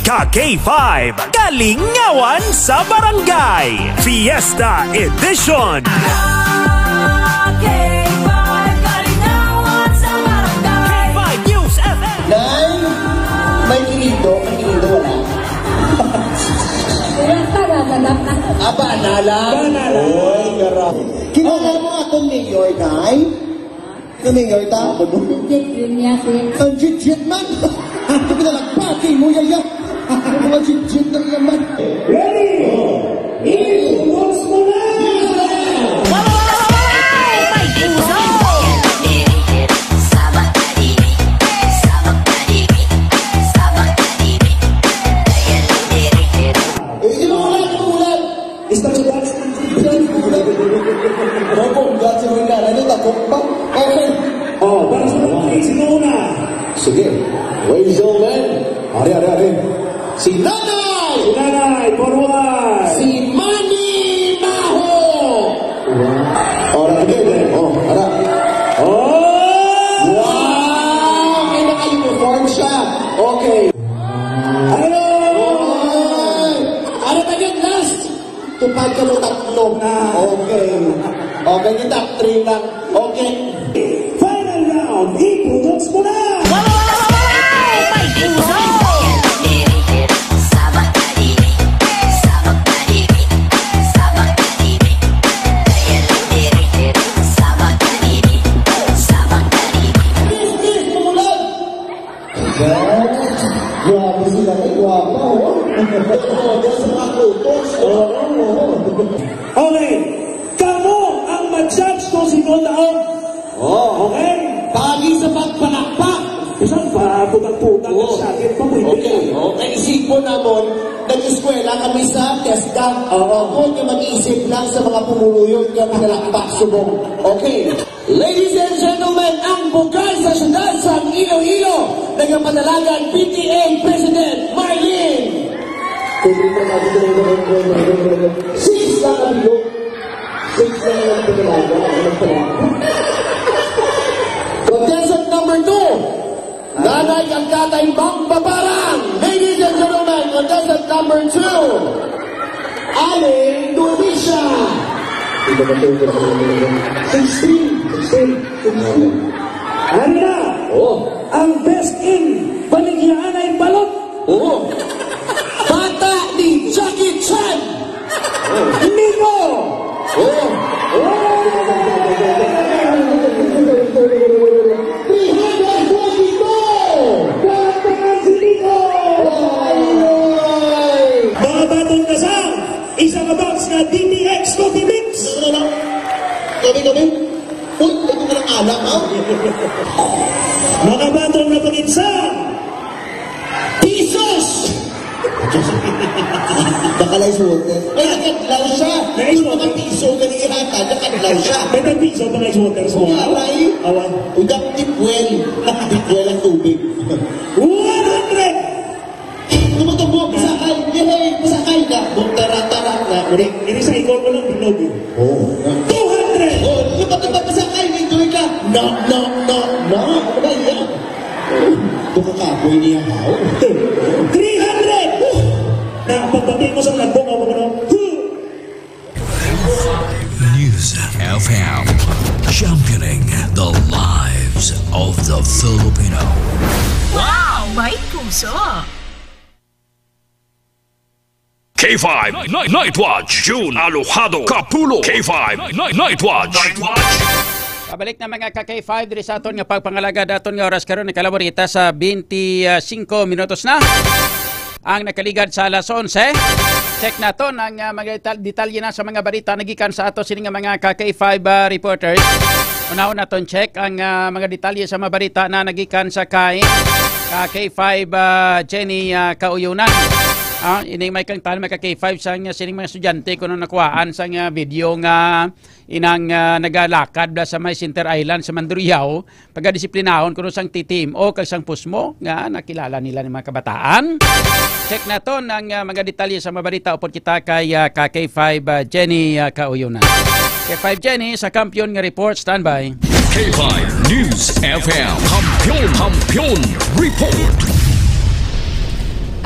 ka K five, Kalingawan sa Barangay Fiesta Edition. K five News F M. Nay, may kinindo, may kinindo, wala? Wala pa, wala pa. Aba, nala. Wala, nala. Oy, garap. Kinala mo akong mayor, Nay? Ano yung yorta? Legit yun niya, sir. Ang legit man! Ito na lang, pati mo, yaya! Ang legit na naman! Ready? Introduce mo na! May puso! Eh, inuulan, inuulan! Isang dance ng champion. Mabongga si Regan. Ano, takot pa? Okay. Oh, para sa mga sino una? Sige. Ladies and gentlemen. Ari, ari, ari. Si Nanay! Si Nanay, forward! Si Manny Maho! Wow. Oh, nag-, oh, ara. Oh! Wow! Kaya naka-uniform siya. Okay. Hello! Ay! Ano ba yun? Last! Tupad ka mo tatlo. Ah. Okay. Okay, kita, three lang. Okay. Final round, introduce mo na! May puso! Grabe sila. Ano, ano sa mga kutos? Oo, oo. Okay. Kamo ang mag-judge kung sino ang daog. Oh. Okay? Pagi sa pagpalakpak. Bisan pa, putang-putang Oo. Sa akin, pa pwede. Okay. Oh, kay isipon namon, nag-eskwela kami sa TESDA. Oo. Ako nga mag-iisip lang sa mga pumuluyo nga pinalakpak subong. Okay. Ladies and gentlemen, ang bukal sa siyudad sang Iloilo, nagapadalagan P T A President Marlene. Six lang ang bilog. Six lang ang pinalaga. Ang pinalaga. Contestant number two, Nanay kag Tatay Mangbabarang. Ladies and gentlemen, contestant number two, Aling Donisha. Sixteen. Sixteen. Sixteen. Ano na? Oh. Ang best in Baligyaanay Balot. Oo. Bata ni Jackie Chan. Oh. Nico. Oh. Oh. Three hundred twenty-two. Palakpakan si Nico. Ay, ay. Mga baton na sa isa ka box nga D T X Coffee Mix. Ano, ano? Kami, kami. Uy, ito na lang alak, ha? Mga baton na pangit sa Pisos! Baka lang sa water. Ay, nakadlaw siya. Nice Yung mga water. Piso, ganyan yata, nakadlaw siya. May tag-piso pa nga sa water sa Kung mga. Aray, Awan. Ugap tipwel. Tipwel ang tubig. One hundred! Tumutubo, pasakay. Yay, pasakay ka. Butara-tara na. Uri, i-recycle mo lang, bilog eh. Oh. Two hundred! Oh, yung patutubo, pasakay, enjoy ka. No, no, no, no. Ano ba yan? Bukakapoy niya, haw. Three hundred! Na, pagbati mo sa nagbo, ako, ano? News F M, championing the lives of the Filipino. Wow! May puso! K five Night, Night Watch, June Alojado, Kapulo. K five Night, Night Watch. Night Watch. Pabalik na, mga ka K five, diri sa aton nga pagpangalagad, aton nga oras karon, nakalaborita sa twenty-five minutos na ang nakaligad sa alas onse. Check naton ang, ah, mga detal-, detalye na sa mga balita nagikan sa ato sini nga mga ka K five, ah, reporters. Unahon naton check ang, ah, mga detalye sa mga balita na nagikan sa kay ka K five, ah, Jenny, ah, Kauyonan. Ah, ini may kang tan, mga ka K five, sang, ah, sining mga estudyante kuno nakuhaan sang, ah, video nga inang, ah, nagalakad bala sa may Center Island sa Mandurriao, pagadisiplinahon kuno sang T T M O kag sang pusmo nga nakilala nila ni mga kabataan. Check naton ang, ah, mga detalye sa mga balita upod kita kay, ah, ka K five, ah, Jenny, ah, Kauyonan. K five Jenny sa Kampiyon nga report, standby. K five News F M, Kampiyon, Kampiyon Report.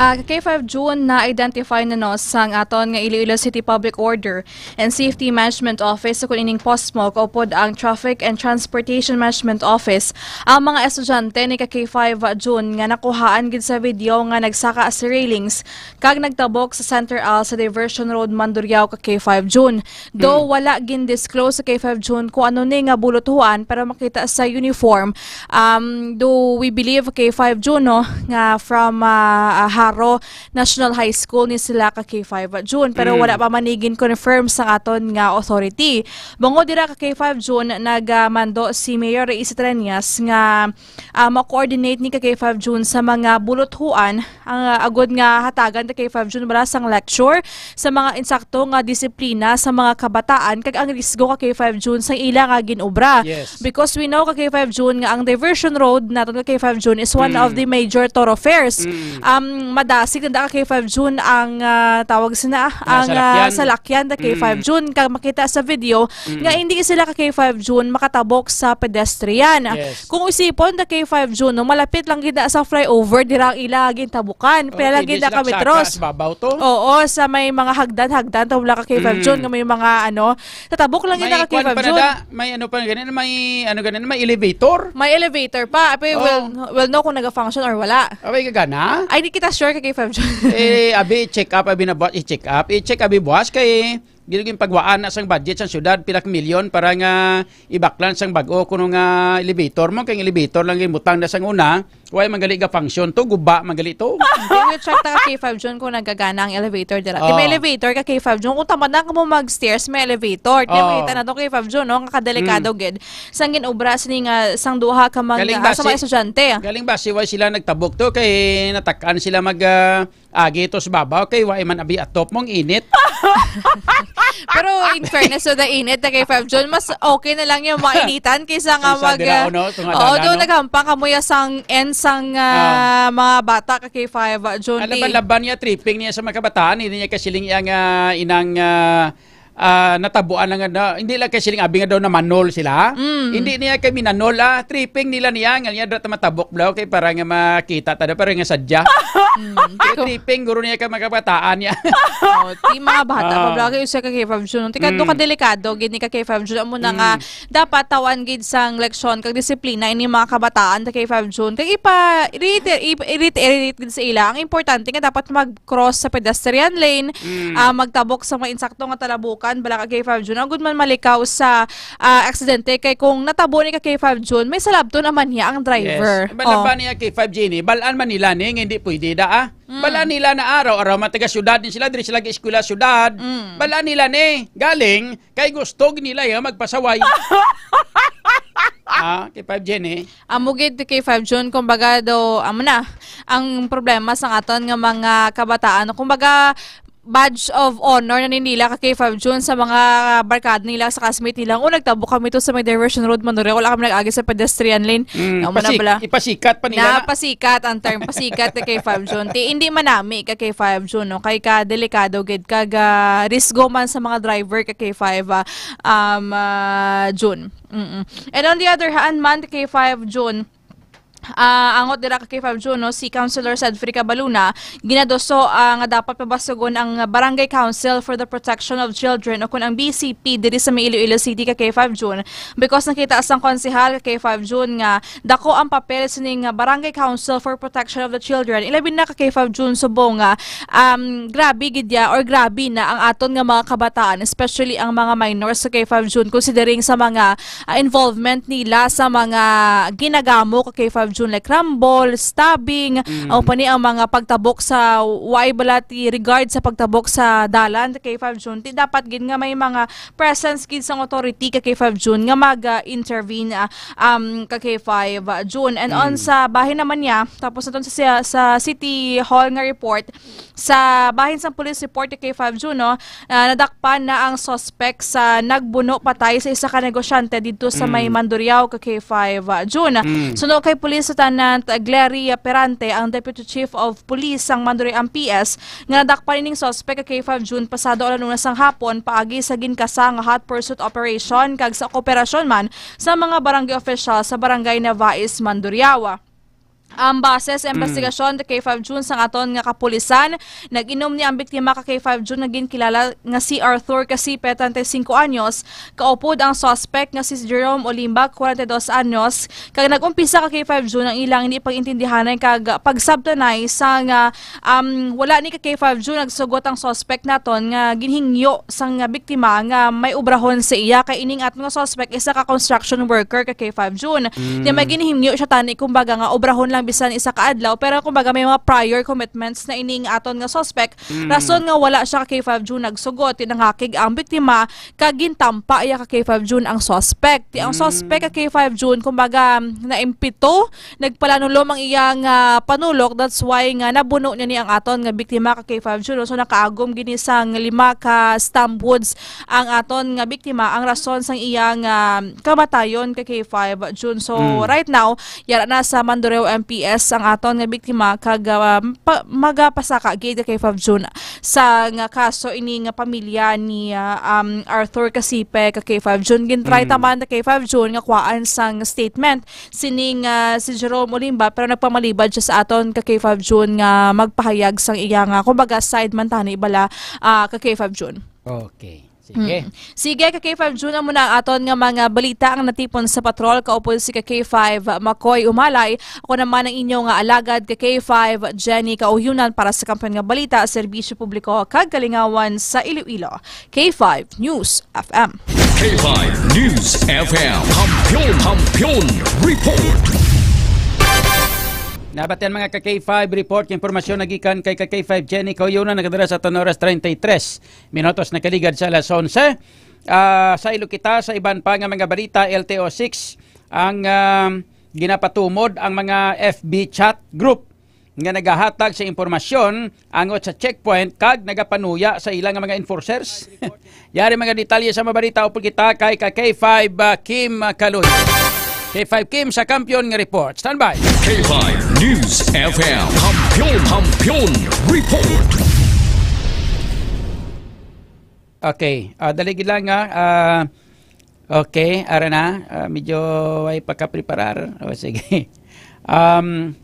Ah, K five June, na-identify na no sang aton nga Iloilo City Public Order and Safety Management Office, ukon ining POSMO, kaupod ang Traffic and Transportation Management Office, ang mga estudyante ni ka K five June nga nakuhaan gid sa video nga nagsaka sa railings kag nagtabok sa Center Aisle sa Diversion Road, Mandurriao, ka K five June. Though Mm. wala gin-disclose sa K five June kung ano ni nga buluthuan, pero makita sa uniform, um, do we believe K five June, no, nga from, ah, ah, Jaro National High School ni sila ka K five June, pero Mm. wala pa man ni gin-confirm sa aton nga authority. Bangod dira ka K five June, nagmando si Mayor Rey Isitreñas nga, ah, ma-coordinate ni ka K five June sa mga buluthuan ang, ah, agud nga hatagan ta K five June bala sang lecture sa mga insakto nga disiplina sa mga kabataan kag ang risgo ka K five June sa ila nga gin-obra. Yes. Because we know ka K five June nga ang diversion road naton ka K five June is one of Mm. the major thoroughfares. Mm. Um, madasig na ka K five June ang, ah, tawag sina, Mga ang, ah, salakyan. Salakyan ta K five Mm. June. Kag makita sa video Mm. nga hindi sila ka K five June makatabok sa pedestrian. Yes. Kung isipon ta K five June, no, malapit lang gid na sa flyover, dira ang ila gintabukan. Pila Okay, lang gid di na sila ka metros. Saka sa babaw to? Oo, sa may mga hagdan-hagdan, ta wala ka K five Mm. June, nga may mga, ano, tatabok lang gid May na ka kwan K five pa na June. Da, may ano pa ganun, may ano ganun, may elevator? May elevator pa. Apay, Oo. well, well, no kung naga-function or wala. Abay, gagana? Ay, di kita sure ka K five June. Eh, abi, check up, abi na buwas, i-check up. I-check, abi, buwas kay Gid yung pagwaan na sang budget sang syudad, pila ka milyon para nga ibaklan sang bag-o kuno nga elevator mo, kay ang elevator lang gimutang na sang una, way man gali ga function to, guba man gali to. Hindi, we check ta ka K five Jun kung nagagana ang elevator dira. Di may Oh. elevator ka K five Jun. Kung tamad na ka mo mag-stairs, may elevator. Di Oh. makita na to K five Jun, no? Nga kadelikado gid. Sang ginobra sini nga sang duha ka mag Galing ah, sa basi- mga estudyante. Galing ba si way sila nagtabok to kay natakan sila mag ah, agi to sa babaw kay way man abi atop mong init. Pero in fairness to the init na K five Jun, mas okay na lang yung mainitan kaysa nga Kaysa mag dira, ah, ano, tunga Oo, dalan, doon no? Naghampang ka mo ya sang end sang ah, mga bata ka K five ah, Jun. Di- Laban-laban niya, tripping niya sa mga kabataan, hindi niya kasiling yang ah, inang ah, ah, natabuan na nga, na, hindi lang kasiling abi nga daw namanol sila. Mm. Hindi niya kay minanol, ah, tripping nila niya, nga niya drat matabok bla, kay para nga makita ta daw, para nga sadya. Kay tripping, guro niya kay mga kabataan niya. Oh, di mga bata pa Ah. bla kay usa ka K five Jun. Tika do Mm. ka delikado gid ni ka K five Jun, amo na nga Mm. dapat tawan gid sang leksyon kag disiplina ini mga kabataan ta K five Jun. Kag ipa reiter- ipa- reiterate gid sa ila. Ang importante nga dapat mag-cross sa pedestrian lane, Mm. ah, magtabok sa mga insakto nga talabukan bala ka K five Jun. Ang gud man malikaw sa ah, aksidente kay kung natabo ni ka K five Jun, may salabto naman niya ang driver. Yes. Bala ba niya K five Jun, balaan man nila ni nga hindi pwede da ah. Balaan nila na araw-araw man taga syudad ni sila, diri sila eskwela syudad. Mm. Balaan nila ni galing kay gusto nila ya magpasaway. Ah, K five Jun. Amo gid K five Jun, kumbaga do, amo na, ang problema sa aton nga mga kabataan, kumbaga, badge of honor na ni nila ka K five Jun sa mga barkada nila, sa classmate nila. O, nagtabo kami to sa may diversion road, Mandurriao, wala kami nag-agi sa pedestrian lane. Mm, Amo na pasik- bala. Ipasikat pa nila na. Napasikat ang term, pasikat ka K five Jun. Ti, hindi manami ka K five Jun, no? Kay ka delikado gid, kag ah, risgo man sa mga driver ka K five ah, um, ah, Jun. Mm-mm. And on the other hand man, K five Jun, ah, angot dira ka K five Jun, no, si Councilor Cedfrey Cabaluna ginaduso ah, nga dapat pabasugon ang Barangay Council for the Protection of Children o kun ang B C P diri sa may Iloilo City ka K five Jun, because nakita sang konsehal ka K five Jun nga dako ang papel sining Barangay Council for Protection of the Children, ilabi na ka K five Jun, subong nga um, grabe gid ya or grabe na ang aton nga mga kabataan, especially ang mga minors sa K five Jun, considering sa mga ah, involvement nila sa mga ginagamo ka K five Jun, like rumble, stabbing, o pa ni ang mga pagtabok sa way bala ti regard sa pagtabok sa dalan ka K five Jun. Ti dapat gid nga may mga presence gid sang authority ka K five Jun nga mag-intervene ah, um, ka K five Jun. And on sa bahin naman niya, tapos naton sa, sa City Hall nga report, sa bahin sang police report ka K five Jun, no, ah, nadakpan na ang suspect sa nagbuno patay sa isa ka negosyante didto sa may Mandurriao ka K five Jun. Suno kay Police Lieutenant Glery Perante, ang Deputy Chief of Police sang Mandurriao M P S, nga nadakpan ining suspect ka K five Jun pasado alas una sang hapon paagi sa ginkasa nga hot pursuit operation kag sa kooperasyon man sa mga barangay official sa Barangay Navais, Mandurriao. Ang base sa investigasyon ka K five Jun sang aton nga kapulisan, nag-inom ni ang biktima ka K five Jun nga ginkilala nga si Arthur Kasipe, treinta y cinco anyos, kaupod ang suspect nga si Jerome Olimbak, kwarenta y dos anyos, kag nag-umpisa ka K five Jun ang ilang hindi pag-intindihanay kag pagsabtanay sa nga, um, wala ni ka K five Jun nagsugot ang suspect naton nga ginhingyo sang biktima nga may obrahon sa iya, kay ining aton nga suspect isa ka construction worker ka K five Jun. Di may ginhingyo siya tani, kumbaga, nga obrahon lang bisan isa ka adlaw, pero kumbaga may mga prior commitments na ining aton nga suspect. Rason nga wala siya ka K five Jun nagsugot, ti nangakig ang biktima kag gintampa iya ka K five Jun ang suspect. Ti ang suspect ka K five Jun, kumbaga, naimpito, nagpalanulom ang iyang ah, panulok, that's why nga nabuno niya ni ang aton nga biktima ka K five Jun. So nakaagom gini sang lima ka stump wounds ang aton nga biktima, ang rason sang iyang ah, kamatayon ka K five Jun. So right now, yara na sa Mandurriao M P S ang aton nga biktima kag ah, pa, magapasaka gid ka K five Jun sa nga kaso ini nga pamilya ni ah, um, Arthur Kasipe ka K five Jun. Gintry ta man ka K five Jun nga kuhaan sang statement sining ah, si Jerome Olimba, pero nagpamalibad siya sa aton ka K five Jun nga magpahayag sang iya nga, kumbaga, side man tani bala ah, ka K five Jun. Okay. Sige. Mm. Sige, ka K five June, amo na ang aton nga mga balita ang natipon sa patrol. Kaupod si ka K five Makoy Umalay. Ako naman ang inyo nga alagad, ka K five Jenny Kauyunan, para sa Kampiyon nga Balita, Serbisyo Publiko kag Kalingawan sa Iloilo, K five News F M. K five News F M. Kampiyon, Kampiyon Report. Nabatian, mga ka K five, report kay impormasyon nagikan kay ka K five Jenny Kauyunan, nagadala sa aton oras treinta y tres minutos nakaligad sa alas onse. Ah, sa ilo kita sa iban pa nga mga balita, L T O six ang, ah, ginapatumod ang mga F B chat group nga nagahatag sa impormasyon angot sa checkpoint kag nagapanuya sa ila nga mga enforcers. Yari mga detalye sa mga balita, upod kita kay ka K five, ah, Kim Kaloy. K five Kim sa Kampiyon nga Report. Standby. K five News F M. Kampiyon, Kampiyon Report. Okay. Ah, dali gid lang, ah. Ah, okay, ara na. Ah, medyo ay pagkapreparar. O, sige. Um,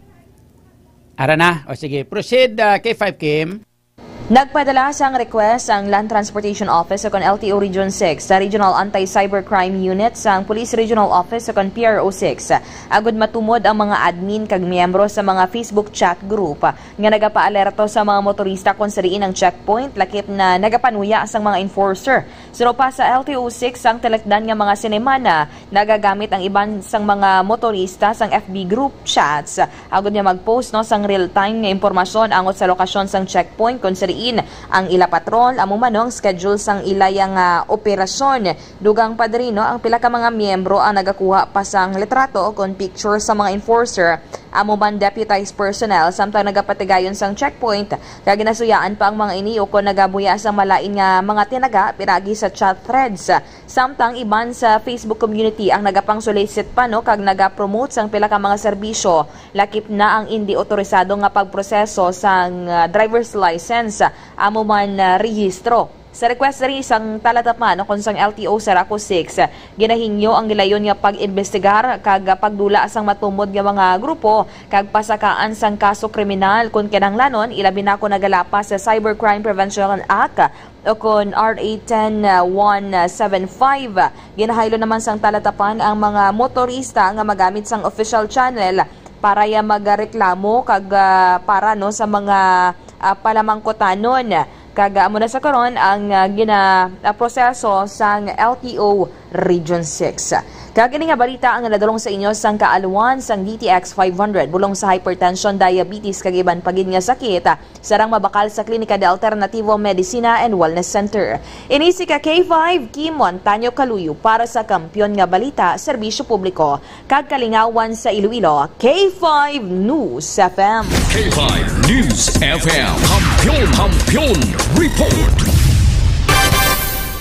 ara na. O, sige. Proceed, ah, K five Kim. Nagpadala sang request ang Land Transportation Office o kon L T O Region six sa Regional Anti-Cybercrime Unit sang Police Regional Office o kon P R O six, agud matumod ang mga admin kag miyembro sa mga Facebook chat group nga nagapaalerto sa mga motorista kon sa diin ang checkpoint, lakip na nagapanuya sang mga enforcer. Suno pa sa L T O six, sang tilekdan nga mga sinemana, nagagamit ang iban sang mga motorista sang F B group chats agud nga mag-post, no, sang real-time nga impormasyon angot sa lokasyon sang checkpoint kon sa diin ang ila patrol, amo man ang schedule sang ila nga operasyon. Dugang pa diri, no, ang pila ka mga miyembro ang nagakuha pa sang litrato kon picture sa mga enforcer, amo man deputized personnel, samtang nagapatigayon sang checkpoint, kag ginasuyaan pa ang mga ini ukon nagabuya sang malain nga mga tinaga pinaagi sa chat threads. Samtang iban sa Facebook community ang nagapang-solicit pa, no, kag nagapromote sang pila ka mga serbisyo, lakip na ang indi otorisado nga pagproseso sang, ah, driver's license, amo man, ah, rehistro. Sa request diri sang talatapan ukon sang L T O Saraco six, ginahingyo ang gilayon nga pag-imbestigar kag pagdula sang matumod nga mga grupo kag pasakaan sang kaso kriminal kon kinahanglanon, ilabi na kon nagalapas sa Cybercrime Prevention Act ukon R A ten one seven five. Ginahaylo naman sang talatapan ang mga motorista nga magamit sang official channel para ya magreklamo kag, ah, para, no, sa mga, ah, palamangkutanon. Kag, ah, amo na sa karon ang, ah, gina, ah, proseso sang L T O Region six. Kag ini nga balita ang nadulong sa inyo sang kaalwan sang D T X five hundred, bulong sa hypertension, diabetes, kag iban pa gid nga sakit, sarang mabakal sa Klinika de Alternativo Medicina and Wellness Center. Ini si ka K five, Kim Montaño Kaluyo, para sa Kampiyon nga Balita, Serbisyo Publiko kag Kalingawan sa Iloilo, K five News F M. K five News F M. Kampiyon, Kampiyon Report.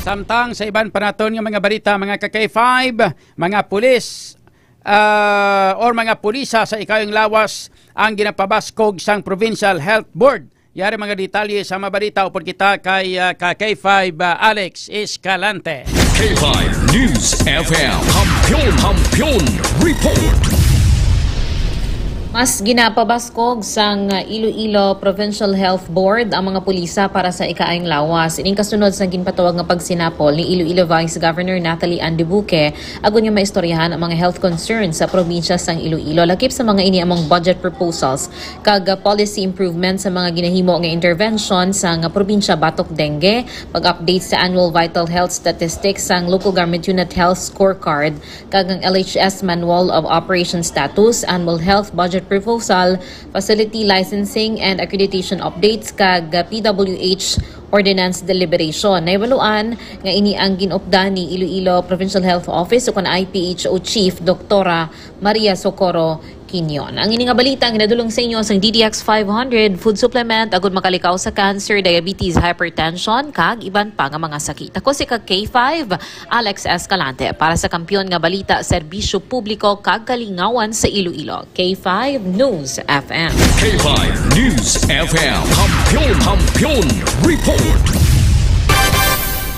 Samtang sa iban pa naton nga mga balita, mga ka K five, mga pulis, ah, or mga pulisa sa ikayong lawas ang ginapabaskog sang Provincial Health Board. Yari mga detalye sa mga balita, upod kita kay, ah, ka K five, ah, Alex Escalante. K five News F M. Kampiyon, Kampiyon Report. Mas ginapabaskog sang Iloilo Provincial Health Board ang mga pulisa para sa ikaayong lawas. Ining kasunod sang ginpatawag nga pagsinapol ni Iloilo Vice Governor Natalie Ann Dubuque, agud nga maistoryahan ang mga health concerns sa probinsya sang Iloilo. Lakip sa mga ini among budget proposals kag policy improvement sa mga ginahimo nga intervention sa nga probinsya batok dengue, pag-update sa annual vital health statistics sang Local Government Unit Health Scorecard, kag ang L H S Manual of Operation Status, Annual Health Budget Proposal, Facility Licensing and Accreditation Updates, kag P W H Ordinance Deliberation. Nahibaluan nga ini ang gin-updan ni Iloilo Provincial Health Office ukon I P H O Chief Doktora Maria Socorro Quinion. Ang ini nga balita ang ginadulong sa inyo sang D D X five hundred Food Supplement, agud makalikaw sa cancer, diabetes, hypertension, kag iban pa nga mga sakit. Ako si ka K five, Alex Escalante, para sa Kampiyon nga Balita, Serbisyo Publiko kag Kalingawan sa Iloilo, K five News F M. K five News F M. Kampiyon, Kampiyon Report.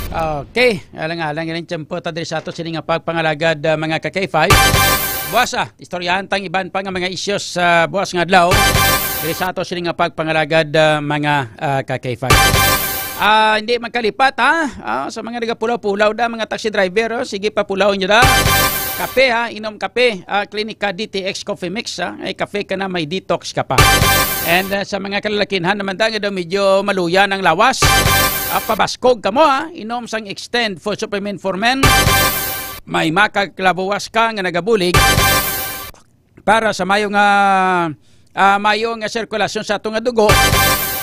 Okay, alang-alang ilang tiyempo ta diri sa ato sini nga pagpangalagad, ah, mga ka K five. Buwas, ah, istoryahan tang iban pa nga mga issues sa buwas nga adlaw diri sa ato sini nga pagpangalagad, ah, mga, ah, ka K five. Ah, hindi magkalipat, ha? Ah, sa mga nagapulaw-pulaw da, mga taxi driver, oh, sige pa pulawon nyo da. Kape, ha? Inom kape. Ah, Klinika D T X Coffee Mix, ha? Ay, kape ka na, may detox ka pa. And, ah, sa mga kalalakinhan naman da, nga daw medyo maluya ng lawas, ah, pabaskog ka mo, ha? Inom sang Extend for Supermen for Men. May makaglabuwas ka nga nagabulig para sa mayo nga, ah, mayo nga sirkulasyon sa ato nga dugo,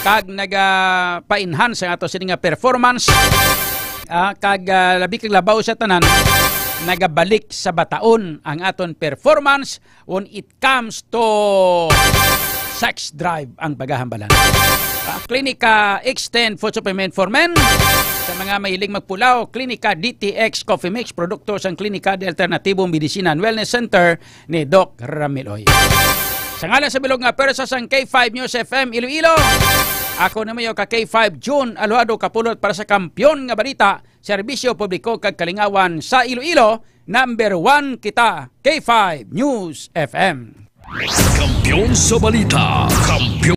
kag nagapa-enhance ang ato sini nga performance, ah, kag, ah, labi kag labaw sa tanan, nagabalik sa bataon ang aton performance when it comes to sex drive ang paghahambalan. Ah, Klinika Extend Food Supplement for Men. Sa mga mahilig magpulaw, Klinika D T X Coffee Mix, produkto sang Klinika de Alternativo Medicina and Wellness Center ni Doc Ramiloy. Sa ngalan sa bilog nga pwersa sang K five News F M Iloilo, ako na mayo ka K five June Aluhado Kapulot para sa Kampiyon nga Balita, Serbisyo Publiko kag Kalingawan sa Iloilo. Number one kita, K five News F M. Kampiyon sa balita. Kampiyon